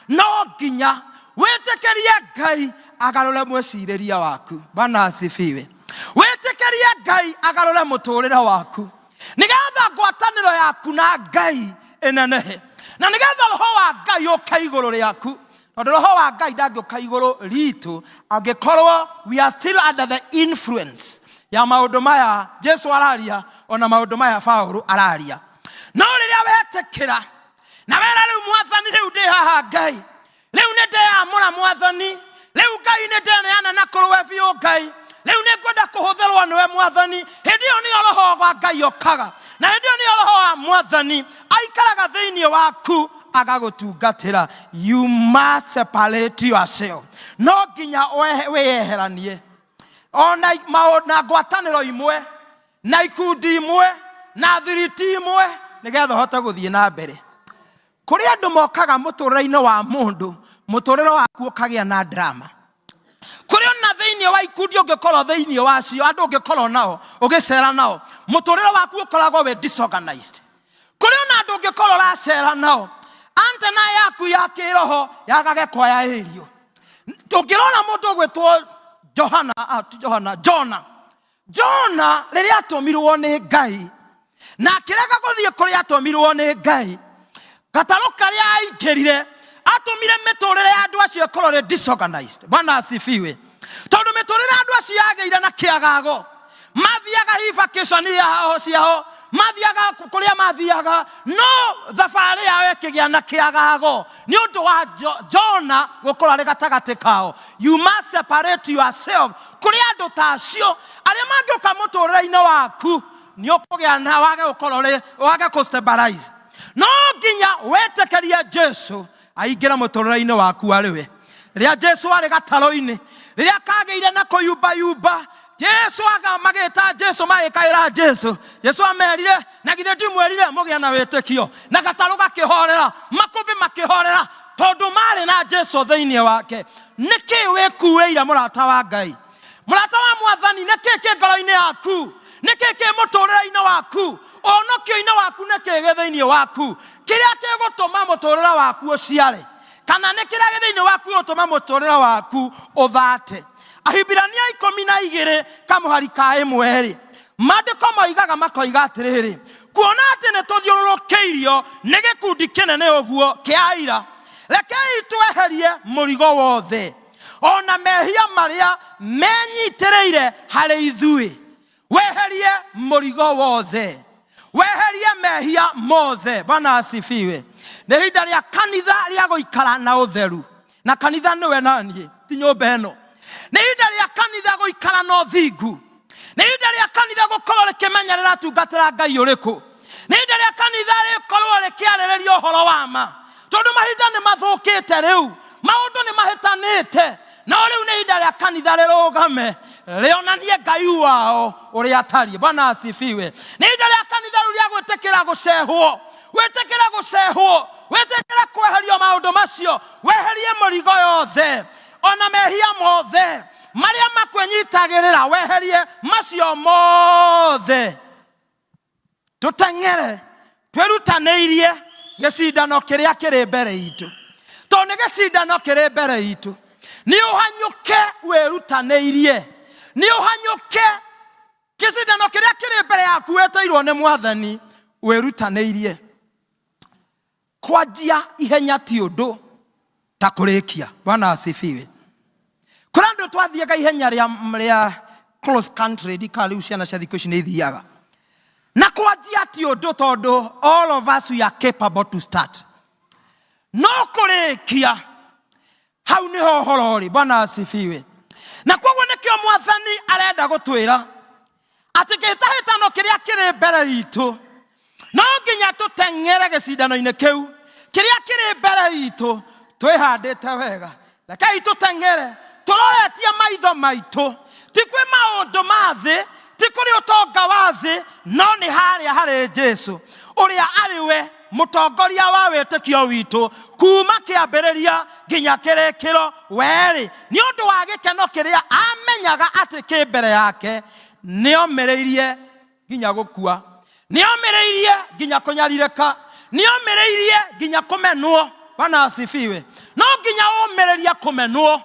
no nginya wĩtĩkĩrie Ngai agarũre mwĩcirĩrie waku. Bwana asifiwe. Wĩtĩkĩrie Ngai agarũre mũtũrĩre waku, nĩgetha ngwatanĩro yaku na Ngai ĩnenehe, na nĩgetha roho wa Ngai ũke igũrũ rĩaku, tondũ roho wa Ngai ndangĩũka igũrũ ritũ angĩkorwo we are still under the influence ya maũndũ maya Jesu araria, ona maũndũ maya Paulo araria. No rĩrĩa wetĩkĩra na wera rĩu Mwathani, rĩu ndĩ haha Ngai, rĩu nĩ ndeyamũra Mwathani, rĩu Ngai nĩ ndeneana na kũrũwe biũ Ngai, rĩu nĩ ngwenda kũhũthĩrwo nĩwe Mwathani, hĩndĩ ĩyo nĩyo roho wa Ngai okaga, na hĩndĩ ĩyo nĩyo roho wa Mwathani aikaraga thĩinĩ waku agagũtungatĩra. You must separate yourself. No nginya wĩyeheranie ona na ngwatanĩro imwe, na ikundi imwe, na thiriti imwe, nĩgetha ũhote gũthiĩ na mbere. Kũrĩ andũ mokaga mũtũrĩre-inĩ wa mũndũ, mũtũrĩre waku ũkagĩa na drama. Kũrĩ ona thĩinĩ wa ikundi ũngĩkorwo thĩinĩ wacio, andũ ũngĩkorwo nao, ũgĩcera nao, Mũtũrĩre waku ũkoragwo wĩ disorganized. Kũrĩ ona andũ ũngĩkorwo ũracera nao, antena yaku ya kĩroho yagage kwaya ĩrio. Tũngĩrora mũndũ ũgwĩtwo Johana, ah, ti Johana, Jona. Jona rĩrĩa atũmirwo nĩ Ngai na akĩrega gũthiĩ kũrĩa atũmirwo nĩ Ngai, gatarũ karĩa aingĩrire atũmire mĩtũrĩre ya andũ acio ĩkorwo ĩrĩ disorganized. Bwana asifiwe. Tondũ mĩtũrĩre ya andũ acio yagĩire na kĩagago, mathiaga hi vacation yao ciao, mathiaga kũrĩa mathiaga, no thabarĩ yao ĩkĩgĩa na kĩagago nĩ ũndũ wa Jona gũkorwo arĩ gatagatĩ kao. You must separate yourself kũrĩ andũ ta acio arĩa mangĩũka mũtũrĩre-inĩ waku, nĩ ũkũgĩa na wage gũkorwo ũrĩ, wage kũ stabilize. No nginya wĩtĩkĩrie Jesu aingĩre mũtũrĩre-inĩ waku arĩ we. Rĩrĩa Jesu arĩ gatarũ-inĩ, rĩrĩa kagĩire na kũyumbayumba, Jesu aga magĩta Jesu, magĩkaĩra Jesu. Jesu amerire, na githĩ ndimwĩrire mũgĩe na wĩtĩkio? Na gatarũ gakĩhorera, makũmbĩ makĩhorera, tondũ marĩ na Jesu thĩinĩ wake. Nĩkĩ wĩkuĩire mũrata wa Ngai? Mũrata wa Mwathani, nĩkĩ kĩ ngoro-inĩ yaku? Nĩkĩ kĩ mũtũrĩre-inĩ waku? Ũhonokio-inĩ waku nĩkĩ gĩ thĩinĩ waku? Kĩrĩa gĩgũtũma mũtũrĩre waku ũciare, kana nĩ kĩrĩa gĩ thĩinĩ waku gĩgũtũma mũtũrĩre waku ũthate? Ahibirania 12 kamũhari ka 1 rĩ, maandĩko moigaga makoiga atĩrĩrĩ, kuona atĩ nĩ tũthiũrũrũkĩirio nĩ gĩkundi kĩnene ũguo kĩa aira, rekei tweherie mũrigo wothe ona mehia marĩa menyitĩrĩire harĩ ithuĩ. Weherie mũrigo wothe, weherie mehia mothe. Bwana asifiwe. Nĩ ihinda rĩa kanitha rĩa gũikara na ũtheru, na kanitha nĩwe naniĩ, ti nyũmba ĩno. Nĩ ihinda rĩa kanitha gũikara na ũthingu. Nĩ ihinda rĩa kanitha gũkorwo rĩkĩmenya rĩratungatĩra Ngai ũrĩkũ. Nĩ ihinda rĩa kanitha rĩkorwo rĩkĩarĩrĩria ũhoro wa ma, tondũ mahinda nĩ mathũkĩte rĩu, maũndũ nĩ mahĩtanĩte. No rĩu nĩ ihinda rĩa kanitha rĩrũgame rĩonanie Ngai wao ũrĩa atariĩ. Bwana asifiwe. Nĩ ihinda rĩa kanitha rĩu rĩa gwĩtĩkĩra gũcehwo, wĩtĩkĩre gũcehwo, wĩtĩkĩre kweherio maũndũ macio, weherie mũrigo yothe ona mehia mothe marĩa makwĩnyitagĩrĩra, weherie macio mothe. Tũteng'ere twĩrutanĩirie gĩcindano kĩrĩa kĩrĩ mbere itũ, tondũ nĩ gĩcindano kĩrĩ mbere itũ. Nĩ ũhanyũke wĩrutanĩirie, nĩ ũhanyũke gĩcindano kĩrĩa kĩrĩ mbere yaku wĩtĩirwo nĩ Mwathani, wĩrutanĩirie. Kwanjia ihenya ti ũndũ ta kũrĩkia. Bwana asifiwe. Kũrĩ andũ twathiaga ihenya rĩa cross country, ndika rĩu ciana cia thikũ ici nĩ ithiaga. Na kwanjia ti ũndũ, tondũ all of us we are capable to start. No kũrĩkia hau nĩho ũhoro ũrĩ. Bwana asifiwe. Na koguo nĩkĩo Mwathani arenda gũtwĩra atĩ kĩhĩtahĩtano kĩrĩa kĩrĩ mbere itũ no nginya tũteng'ere gĩcindano-inĩ kĩu kĩrĩa kĩrĩ mbere itũ twĩhandĩte wega. Rekei tũteng'ere tũroretie maitho maitũ, ti kwĩ maũndũ ma thĩ, ti kũrĩ ũtonga wa thĩ, no nĩ harĩa harĩ Jesu ũrĩa arĩ we mũtongoria wa wĩtĩkio witũ kuma kĩambĩrĩria nginya kĩrĩkĩro. Werĩ nĩ ũndũ wa gĩkeno kĩrĩa amenyaga atĩ kĩ mbere yake, nĩomĩrĩirie nginya gũkua, nĩomĩrĩirie nginya kũnyarirĩka, nĩomĩrĩirie nginya kũmenwo. Bwana asifiwe. No nginya ũmĩrĩrie kũmenwo,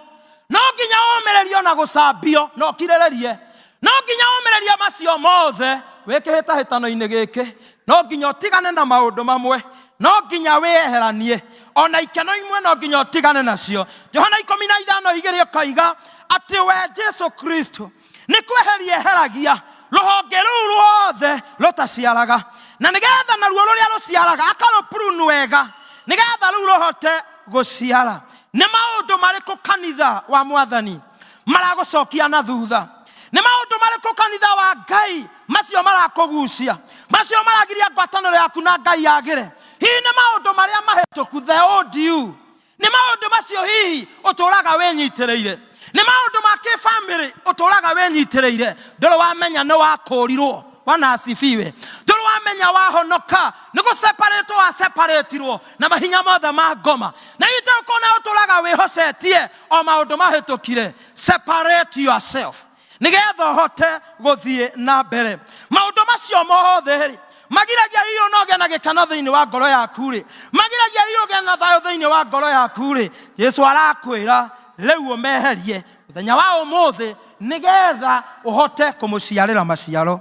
no nginya ũmĩrĩrie ona gũcambio, na ũkirĩrĩrie. No nginya ũmĩrĩrie macio mothe wĩ kĩhĩtahĩtano-inĩ gĩkĩ. No nginya ũtigane na maũndũ mamwe, no nginya wĩyeheranie ona ikeno imwe, no nginya ũtigane nacio. Johana 15:2 ũkoiga atĩ we Jesu Kristo nĩ kweheria eheragia rũhonge rũu ruothe rũtaciaraga, na nĩgetha naruo rũrĩa rũciaraga akarũprune wega, nĩgetha rũu rũhote gũciara. Nĩ maũndũ marĩkũ kanitha wa Mwathani maragũcokia na thutha? Nĩ maũndũ marĩkũ kanitha wa Ngai macio marakũgucia, macio maragiria ngwatanĩro yaku na Ngai yagĩre? Hihi nĩ maũndũ marĩa mahĩtũku, the old you? Nĩ maũndũ macio hihi ũtũraga wĩnyitĩrĩire? Nĩ maũndũ ma kĩbamĩrĩ ũtũraga wĩnyitĩrĩire? Ndũrĩ wamenya nĩ wakũrirwo. Bwana asifiwe. Ndũrĩ wamenya wahonoka nĩ gũseparatwo, wasepaраtirwo na mahinya mothe ma ngoma, na hihi ũkona ũtũraga wĩhocetie o maũndũ mahĩtũkire. Separate yourself. Nĩgetha ũhote gũthiĩ na mbere. Maũndũ macio mothe rĩ, magiragia hihi ona ũgĩe na gĩkeno thĩinĩ wa ngoro yaku rĩ, magiragia hihi ũgĩe na thayũ thĩinĩ wa ngoro yaku rĩ, Jesu arakwĩra rĩu ũmeherie mũthenya wa ũmũthĩ nĩgetha ũhote kũmũciarĩra maciaro.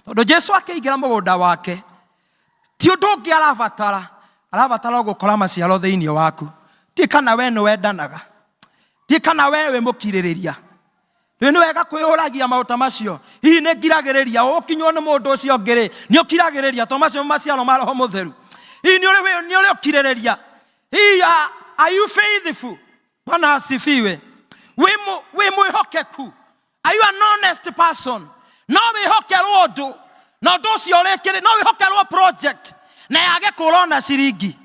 Tondũ Jesu akĩingĩra mũgũnda wake, ti ũndũ ũngĩ arabatara, arabatara o gũkora maciaro thĩinĩ waku. Ti kana we nĩ wendanaga, ti kana we wĩ mũkirĩrĩria. Rĩu nĩ wega kwĩyũragia maũndũ ta macio. Hihi nĩ ngiragĩrĩria ũkinywo nĩ mũndũ ũcio ũngĩ rĩ, nĩ ũkiragĩrĩria? Tondũ macio nĩ maciaro ma Roho Mũtheru. Hihi nĩ ũrĩ nĩ ũrĩ ũkirĩrĩria? Hihi are you faithful? Bwana asifiwe. Wĩ mwĩhokeku? Are you an honest person? No wĩhokerwo ũndũ na ũndũ ũcio ũrĩkĩrĩ, no wĩhokerwo project na yage kũra ona ciringi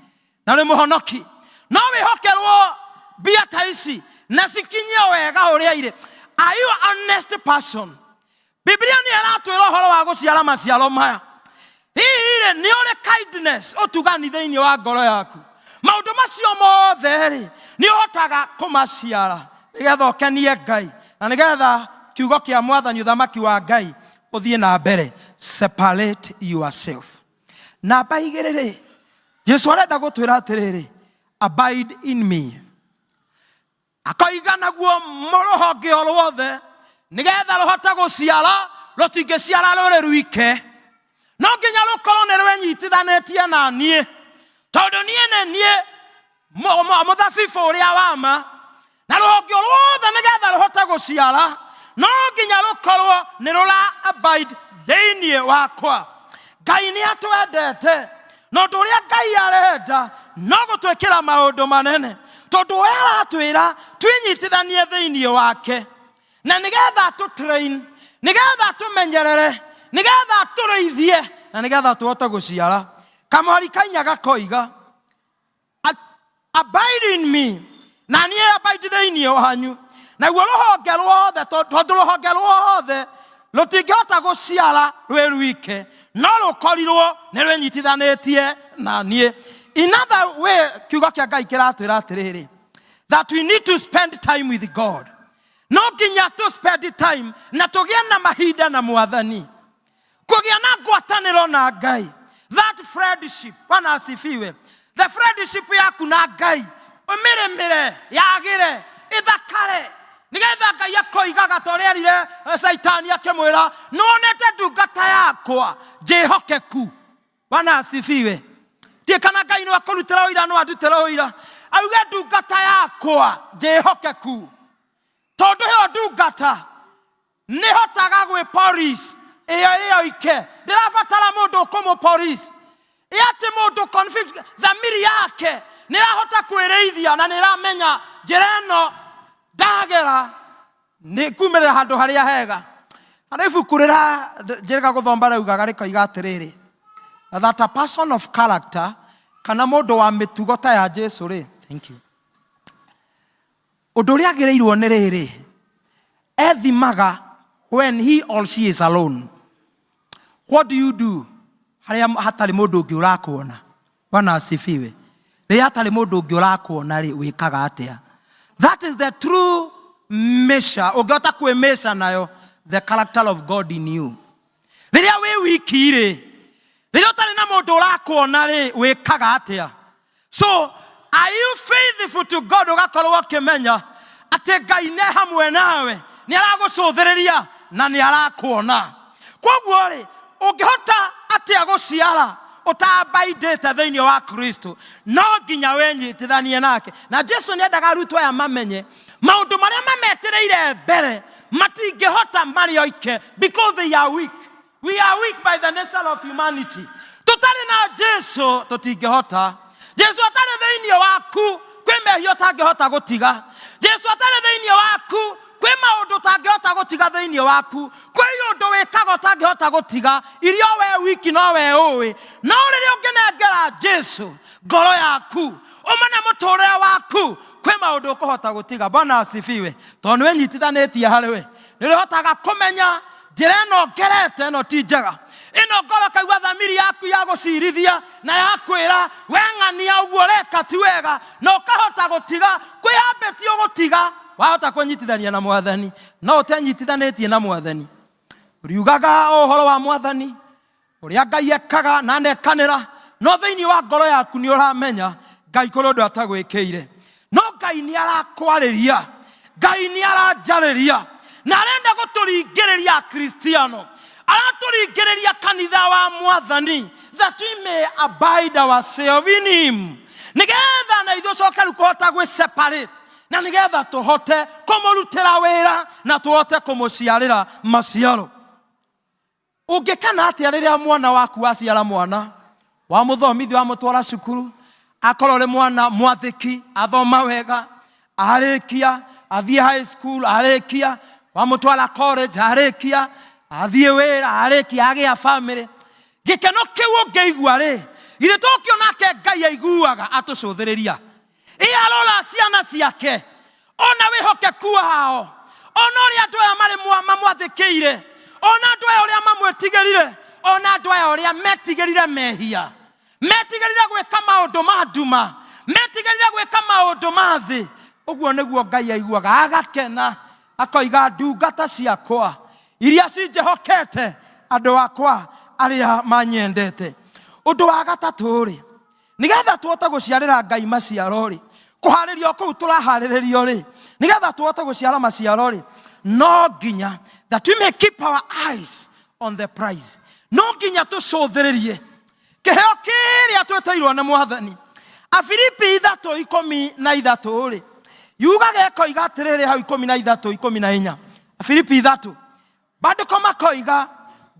na nĩ mũhonoki. No wĩhokerwo mbia ta ici na cikinyie wega ũrĩa irĩ. Are you an honest person? Biblia nĩ ĩratwĩra ũhoro wa gũciara maciaro maya. Hihi rĩ, nĩ ũrĩ kindness, ũtugani thĩinĩ wa ngoro yaku? Maũndũ macio mothe rĩ, nĩ ũhotaga kũmaciara nĩgetha ũkenie Ngai na nĩgetha kiugo kĩa Mwathani, ũthamaki wa Ngai ũthiĩ na mbere. Separate yourself. Namba igĩrĩ rĩ, Jesu arenda gũtwĩra atĩrĩrĩ, abide in me. Akoiga naguo rũhonge o rwothe nĩgetha rũhote gũciara, rũtingĩciara rũrĩ rwike, no nginya rũkorwo nĩ rwenyitithanĩtie na niĩ, tondũ niĩ nĩ niĩ mũthabibũ ũrĩa wa ma. Na rũhonge o rwothe nĩgetha rũhote gũciara, no nginya rũkorwo nĩ rũra abide thĩinĩ wakwa. Ngai nĩ atwendete, na ũndũ ũrĩa Ngai arenda no gũtwĩkĩra maũndũ manene, tondũ we aratwĩra twĩnyitithanie thĩinĩ wake, na nĩgetha atũtrain, nĩgetha atũmenyerere, nĩgetha atũrĩithie, na nĩgetha tũhote gũciara. Kamwari kainya gakoiga, Abide in me, na niĩ abide thĩinĩ wanyu. Naguo rũhonge rwothe, tondũ rũhonge rwothe rũtingĩhota gũciara rwĩ rwike, no rũkorirwo nĩ rwĩnyitithanĩtie na niĩ. In other way, kiugo kĩa Ngai kĩratwĩra atĩrĩrĩ, that we need to spend time with God. No nginya tũ spend time na tũgĩe na mahinda na Mwathani, kũgĩa na ngwatanĩro na Ngai, that friendship. Bwana asifiwe. The friendship yaku na Ngai ũmĩrĩmĩre, yagĩre, ĩthakare, nĩgetha Ngai akoigaga ta ũrĩa erire Caitani akĩmwĩra, nĩwonete ndungata yakwa njĩhokeku. Bwana asifiwe. Ndiĩ kana Ngai no akũrutĩra ũira, no andutĩre ũira auge ndungata yakwa njĩhokeku, tondũ ĩyo ndungata nĩhotaga gwĩ police ĩyo ĩyo ike, ndĩrabatara mũndũ ũkũmũ police ĩ atĩ mũndũ convict thamiri yake nĩrahota kwĩrĩithia na nĩramenya njĩra ĩno ndagera nĩ kumĩrĩra handũ harĩa hega. Harĩ ibuku rĩra njĩrĩga gũthoma rĩugaga rĩkoiga atĩrĩrĩ, that a person of character, kana mũndũ wa mĩtugo ta ya Jesu rĩ, thank you, ũndũ ũrĩa agĩrĩirwo nĩ rĩrĩ, ethimaga when he or she is alone. What do you do harĩa hatarĩ mũndũ ũngĩ ũrakuona? Bwana asifiwe. Rĩrĩa hatarĩ mũndũ ũngĩ ũrakuona rĩ, wĩkaga atĩa? That is the true measure ũngĩhota kwĩmeasure nayo the character of God in you. Rĩrĩa wĩ wiki rĩ, rĩrĩa ũtarĩ na mũndũ ũrakuona rĩ, wĩkaga atĩa? So are you faithful to God? Ũgakorwo ũkĩmenya atĩ Ngai nĩ hamwe nawe, nĩ aragũcũthĩrĩria na nĩ arakuona. Koguo rĩ, ũngĩhota atĩa gũciara ũtambaindĩte thĩinĩ wa Kristo? No nginya wĩnyitithanie nake. Na Jesu nĩ endaga arutwo aya mamenye maũndũ marĩa mametereire mbere matingĩhota marĩ oike, because they are weak. We are weak by the nature of humanity. Tũtarĩ na Jesu tũtingĩhota. Jesu atarĩ thĩinĩ waku kwĩ mehia ũtangĩhota gũtiga. Jesu atarĩ thĩinĩ waku kwĩ maũndũ ũtangĩhota gũtiga thĩinĩ waku. Kwĩ ũndũ wĩkaga ũtangĩhota gũtiga, iria we wiki no we ũĩ. No rĩrĩa ũngĩnengera Jesu ngoro yaku, ũmene mũtũrĩre waku, kwĩ maũndũ ũkũhota gũtiga. Bwana asifiwe. Tondũ nĩ wĩnyitithanĩtie harĩ we, nĩ ũrĩhotaga kũmenya njĩra ĩno ngerete ĩno ti njega, ĩno ngoro kaigua thamiri yaku ya gũcirithia na ya kwĩra we ng'ania ũguo ũreka ti wega, na ũkahota gũtiga. Kwĩyambĩtie ũgũtiga Wahota kwĩnyitithania na mwathani no ũtenyitithanĩtie na mwathani. Riugaga o ũhoro wa mwathani ũrĩa Ngai ekaga na anekanĩra, no thĩinĩ wa ngoro yaku nĩ ũramenya Ngai kũrĩ ũndũ atagwĩkĩire. No Ngai nĩ arakwarĩria, Ngai nĩ aranjarĩria na arenda gũtũringĩrĩria Akristiano, aratũringĩrĩria kanitha wa mwathani, that we may abide ourselves in him, nĩgetha na ithuĩ coke rĩu kũhota gwĩ separate na nĩgetha tũhote kũmũrutĩra wĩra na tũhote kũmũciarĩra maciaro. Ũngĩkena atĩa rĩrĩa mwana waku waciara mwana, wamũthomithia, wamũtwara cukuru, akorwo ũrĩ mwana mwathĩki, athoma wega, arĩkia, athiĩ high school, arĩkia, wamũtwara college, arĩkia, athiĩ wĩra, arĩkia, agĩa family. Gĩkeno kĩu ũngĩigua rĩ, githĩ tokĩo nake Ngai aiguaga atũcũthĩrĩria? Ĩ arora ciana ciake, ona wĩhokeku wao, ona ũrĩa andũ aya marĩ mamwathĩkĩire, ona andũ aya ũrĩa mamwĩtigĩrire, ona andũ aya ũrĩa metigĩrire mehia, metigĩrire gwĩka maũndũ ma nduma, metigĩrire gwĩka maũndũ ma thĩ. Ũguo nĩguo Ngai aiguaga, agakena, akoiga ndungata ciakwa iria cinjĩhokete, andũ akwa arĩa manyendete. Ũndũ wa gatatũ-rĩ, nĩgetha tũhote gũciarĩra Ngai maciaro-rĩ, kũharĩrio kũu tũraharĩrĩrio-rĩ, nĩgetha tũhote gũciara maciaro-rĩ, no nginya that we may keep our eyes on the prize, no nginya tũcũthĩrĩrie kĩheo kĩrĩa twĩtĩirwo nĩ mwathani. Afilipi 3:13-rĩ, yugaga ĩkoiga atĩrĩrĩ hau 13:14, Afilipi 3, Maandĩko makoiga,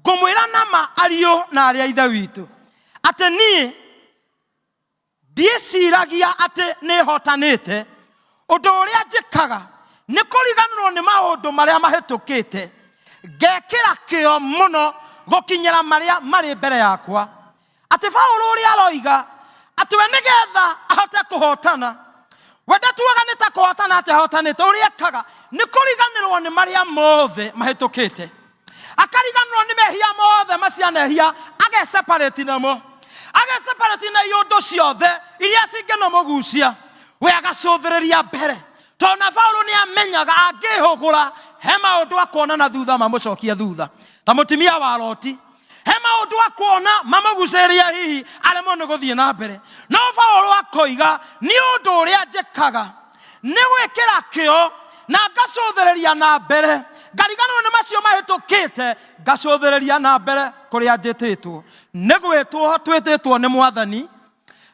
ngũmwĩra na ma ariũ na arĩ a ithe witũ, atĩ niĩ ndiĩciragia atĩ nĩhotanĩte. Ũndũ ũrĩa njĩkaga nĩ kũriganĩrwo nĩ maũndũ marĩa mahĩtũkĩte, ngekĩra kĩo mũno gũkinyĩra marĩa marĩ mbere yakwa. Atĩ Paulo ũrĩa aroiga atĩ we nĩgetha ahote kũhotana, we ndatuaga nĩ ta kũhotana atĩ ahotanĩte. Ũrĩa ekaga nĩ kũriganĩrwo nĩ marĩa mothe mahĩtũkĩte, akariganĩrwo nĩ mehia mothe macianehia, ageseparate namo, ageseparate na iũndũ ciothe iria cingĩnamũgucia, we agacũthĩrĩria mbere. Tondũ na Paulo nĩ amenyaga angĩhũgũra he maũndũ akuona na thutha mamũcokia thutha, ta mũtumia wa Loti, he maũndũ akuona mamũgucĩrĩria hihi aremwo nĩ gũthiĩ na mbere. No Paulo akoiga nĩ ũndũ ũrĩa njĩkaga nĩ gwĩkĩra kĩo na ngacũthĩrĩria na mbere, ngariganĩrwo nĩ macio mahĩtũkĩte, ngacũthĩrĩria na mbere kũrĩa njĩtĩtwo. Nĩ gwĩtwo twĩtĩtwo nĩ mwathani,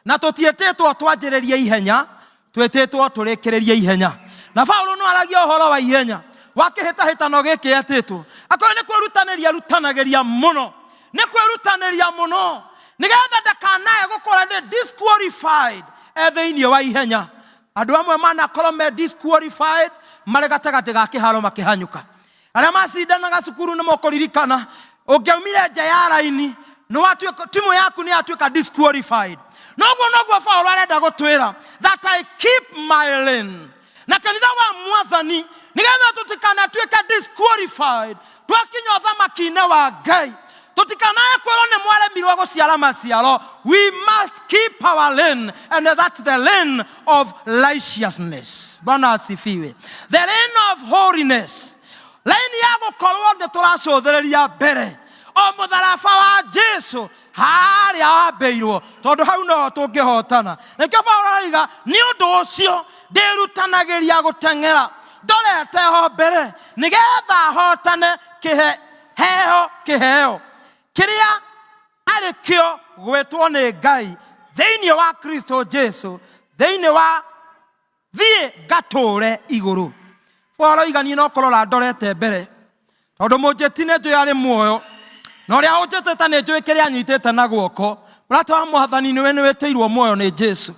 na tũtiĩtĩtwo twanjĩrĩrie ihenya, twĩtĩtwo tũrĩkĩrĩrie ihenya. Na Paulo no aragia ũhoro wa ihenya wa kĩhĩtahĩtano gĩkĩ etĩtwo, akorwo nĩ kwĩrutanĩria rutanagĩria mũno, nĩ kwĩrutanĩria mũno nĩgetha ndakanae gũkorwo nĩ disqualified e thĩinĩ wa ihenya. Andũ amwe manakorwo me disqualified marĩ gatagatĩ ga kĩharo makĩhanyũka. Arĩa macindanaga cukuru nĩ mũkũririkana, ũngĩaumire nja ya raini, timu yaku nĩ yatuĩka disqualified. Noguo noguo Paulo arenda gũtwĩra that I keep my lane na kanitha wa mwathani, nĩgetha tũtikanatuĩke disqualified twakinya ũthamaki-inĩ wa Ngai, tũtikanae kwĩrwo nĩ mwaremirwo gũciara maciaro. We must keep our lane, and that's the lane of righteousness. Bwana asifiwe. The lane of holiness, lane ya gũkorwo nĩ tũracũthĩrĩria mbere o mũtharaba wa Jesu harĩa wambĩirwo, tondũ hau noho tũngĩhotana. Nĩkĩo Paulo arauga nĩ ũndũ ũcio ndĩrutanagĩria gũteng'era ndorete ho mbere, nĩgetha hotane kĩheo kĩheo kĩrĩa arĩ kĩo gwĩtwo nĩ Ngai thĩinĩ wa Kristo Jesu, thĩinĩ wa thiĩ ngatũre igũrũ. Paulo aroiga niĩ no kũrora ndorete mbere, tondũ mũnjĩti nĩ njũĩ arĩ muoyo, na ũrĩa ũnjĩtĩte nĩ njũĩ kĩrĩa anyitĩte na guoko. Mũrata wa mwathani, nĩwe nĩwĩtĩirwo muoyo nĩ Jesu,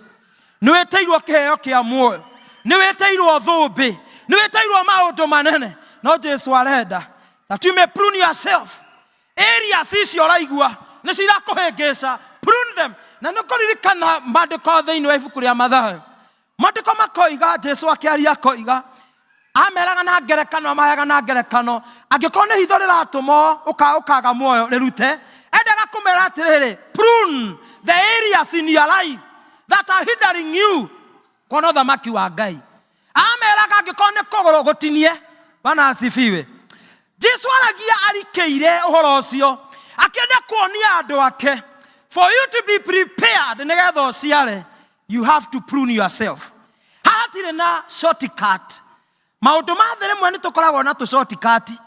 nĩwĩtĩirwo kĩheo kĩa muoyo, nĩwĩtĩirwo thũmbĩ, nĩwĩtĩirwo maũndũ manene. No Jesu arenda that you may prune yourself. Areas icio ũraigua nĩ cirakũhĩngĩca, prune them. Na nĩ kũririkana maandĩko thĩinĩ wa ibuku rĩa Mathayo, maandĩko makoiga, Jesu akĩaria akoiga, ameraga na ngerekano, amaheaga na ngerekano, angĩkorwo nĩ hitho rĩratũma ũkaga muoyo, rĩrute. Endaga kũmera atĩrĩrĩ, prune the areas in your life that are hindering you kuona ũthamaki wa Ngai. Ameraga Angĩkorwo nĩ kũgũrũ gũtinie. Bwana asifiwe. Jesu aragia arikĩire ũhoro ũcio akĩenda kuonia andũ ake, for you to be prepared nĩgetha ũciare, you have to prune yourself. Hatirĩ na shortcut. Maũndũ ma thĩ rĩmwe nĩ tũkoragwo na tũ shortcut,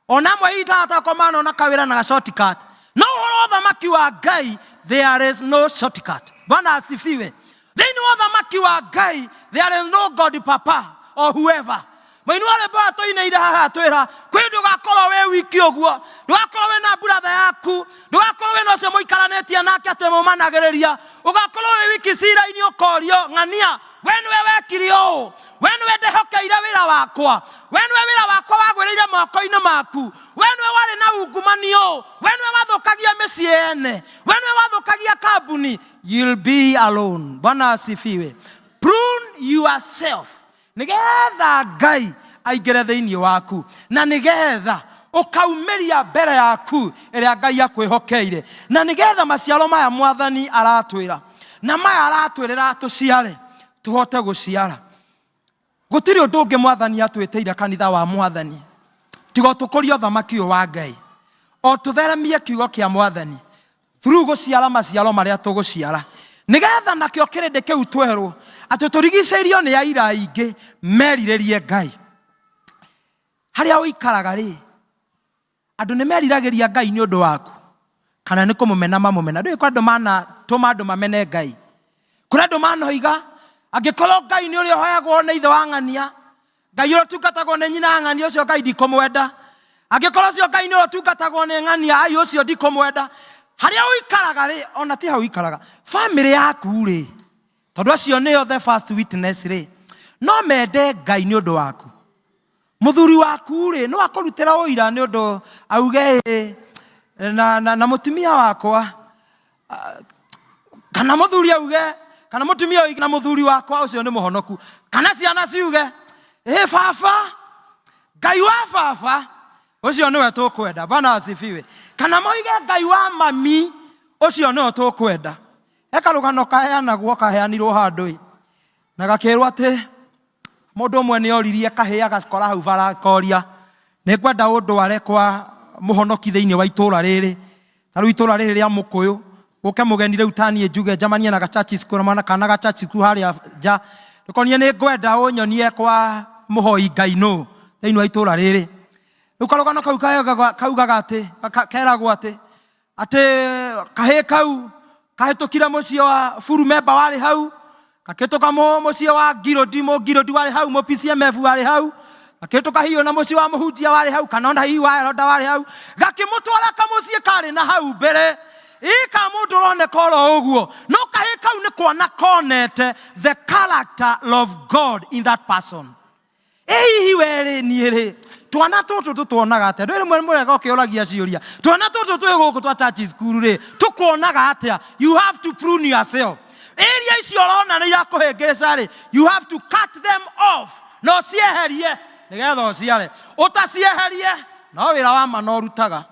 ona amwe itatakorwo manona kawĩra na ga shortcut, no ũhoro wa ũthamaki wa Ngai there is no shortcut. Bwana asifiwe. Thĩinĩ wa ũthamaki wa Ngai there is no god papa or whoever. Mũini wa rwĩmbo atũinĩire haha atwĩra kwĩ ndũgakorwo wĩ wiki ũguo, ndũgakorwo wĩ na buratha yaku, ndũgakorwo wĩ na ũcio mũikaranĩtie nake atĩ mũmanagĩrĩria, ũgakorwo wĩ wiki cira-inĩ ũkorio ng'ania, we nĩwe wekire ũũ, we nĩwe ndehokeire wĩra wakwa, we nĩwe wĩra wakwa wagwĩrĩire moko-inĩ maku, we nĩwe warĩ na ungumania ũũ, we nĩwe wathũkagia mĩciĩ ene, we nĩwe wathũkagia kambuni. You'll be alone. Bwana asifiwe. Prune yourself nĩgetha Ngai aingĩre thĩinĩ waku, na nĩgetha ũkaumĩria mbere yaku ĩrĩa Ngai akwĩhokeire, na nĩgetha maciaro maya Mwathani aratwĩra na maya aratwĩrĩra tũciare, tũhote gũciara. Gũtirĩ ũndũ ũngĩ Mwathani atwĩtĩire kanitha wa Mwathani tiga tũkũrie ũthamaki ũyũ wa Ngai, o tũtheremie kiugo kĩa Mwathani through gũciara maciaro marĩa tũgũciara, nĩgetha nakĩo kĩrĩndĩ kĩu twerwo atĩ tũrigicĩirio nĩ aira aingĩ merirĩrie Ngai. Harĩa ũikaraga rĩ, andũ nĩ meriragĩria Ngai nĩ ũndũ waku kana nĩ kũmũmena mamũmena? Ndũĩ kũrĩ andũ manatũma andũ mamene Ngai, kũrĩ andũ manoiga angĩkorwo Ngai nĩ ũrĩa ũhoyagwo nĩ ithe wa ng'ania, Ngai ũrĩa ũtungatagwo nĩ nyina ng'ania, ũcio Ngai ndikũmwenda. Angĩkorwo ũcio Ngai nĩ ũrĩa ũtungatagwo nĩ ng'ania, ai ũcio ndikũmwenda. Harĩa ũikaraga rĩ, ona ti hau ũikaraga, bamĩrĩ yaku rĩ, tondũ acio nĩo the first witness rĩ, no mende Ngai nĩ ũndũ waku. Mũthuri waku rĩ, no akũrutĩra ũira nĩ ũndũ auge ĩ, na mũtumia wakwa, kana mũthuri auge, kana mũtumia oige na mũthuri wakwa ũcio nĩ mũhonoku, kana ciana ciuge ĩ baba, Ngai wa baba ũcio nĩwe tũkwenda. Bwana asifiwe. Kana moige Ngai wa mami ũcio nĩwe tũkwenda. He karũgano kaheanagwo, kaheanirwo handũ ĩ, na gakĩrwo atĩ mũndũ ũmwe nĩ oririe kahĩĩ agakora hau bara, akoria nĩ ngwenda ũndware kwa mũhonoki thĩinĩ wa itũũra rĩrĩ, ta rĩu itũũra rĩrĩ rĩa Mũkũyũ, gũke mũgeni rĩu taniĩ njuge njamanie na gachachi school, mwana kana gachachi school harĩa nja, ndũkonie nĩ ngwenda ũnyonie kwa mũhoi Ngai nũ thĩinĩ wa itũũra rĩrĩ. Rĩu karũgano kau kaugaga atĩ, keragwo atĩ, atĩ kahĩĩ kau kahĩtũkire mũciĩ wa buru memba warĩ hau, gakĩhĩtũka mũciĩ wa ngirũndi, mũngirũndi warĩ hau, mũ PCMF warĩ hau, gakĩhĩtũka hihi ona mũciĩ wa mũhunjia warĩ hau, kana ona hihi wa eroda warĩ hau, gakĩmũtwara kamũciĩ karĩ na hau mbere ĩ ka mũndũ ũroneka oro ũguo, no kahĩĩ kau nĩ kuona konete the character of God in that person. Ĩ hihi we rĩ, niĩ rĩ, twana tũtũ tũtuonaga atĩa? Ndũĩ rĩmwe mũrega ũkĩũragia ciũria, twana tũtũ twĩ gũkũ twa church school rĩ, tũkuonaga atĩa? You have to prune yourself. Area icio ũrona nĩ irakũhĩngĩca rĩ, you have to cut them off na ũcieherie nĩgetha ũciare. Ũtacieherie no wĩra wa mana ũrutaga.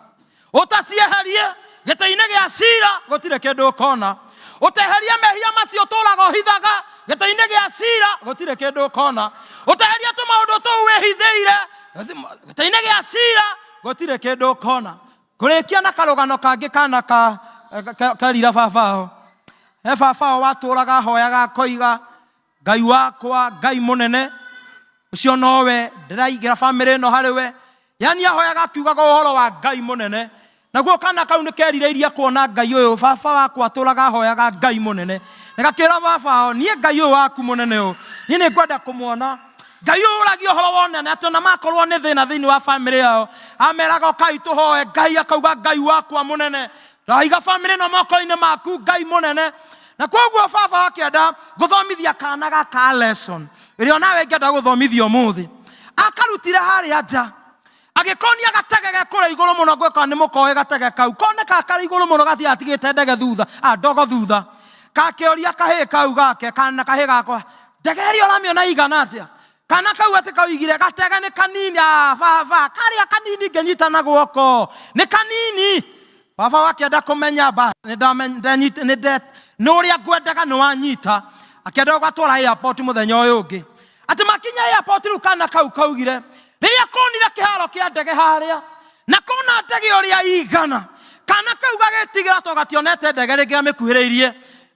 Ũtacieherie gĩtĩ-inĩ gĩa cira gũtirĩ kĩndũ ũkona. Ũteherie mehia macio ũtũraga ũhithaga gĩtĩ-inĩ gĩa cira gũtirĩ kĩndũ ũkona. Ũteherie tũmaũndũ tũu wĩhithĩire gĩtĩ-inĩ gĩa cira gũtirĩ kĩndũ ũkona. Kũrĩkia na karũgano kangĩ kana kerira babao. He babao watũraga ahoyaga akoiga, Ngai wakwa, Ngai mũnene, ũcio nowe ndĩraigĩra bamĩrĩ ĩno harĩ we. Yani ahoyaga akiugaga ũhoro wa Ngai mũnene. Naguo kana kau nĩ kerirĩirie kuona Ngai ũyũ baba wakwa atũraga ahoyaga Ngai mũnene. Na gakĩra baba wao, niĩ Ngai ũyũ waku mũnene ũyũ, niĩ nĩ ngwenda kũmuona. Ngai ũyũ ũragia ũhoro wa ũnene atĩ ona makorwo nĩ thĩna thĩinĩ wa bamĩrĩ yao, ameraga ũkai tũhoe Ngai, akauga Ngai wakwa mũnene, ndaiga bamĩrĩ ĩno moko-inĩ maku Ngai mũnene. Na koguo baba akĩenda gũthomithia kana gaka lesson ĩrĩa onawe ingĩenda gũthomithia ũmũthĩ. Akarutire harĩa nja agĩkonia gatege ge kũrĩa igũrũ mũno, gwĩka nĩ mũkoĩ gatege kau koneka karĩ igũrũ mũno, gathiĩ atigĩte ndege thutha, ndogo thutha. Gakĩũria kahĩĩ kau gake, kana kahĩĩ gakwa, ndege ĩrĩa ũramĩona igana atĩa? Kana kau atĩ kaoigire gatege nĩ kanini, baba karĩa kanini ngĩnyita na guoko nĩ kanini. Baba wakĩenda kũmenya ba nĩ ũrĩa ngwendaga nĩ wanyita, akĩenda gũgatwara airport mũthenya ũyũ ũngĩ. Atĩ makinya airport rĩu kana kau kaugire rĩrĩa konire kĩharo kĩa ndege harĩa na kona ndege ũrĩa igana, kana kau gagĩtigĩra to gationete ndege rĩngĩ gamĩkuhĩrĩirie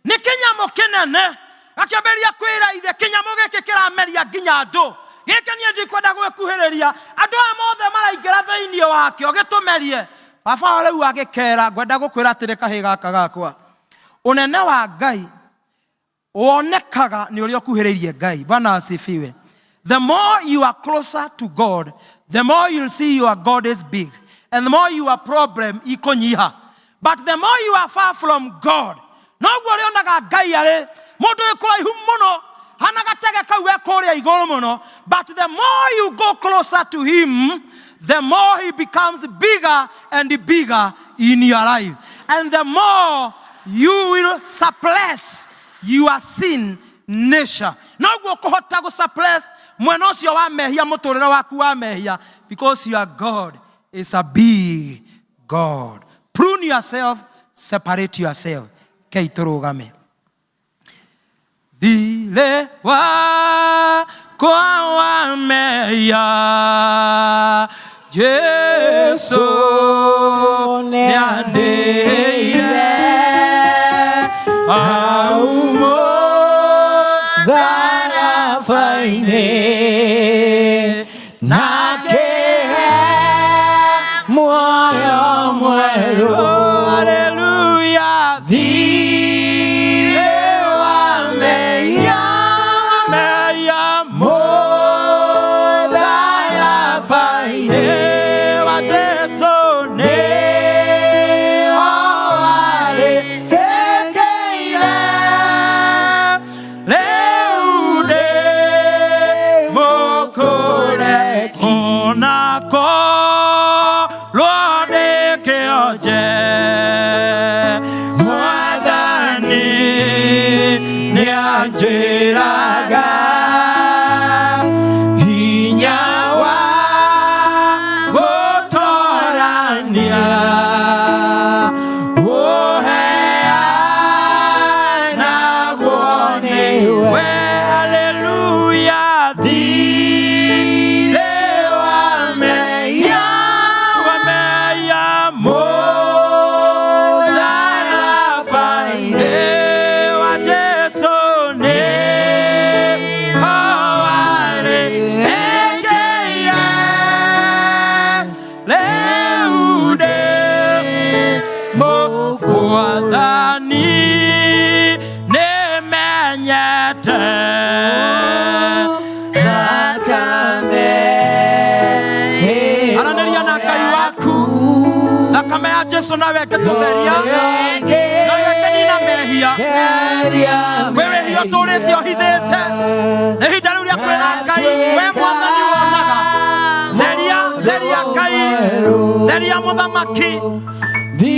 nĩ kĩnyamũ kĩnene. Gakĩambĩrĩria kwĩra ithe, kĩnyamũ gĩkĩ kĩrameria nginya andũ gĩkĩ, niĩ ndikwenda gwĩkuhĩrĩria, andũ aya mothe maraingĩra thĩinĩ wakĩo gĩtũmerie. Baba wao rĩu agĩkera, ngwenda gũkwĩra atĩrĩ, kahĩ gaka gakwa, ũnene wa Ngai wonekaga nĩ ũrĩa ũkuhĩrĩirie Ngai. Bwana asifiwe. The more you are closer to God, the more you'll see your God is big and the more your problem ikũnyiha. But the more you are far from God, noguo ũrĩonaga Ngai arĩ mũndũ wĩ kũraihu mũno, hana gatege kau ge kũrĩa igũrũ mũno. But the more you go closer to him, the more he becomes bigger and bigger in your life, and the more you will suppress your sin nature. Noguo ũkũhota gũ suppress mwena ũcio wa mehia, mũtũrĩre waku wa mehia, because your God is a big God. Prune yourself, separate yourself. Kei tũrũgame. Thirĩ wakwa wa mehia Jesu nĩandĩire hau mũtharaba-inĩ, na akĩhe muoyo mwerũ. Haleluya. Thirĩ wa mehia, mehia mũtharaba-inĩ wa Jesu nĩho warĩhĩkĩire. Rĩu ndĩ mũkũre onakorwo ndĩ kĩonje, Mwathani nĩanjĩraga hinya wa gũtorania ũheanagwo nĩwe. Haleluya. Thirĩ wa mehia, wa mehia mũtharaba-inĩ wa Jesu nĩho warĩhĩkĩire. Rĩu ndĩ Mwathani nĩmenyete thakame. Aranĩria na Ngai waku. Thakame ya Jesu nawe ĩngĩtũtheria, nawe ĩngĩnina mehia. Kwĩ wĩhia ũtũrĩte ũhithĩte, nĩ ihinda rĩu rĩa kwĩra Ngai, we Mwathani wonaga, theria, theria Ngai, theria Mũthamaki. Nĩ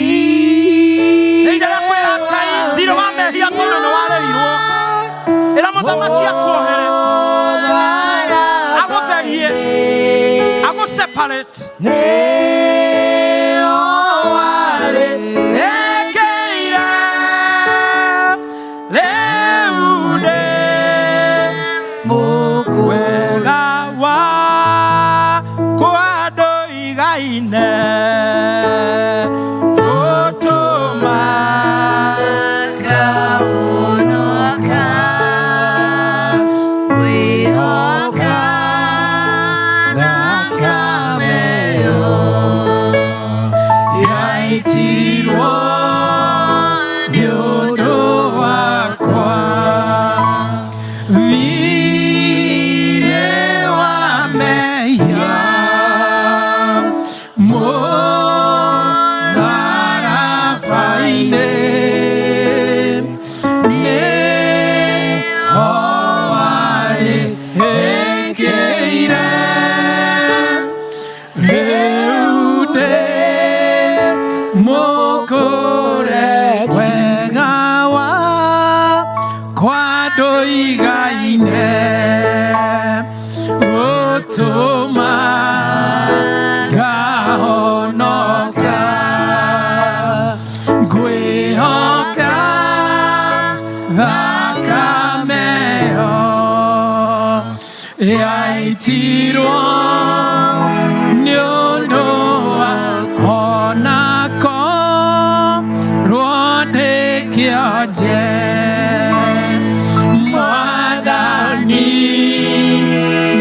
ihinda rĩa kwĩra Ngai thirĩ wa mehia tondũ nĩ warĩirwo. Ĩra Mũthamaki akuohere, agũtherie, agũ separate. Ekĩire rĩu ndĩ wega wakwa ndũigaine ũtũma Ngahonoka, kwĩhoka thakame ĩyo yaitirwo nĩ ũndũ wakwa. Thirĩ wa mehia mũtharaba-inĩ nĩho warĩhĩkĩire. Rĩu ndĩ mũkũre, wega wakwa ndũigaine ũtũma ngahonoka, ngwĩhoka thakame ĩyo. Yaitirwo nĩ ũndũ wakwa onakorwo ndĩ kĩonje Mwathani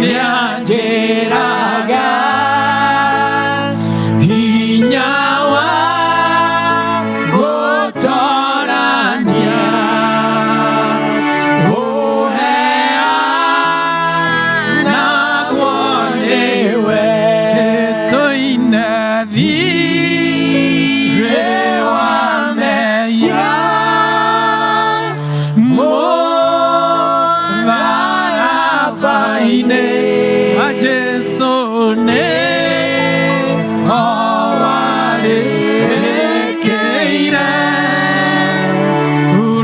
nĩanjĩraga hinya wa gũtorania ũheanagwo nĩwe tũine thiirĩ wa mehia mũtharaba-inĩ wa Jesũ nĩ ho warĩkĩire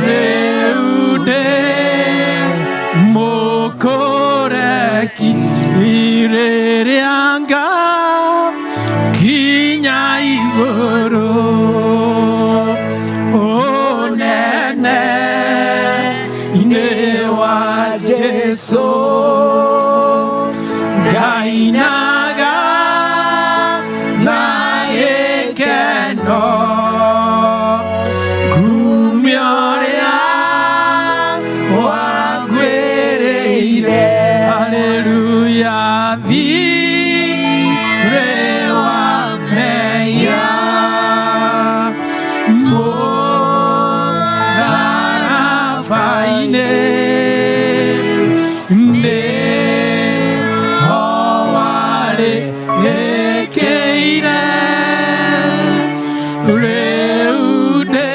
rĩu ndĩ mũkũreki rĩrĩa ngakinya igũrũ ũnene inĩ wa Jesũ ngainaga na gĩkeno ngumia ũrĩa wangwĩrĩire haleluya thiirĩ wa mehia mũtharaba-inĩ nĩ ho warĩkĩire rĩu ndĩ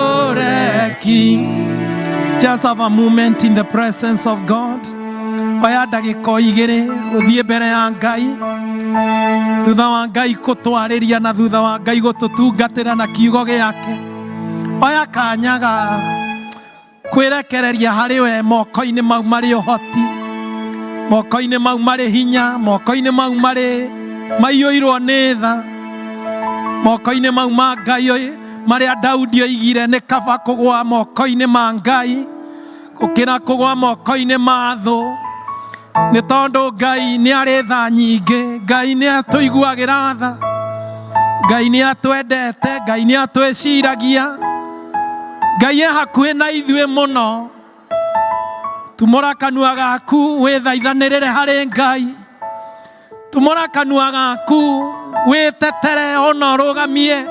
mũkũreki. Just have a moment in the presence of God. Oya ndagĩka o igĩrĩ ũthiĩ mbere ya Ngai thutha wa Ngai kũtwarĩria na thutha wa Ngai gũtũtungatĩra na kiugo gĩake. Oya kanya ga kwĩrekereria harĩ we moko-inĩ mau marĩ ũhoti, moko-inĩ mau marĩ hinya, moko-inĩ mau marĩ maiyũirwo nĩ tha, moko-inĩ mau ma Ngai marĩa Daudi oigire nĩ kaba kũgũa moko-inĩ ma Ngai gũkĩra kũgũa moko-inĩ ma thũ nĩ tondũ Ngai nĩ arĩ tha nyingĩ, Ngai nĩ atũiguagĩra tha, Ngai nĩ atwendete, Ngai nĩ atwĩciragia, Ngai e hakuhĩ na ithuĩ mũno. Tumũra kanua gaku wĩthaithanĩrĩre harĩ Ngai, tumũra kanua gaku wĩtetere ona ũrũgamie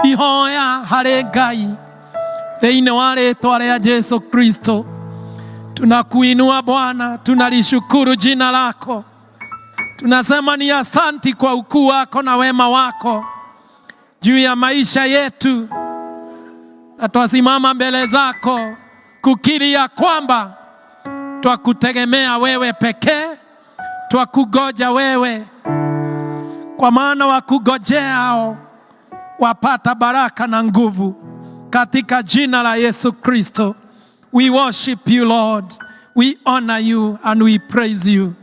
ihoya harĩ Ngai thĩinĩ wa rĩtwa rĩa Jesu Kristo. Tunakuinua Bwana, tunalishukuru jina lako, tunasema ni asanti kwa ukuu wako na wema wako juu ya maisha yetu, na twasimama mbele zako kukiri ya kwamba twakutegemea wewe pekee, twakugoja wewe, kwa maana wakugojeao wapata baraka na nguvu katika jina la Yesu Kristo. We worship you Lord, we honor you and we praise you.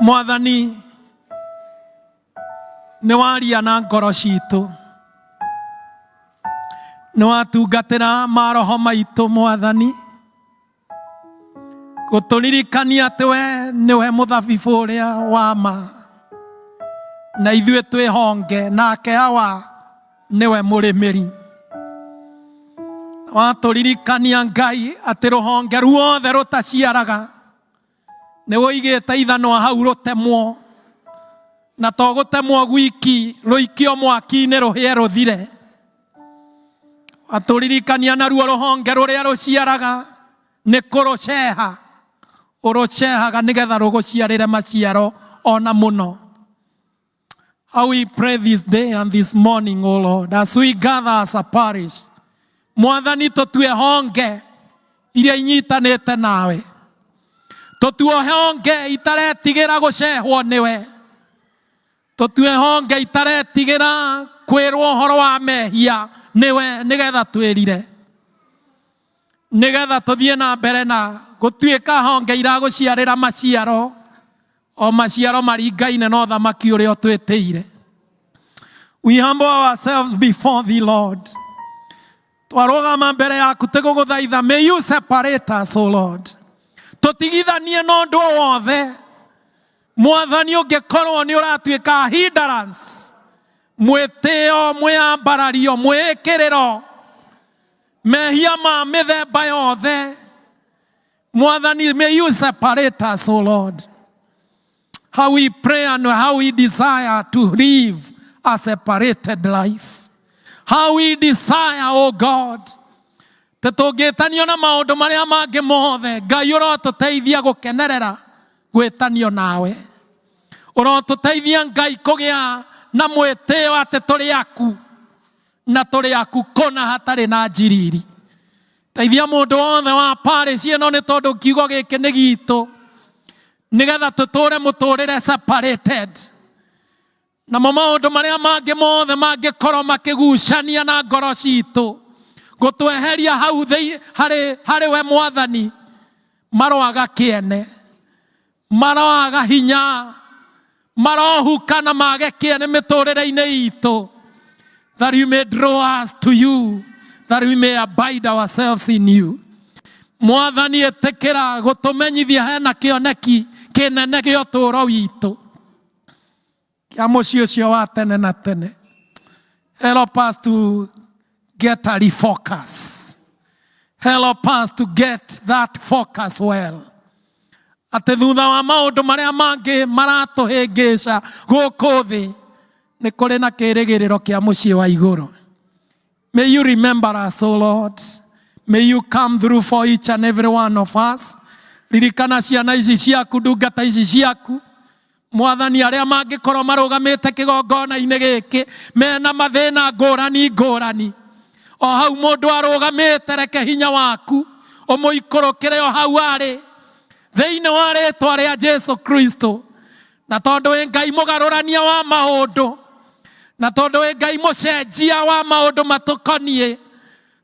Mwathani nĩ waria na ngoro citũ, nĩ watungatĩra maroho maitũ Mwathani, gũtũririkania atĩ we nĩwe mũthabibũ ũrĩa wa ma na ithuĩ twĩ honge nake Awa nĩwe mũrĩmĩri. Watũririkania Ngai atĩ rũhonge ruothe rũtaciaraga nĩ wũigĩte ithanwa hau rũtemwo, na to gũtemwo gwiki, rũikio mwaki-inĩ rũhĩe rũthire. Watũririkania naruo rũhonge rũrĩa rũciaraga nĩ kũrũceha ũrũcehaga nĩgetha rũgũciarĩre maciaro ona mũno. How we pray this day and this morning, O Lord, as we gather as a parish. Mwathani tũtue honge iria inyitanĩte nawe, tũtue honge itaretigĩra gũcehwo nĩwe, tũtue honge itaretigĩra kwĩrwo ũhoro wa mehia nĩwe, nĩgetha twĩrire, nĩgetha tũthiĩ na mbere na gũtuĩka honge iragũciarĩra maciaro o maciaro maringaine na ũthamaki ũrĩa ũtwĩtĩire. We humble ourselves before thee, Lord. Twarũgama mbere yaku tũgũgũthaitha, may you separate us, O Lord. Tũtigithanie na ũndũ o wothe. Mwathani ũngĩkorwo nĩ ũratuĩka hindrance, mwĩtĩo, mwĩambarario, mwĩĩkĩrĩro, mehia ma mĩthemba yothe. Mwathani, may you separate us, O Lord. How we pray and how we desire to live a separated life. How we desire, oh God, tũngĩtanio na maũndũ marĩa mangĩ mothe, Ngai ũrotũteithia gũkenerera gwĩtanio nawe. Ũrotũteithia Ngai kũgĩa na mwĩtĩo atĩ tũrĩ aku na tũrĩ aku kũna hatarĩ na njiriri. Teithia mũndũ wothe wa parish ĩno nĩ tondũ kiugo gĩkĩ nĩ gitũ, nĩgetha tũtũre mũtũrĩre separated. Namo maũndũ marĩa mangĩ mothe mangĩkorwo makĩgucania na ngoro citũ gũtweheria hau harĩ harĩ we Mwathani, maroaga kĩene, maroaga hinya, marohuka na mage kĩene mĩtũrĩre-inĩ itũ, that you may draw us to you, that we may abide ourselves in you. Mwathani, ĩtĩkĩra gũtũmenyithia hena kĩoneki kĩnene gĩa ũtũũro witũ kĩa mũciĩ ũcio wa tene na tene. Help us to get a refocus. Help us to get that focus well, atĩ thutha wa maũndũ marĩa mangĩ maratũhĩngĩca gũkũ thĩ, nĩ kũrĩ na kĩrĩgĩrĩro kĩa mũciĩ wa igũrũ. May you remember us, O Lord. May you come through for each and every one of us. Ririkana ciana ici ciaku, ndungata ici ciaku. Mwathani, arĩa mangĩkorwo marũgamĩte kĩgongona-inĩ gĩkĩ mena mathĩna ngũrani ngũrani, o hau mũndũ arũgamĩte, reke hinya waku ũmũikũrũkĩre o hau arĩ thĩinĩ wa rĩtwa rĩa Jesu Kristo. Na tondũ wĩ Ngai mũgarũrania wa maũndũ, na tondũ wĩ Ngai mũcenjia wa maũndũ matũkoniĩ,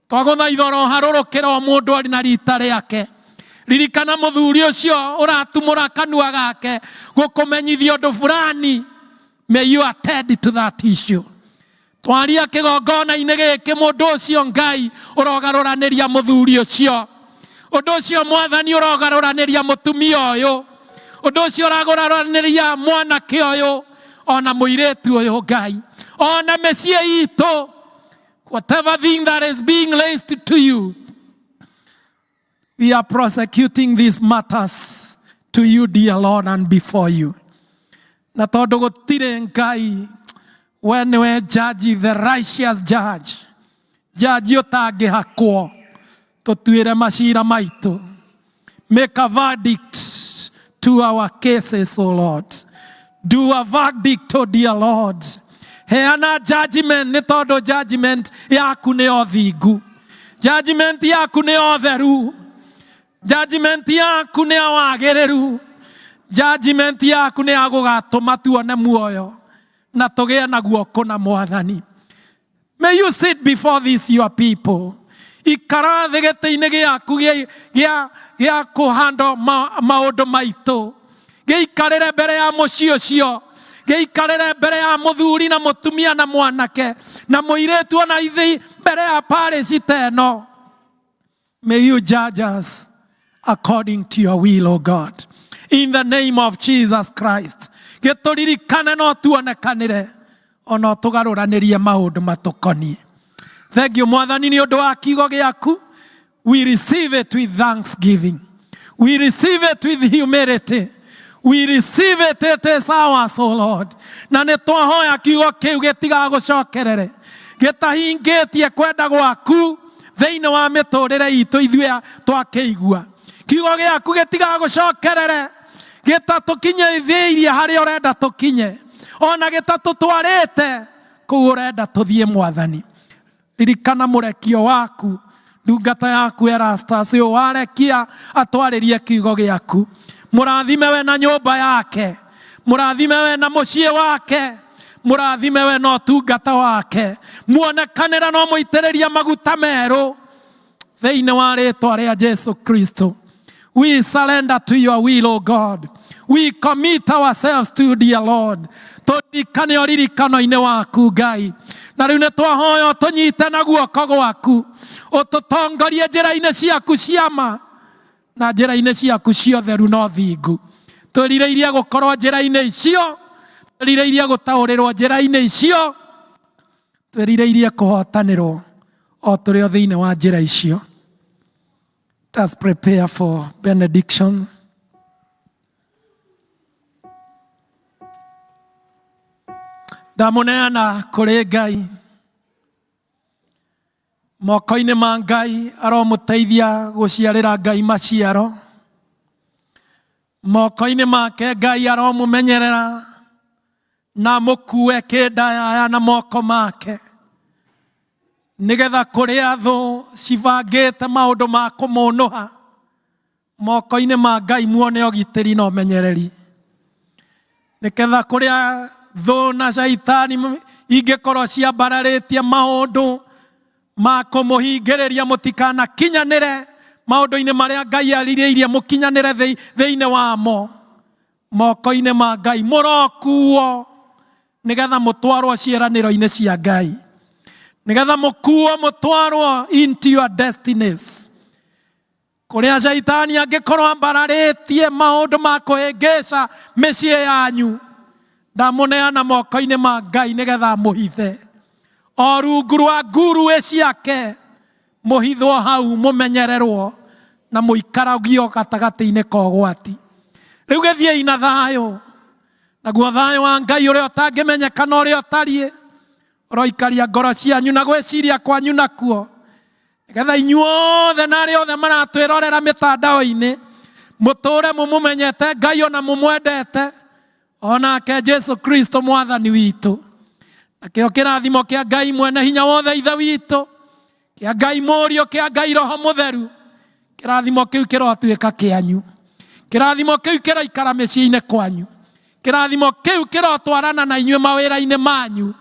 twagũthaitha ũroharũrũkĩra o mũndũ arĩ na rita rĩake. Ririkana mũthuri ũcio ũratumũra kanua gake gũkũmenyithia ũndũ fulani. May you attend to that issue. Twaria kĩgongona-inĩ gĩkĩ, mũndũ ũcio Ngai ũrogarũranĩria mũthuri ũcio ũndũ ũcio, Mwathani ũrogarũranĩria mũtumia ũyũ ũndũ ũcio, ũragũranĩria mwanake ũyũ ona mũirĩtu ũyũ, Ngai, ona mĩciĩ itũ. Whatever thing that is being raised to you, we are prosecuting these matters to you, dear Lord, and before you. Na tondũ gũtirĩ Ngai, we nĩwe judge, the righteous judge, judge ũtangĩhakwo, tũtuĩre macira maitũ. Make a verdict to our cases, O Lord. Do a verdict, O dear Lord. Heana judgment, nĩ tondũ judgment yaku nĩ ũthingu, judgment yaku nĩ ũtheru, judgment yaku nĩ ya wagĩrĩru, judgment yaku nĩ ya gũgatũma tuone muoyo na tũgĩe naguo kũna. Mwathani, may you sit before this your people. Ikara thĩ gĩtĩ-inĩ gĩaku gĩa kũhandwo maũndũ maitũ. Gĩikarĩre mbere ya mũciĩ ũcio, gĩikarĩre mbere ya mũthuri na mũtumia na mwanake na mũirĩtu, ona ithi mbere ya parish ta ĩno. May you judge us according to your will, O God. In the name of Jesus Christ. Gĩtũririkane no tuonekanĩre ona tũgarũranĩrie maũndũ matũkoniĩ. Thank you, Mwathani, nĩ ũndũ wa kiugo gĩaku. We receive it with thanksgiving. We receive it with humility. We receive it, it is ours, O Lord. Na nĩ twahoya kiugo kĩu gĩtigagũcokerere gĩtahingĩtie kwenda gwaku thĩinĩ wa mĩtũrĩre itũ ithuĩ twakĩigua. Kiugo gĩaku gĩtigagũcokerere gĩtatũkinyithĩirie harĩa ũrenda tũkinye, ona gĩtatũtwarĩte kũu ũrenda tũthiĩ. Mwathani, ririkana mũrekio waku, ndungata yaku Erastus ũyũ warekia atwarĩrie kiugo gĩaku. Mũrathime we na nyũmba yake, mũrathime we na mũciĩ wake, mũrathime we na ũtungata wake. Muonekanĩra no mũitĩrĩria maguta merũ thĩinĩ wa rĩtwa rĩa Jesu Kristo. We surrender to your will, O God. We commit ourselves to you, dear Lord. Tũririkane ũririkano-inĩ waku Ngai. Na rĩu nĩ twahoya ũtũnyite na guoko gwaku, ũtũtongorie njĩra-inĩ ciaku cia ma na njĩra-inĩ ciaku cia ũtheru na ũthingu. Twĩrirĩirie gũkorwo njĩra-inĩ icio, twĩrirĩirie gũtaũrĩrwo njĩra-inĩ icio, twĩrirĩirie kũhotanĩrwo o tũrĩ o thĩinĩ wa njĩra icio. Let us prepare for benediction. Ndamũneana kũrĩ Ngai moko-inĩ ma Ngai aromũteithia gũciarĩra Ngai maciaro. Moko-inĩ make Ngai aromũmenyerera na amũkue kĩndayaya na moko make, nĩgetha kũrĩa thũ cibangĩte maũndũ ma kũmũnũha, moko-inĩ ma Ngai muone ũgitĩri na ũmenyereri, nĩgetha kũrĩa thũ na caitani ingĩkorwo ciambararĩtie maũndũ ma kũmũhingĩrĩria mũtikanakinyanĩre maũndũ-inĩ marĩa Ngai arirĩirie mũkinyanĩre thĩinĩ wamo, moko-inĩ ma Ngai mũrokuo nĩgetha mũtwarwo ciĩranĩro-inĩ cia Ngai, nĩgetha mũkuo mũtwarwo into your destinies. Kũrĩa caitani angĩkorwo ambararĩtie maũndũ ma kũhĩngĩca mĩciĩ yanyu, ndamũneana moko-inĩ ma Ngai nĩgetha amũhithe o rungu rwa nguruĩ ciake, mũhithwo hau, mũmenyererwo na mũikaragio gatagatĩ-inĩ ka ũgwati. Rĩu gĩthiĩi na thayũ, naguo thayũ wa Ngai ũrĩa ũtangĩmenyeka na ũrĩa ũtariĩ ũroikaria ngoro cianyu na gwĩciria kwanyu nakuo, nĩgetha inyuothe na arĩa othe maratwĩrorera mĩtandao-inĩ mũtũre mũmũmenyete Ngai ona mũmwendete, onake Jesu Kristo mwathani witũ. Nakĩo kĩrathimo kĩa Ngai mwene hinya wothe Ithe witũ, kĩa Ngai Mũriũ, kĩa Ngai Roho Mũtheru, kĩrathimo kĩu kĩrotuĩka kĩanyu. Kĩrathimo kĩu kĩroikara mĩciĩ-inĩ kwanyu. Kĩrathimo kĩu kĩrotwarana na inyuĩ mawĩra-inĩ manyu.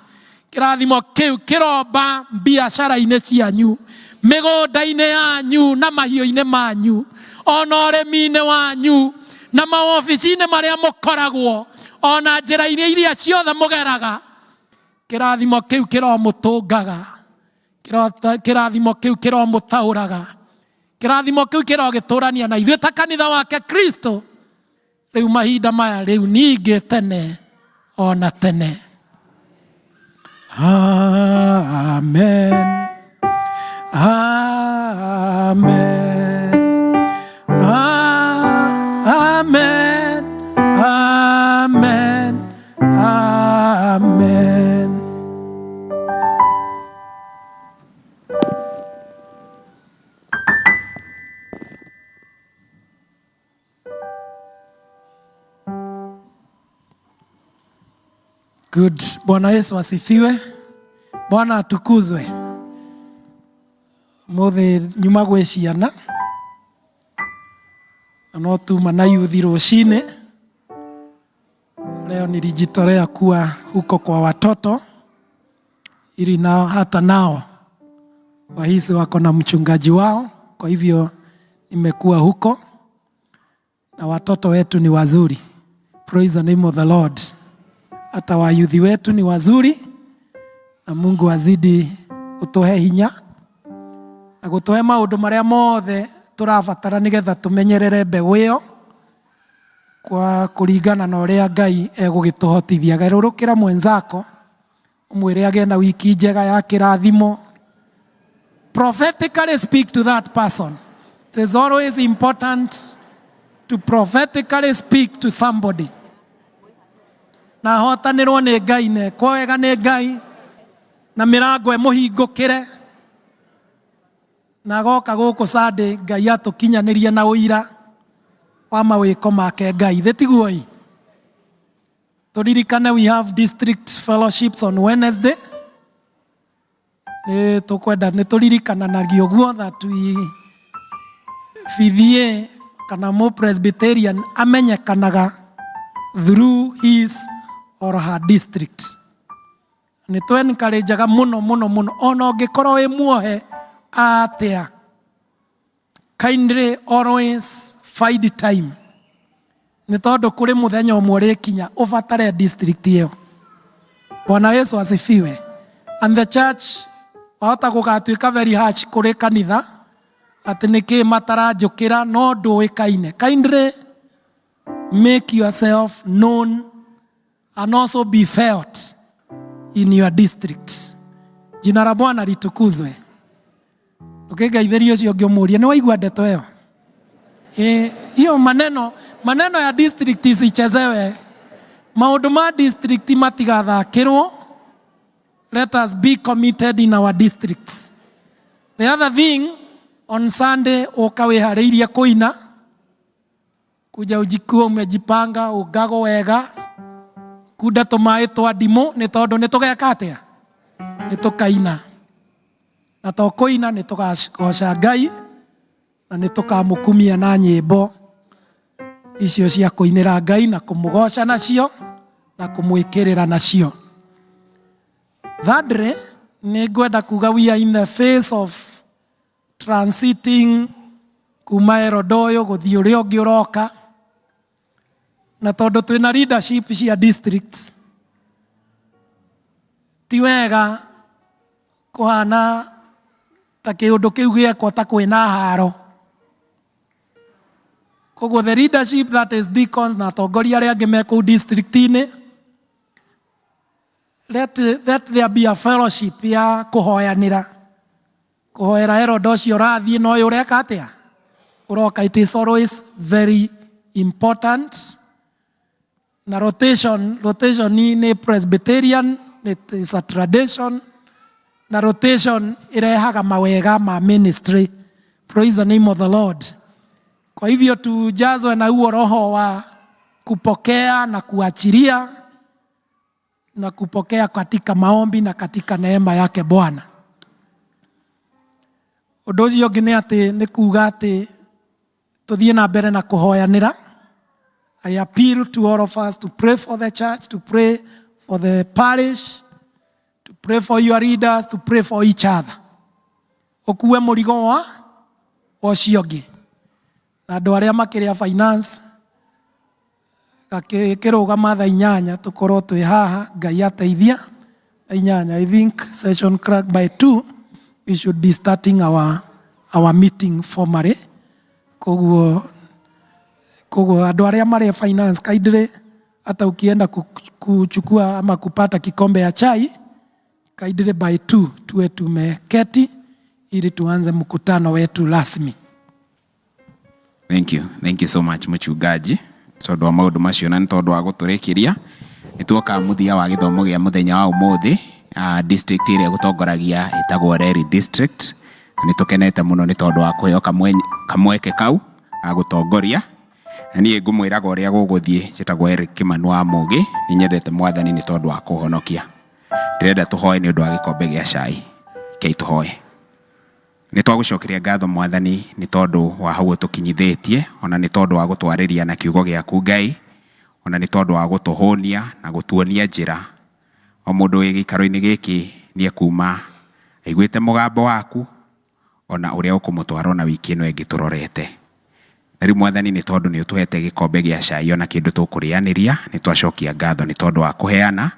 Kĩrathimo kĩu kĩromba biacara-inĩ cianyu, mĩgũnda-inĩ yanyu na mahiũ-inĩ manyu, ona ũrĩmi-inĩ wanyu na mawobici-inĩ marĩa mũkoragwo, ona njĩra-inĩ iria ciothe mũgeraga. Kĩrathimo kĩu kĩromũtũngaga, kĩrathimo kĩu kĩromũtaũraga, kĩrathimo kĩu kĩrogĩtũrania na ithuĩ ta kanitha wake Kristo rĩu mahinda maya, rĩu ningĩ tene ona tene. Amen. Amen. Amen. Amen. Amen. Good. Bwana Yesu asifiwe. Bwana atukuzwe. Mũthĩ nyuma gwĩ ciana na no tuma na yuthi rũcinĩ. Leo nilijitolea kuwa huko kwa watoto ili nao hata nao wahisi wako na mchungaji wao. Kwa hivyo nimekuwa huko na watoto wetu ni wazuri. Praise the name of the Lord. Hata wayuthi wetu ni wazuri, na Mungu azidi gutuhe hinya na gutuhe maundu maria mothe turabatara nigetha tumenyerere mbegu iyo kwa kuringana na uria Ngai egugituhotithia. Garurukira mwenzako umwire agĩe na wiki njega ya kĩrathimo. Prophetically speak to that person. It is always important to prophetically speak to somebody. Na ahotanĩrwo nĩ Ngai na ekwo wega nĩ Ngai na mĩrango ĩmũhingũkĩre na agoka gũkũ Sunday Ngai atũkinyanĩrie na ũira wa mawĩko make Ngai. Thĩ tiguo ĩ? Tũririkane we have district fellowships on Wednesday. Nĩ tũkwenda nĩ tũririkananagia ũguo that we PVA kana mũ Presbyterian amenyekanaga through his or her district. Nĩ tũ encourageaga mũno mũno mũno ona ũngĩkorwo wĩ muohe atĩa, kindly always find time. Nĩ tondũ kũrĩ mũthenya ũmwe ũrĩkinya ũbatare district ĩyo. Bwana Yesu asifiwe. And the church wahota gũgatuĩka very harsh kũrĩ kanitha atĩ nĩkĩ mataranjũkĩra no ndũĩkaine. Kindly make yourself known and also be felt in your district. Jina la Bwana litukuzwe. Ũkĩngeithĩria ũcio ũngĩ ũmũrie nĩ waigua ndeto ĩyo? Eh, hiyo maneno maneno ya district isichezewe. Maũndũ ma district matigathakĩrwo. Let us be committed in our districts. The other thing, on Sunday ũka wĩharĩirie kũina, kuja ujikuwa umejipanga ugago wega, kunda tũmaĩ twa ndimũ nĩ tondũ nĩ tũgeka atĩa? Nĩ tũkaina. Na to kũina nĩ tũgagoca Ngai na nĩ tũkamũkumia na nyĩmbo icio cia kũinĩra Ngai na kũmũgoca nacio na kũmwĩkĩrĩra nacio. Thirdly, nĩ ngwenda kuga we are in the phase of transiting kuma erodo ũyũ gũthiĩ ũrĩa ũngĩ ũroka, na tondũ twĩna leadership cia districts, ti wega kũhana ta kĩũndũ kĩu gĩekwo ta kwĩna haro. Koguo the leadership that is deacons na atongoria arĩa angĩ me kũu district-inĩ, let there be a fellowship ya kũhoyanĩra, kũhoera erodo ũcio ũrathiĩ na ũyũ ũreka atĩa ũroka. It is always very important. Na rotation nĩ Presbyterian, it is a tradition, na rotation irehaga mawega ma ministry. Praise the name of the Lord. Kwa hivyo tujazwe na huo roho wa kupokea na kuachilia na kupokea katika maombi na katika neema yake Bwana. Ũndũ ũcio ũngĩ nĩ atĩ nĩ kuga atĩ tũthiĩ na mbere na kũhoyanĩra. I appeal to all of us to pray for the church, to pray for the parish, to pray for your leaders, to pray for each other. Ũkue mũrigo wa ũcio ũngĩ. Na andũ arĩa makĩrĩa finance gakĩrũgama thaa 8 tũkorwo twĩ haha. Ngai ateithia, thaa 8, I think session crack by 2 we should be starting our meeting formally. Koguo andũ arĩa marĩ finance, kindly, hata ukienda kuchukua ama kupata kikombe ya chai, kindly by 2 tuwe tumeketi ili tuanze mkutano wetu rasmi. Thank you. Thank you so much mũchungaji tondũ wa maũndũ macio na nĩ tondũ wa gũtũrĩkĩria. Nĩ tuoka mũthia wa gĩthomo gĩa mũthenya wa ũmũthĩ. District ĩrĩa gũtongoragia ĩtagwo Reri District. Nĩ tũkenete mũno nĩ tondũ wa kũheo kamweke kau ga gũtongoria. Na niĩ ngũmwĩraga ũrĩa gũgũthiĩ. Njĩtagwo Eric Kimanu wa Mũgĩ. Nĩ nyendete Mwathani nĩ tondũ wa kũhonokia. Ndĩrenda tũhoe nĩ ũndũ wa gĩkombe gĩa cai. Rekei tũhoe. Nĩ twagũcokeria ngatho Mwathani nĩ tondũ wa hau ũtũkinyithĩtie, ona nĩ tondũ wa gũtwarĩria na kiugo gĩaku Ngai, ona nĩ tondũ wa gũtũhũnia na gũtuonia njĩra. O mũndũ wĩ gĩikaro-inĩ gĩkĩ nĩ ekuma aiguĩte mũgambo waku, ona ũrĩa ũkũmũtwara ona wiki ĩno ĩngĩ tũrorete. Na rĩu Mwathani nĩ tondũ nĩ ũtũhete gĩkombe gĩa cai ona kĩndũ tũkũrĩanĩria, nĩ twacokia ngatho nĩ tondũ wa kũheana,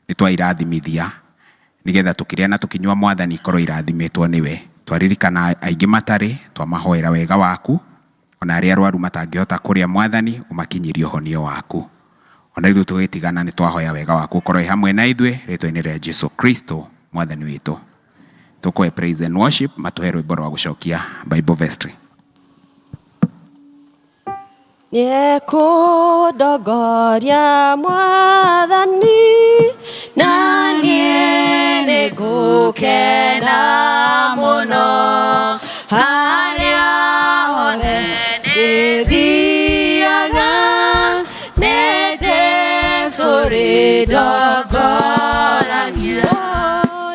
nĩ twairathimithia nĩgetha tũkĩrĩa na tũkĩnyua Mwathani ikorwo irathimĩtwo nĩwe. Twaririkana aingĩ matarĩ, twamahoera wega waku, ona arĩa arwaru matangĩhota kũrĩa Mwathani ũmakinyĩrie ũhonio waku. Ona rĩu tũgĩtigana nĩ twahoya wega waku ũkorwo wĩ hamwe na ithuĩ rĩtwa-inĩ rĩa Jesu Kristo Mwathani witũ. Tũkũhe praise and worship, matũhe rwĩmbo rwa gũcokia Bible vestry. Nĩekũndongoria Mwathani, na niĩ nĩngũkena mũno harĩa hothe ndĩthiaga, nĩ Jesũ rĩndongoragia.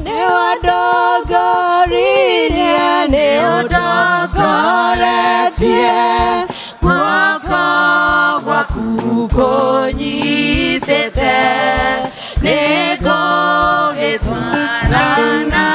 Nĩwandongoririe, nĩũndongoretie, guoko gwaku kũnyitĩte, nĩngũgĩtwarana.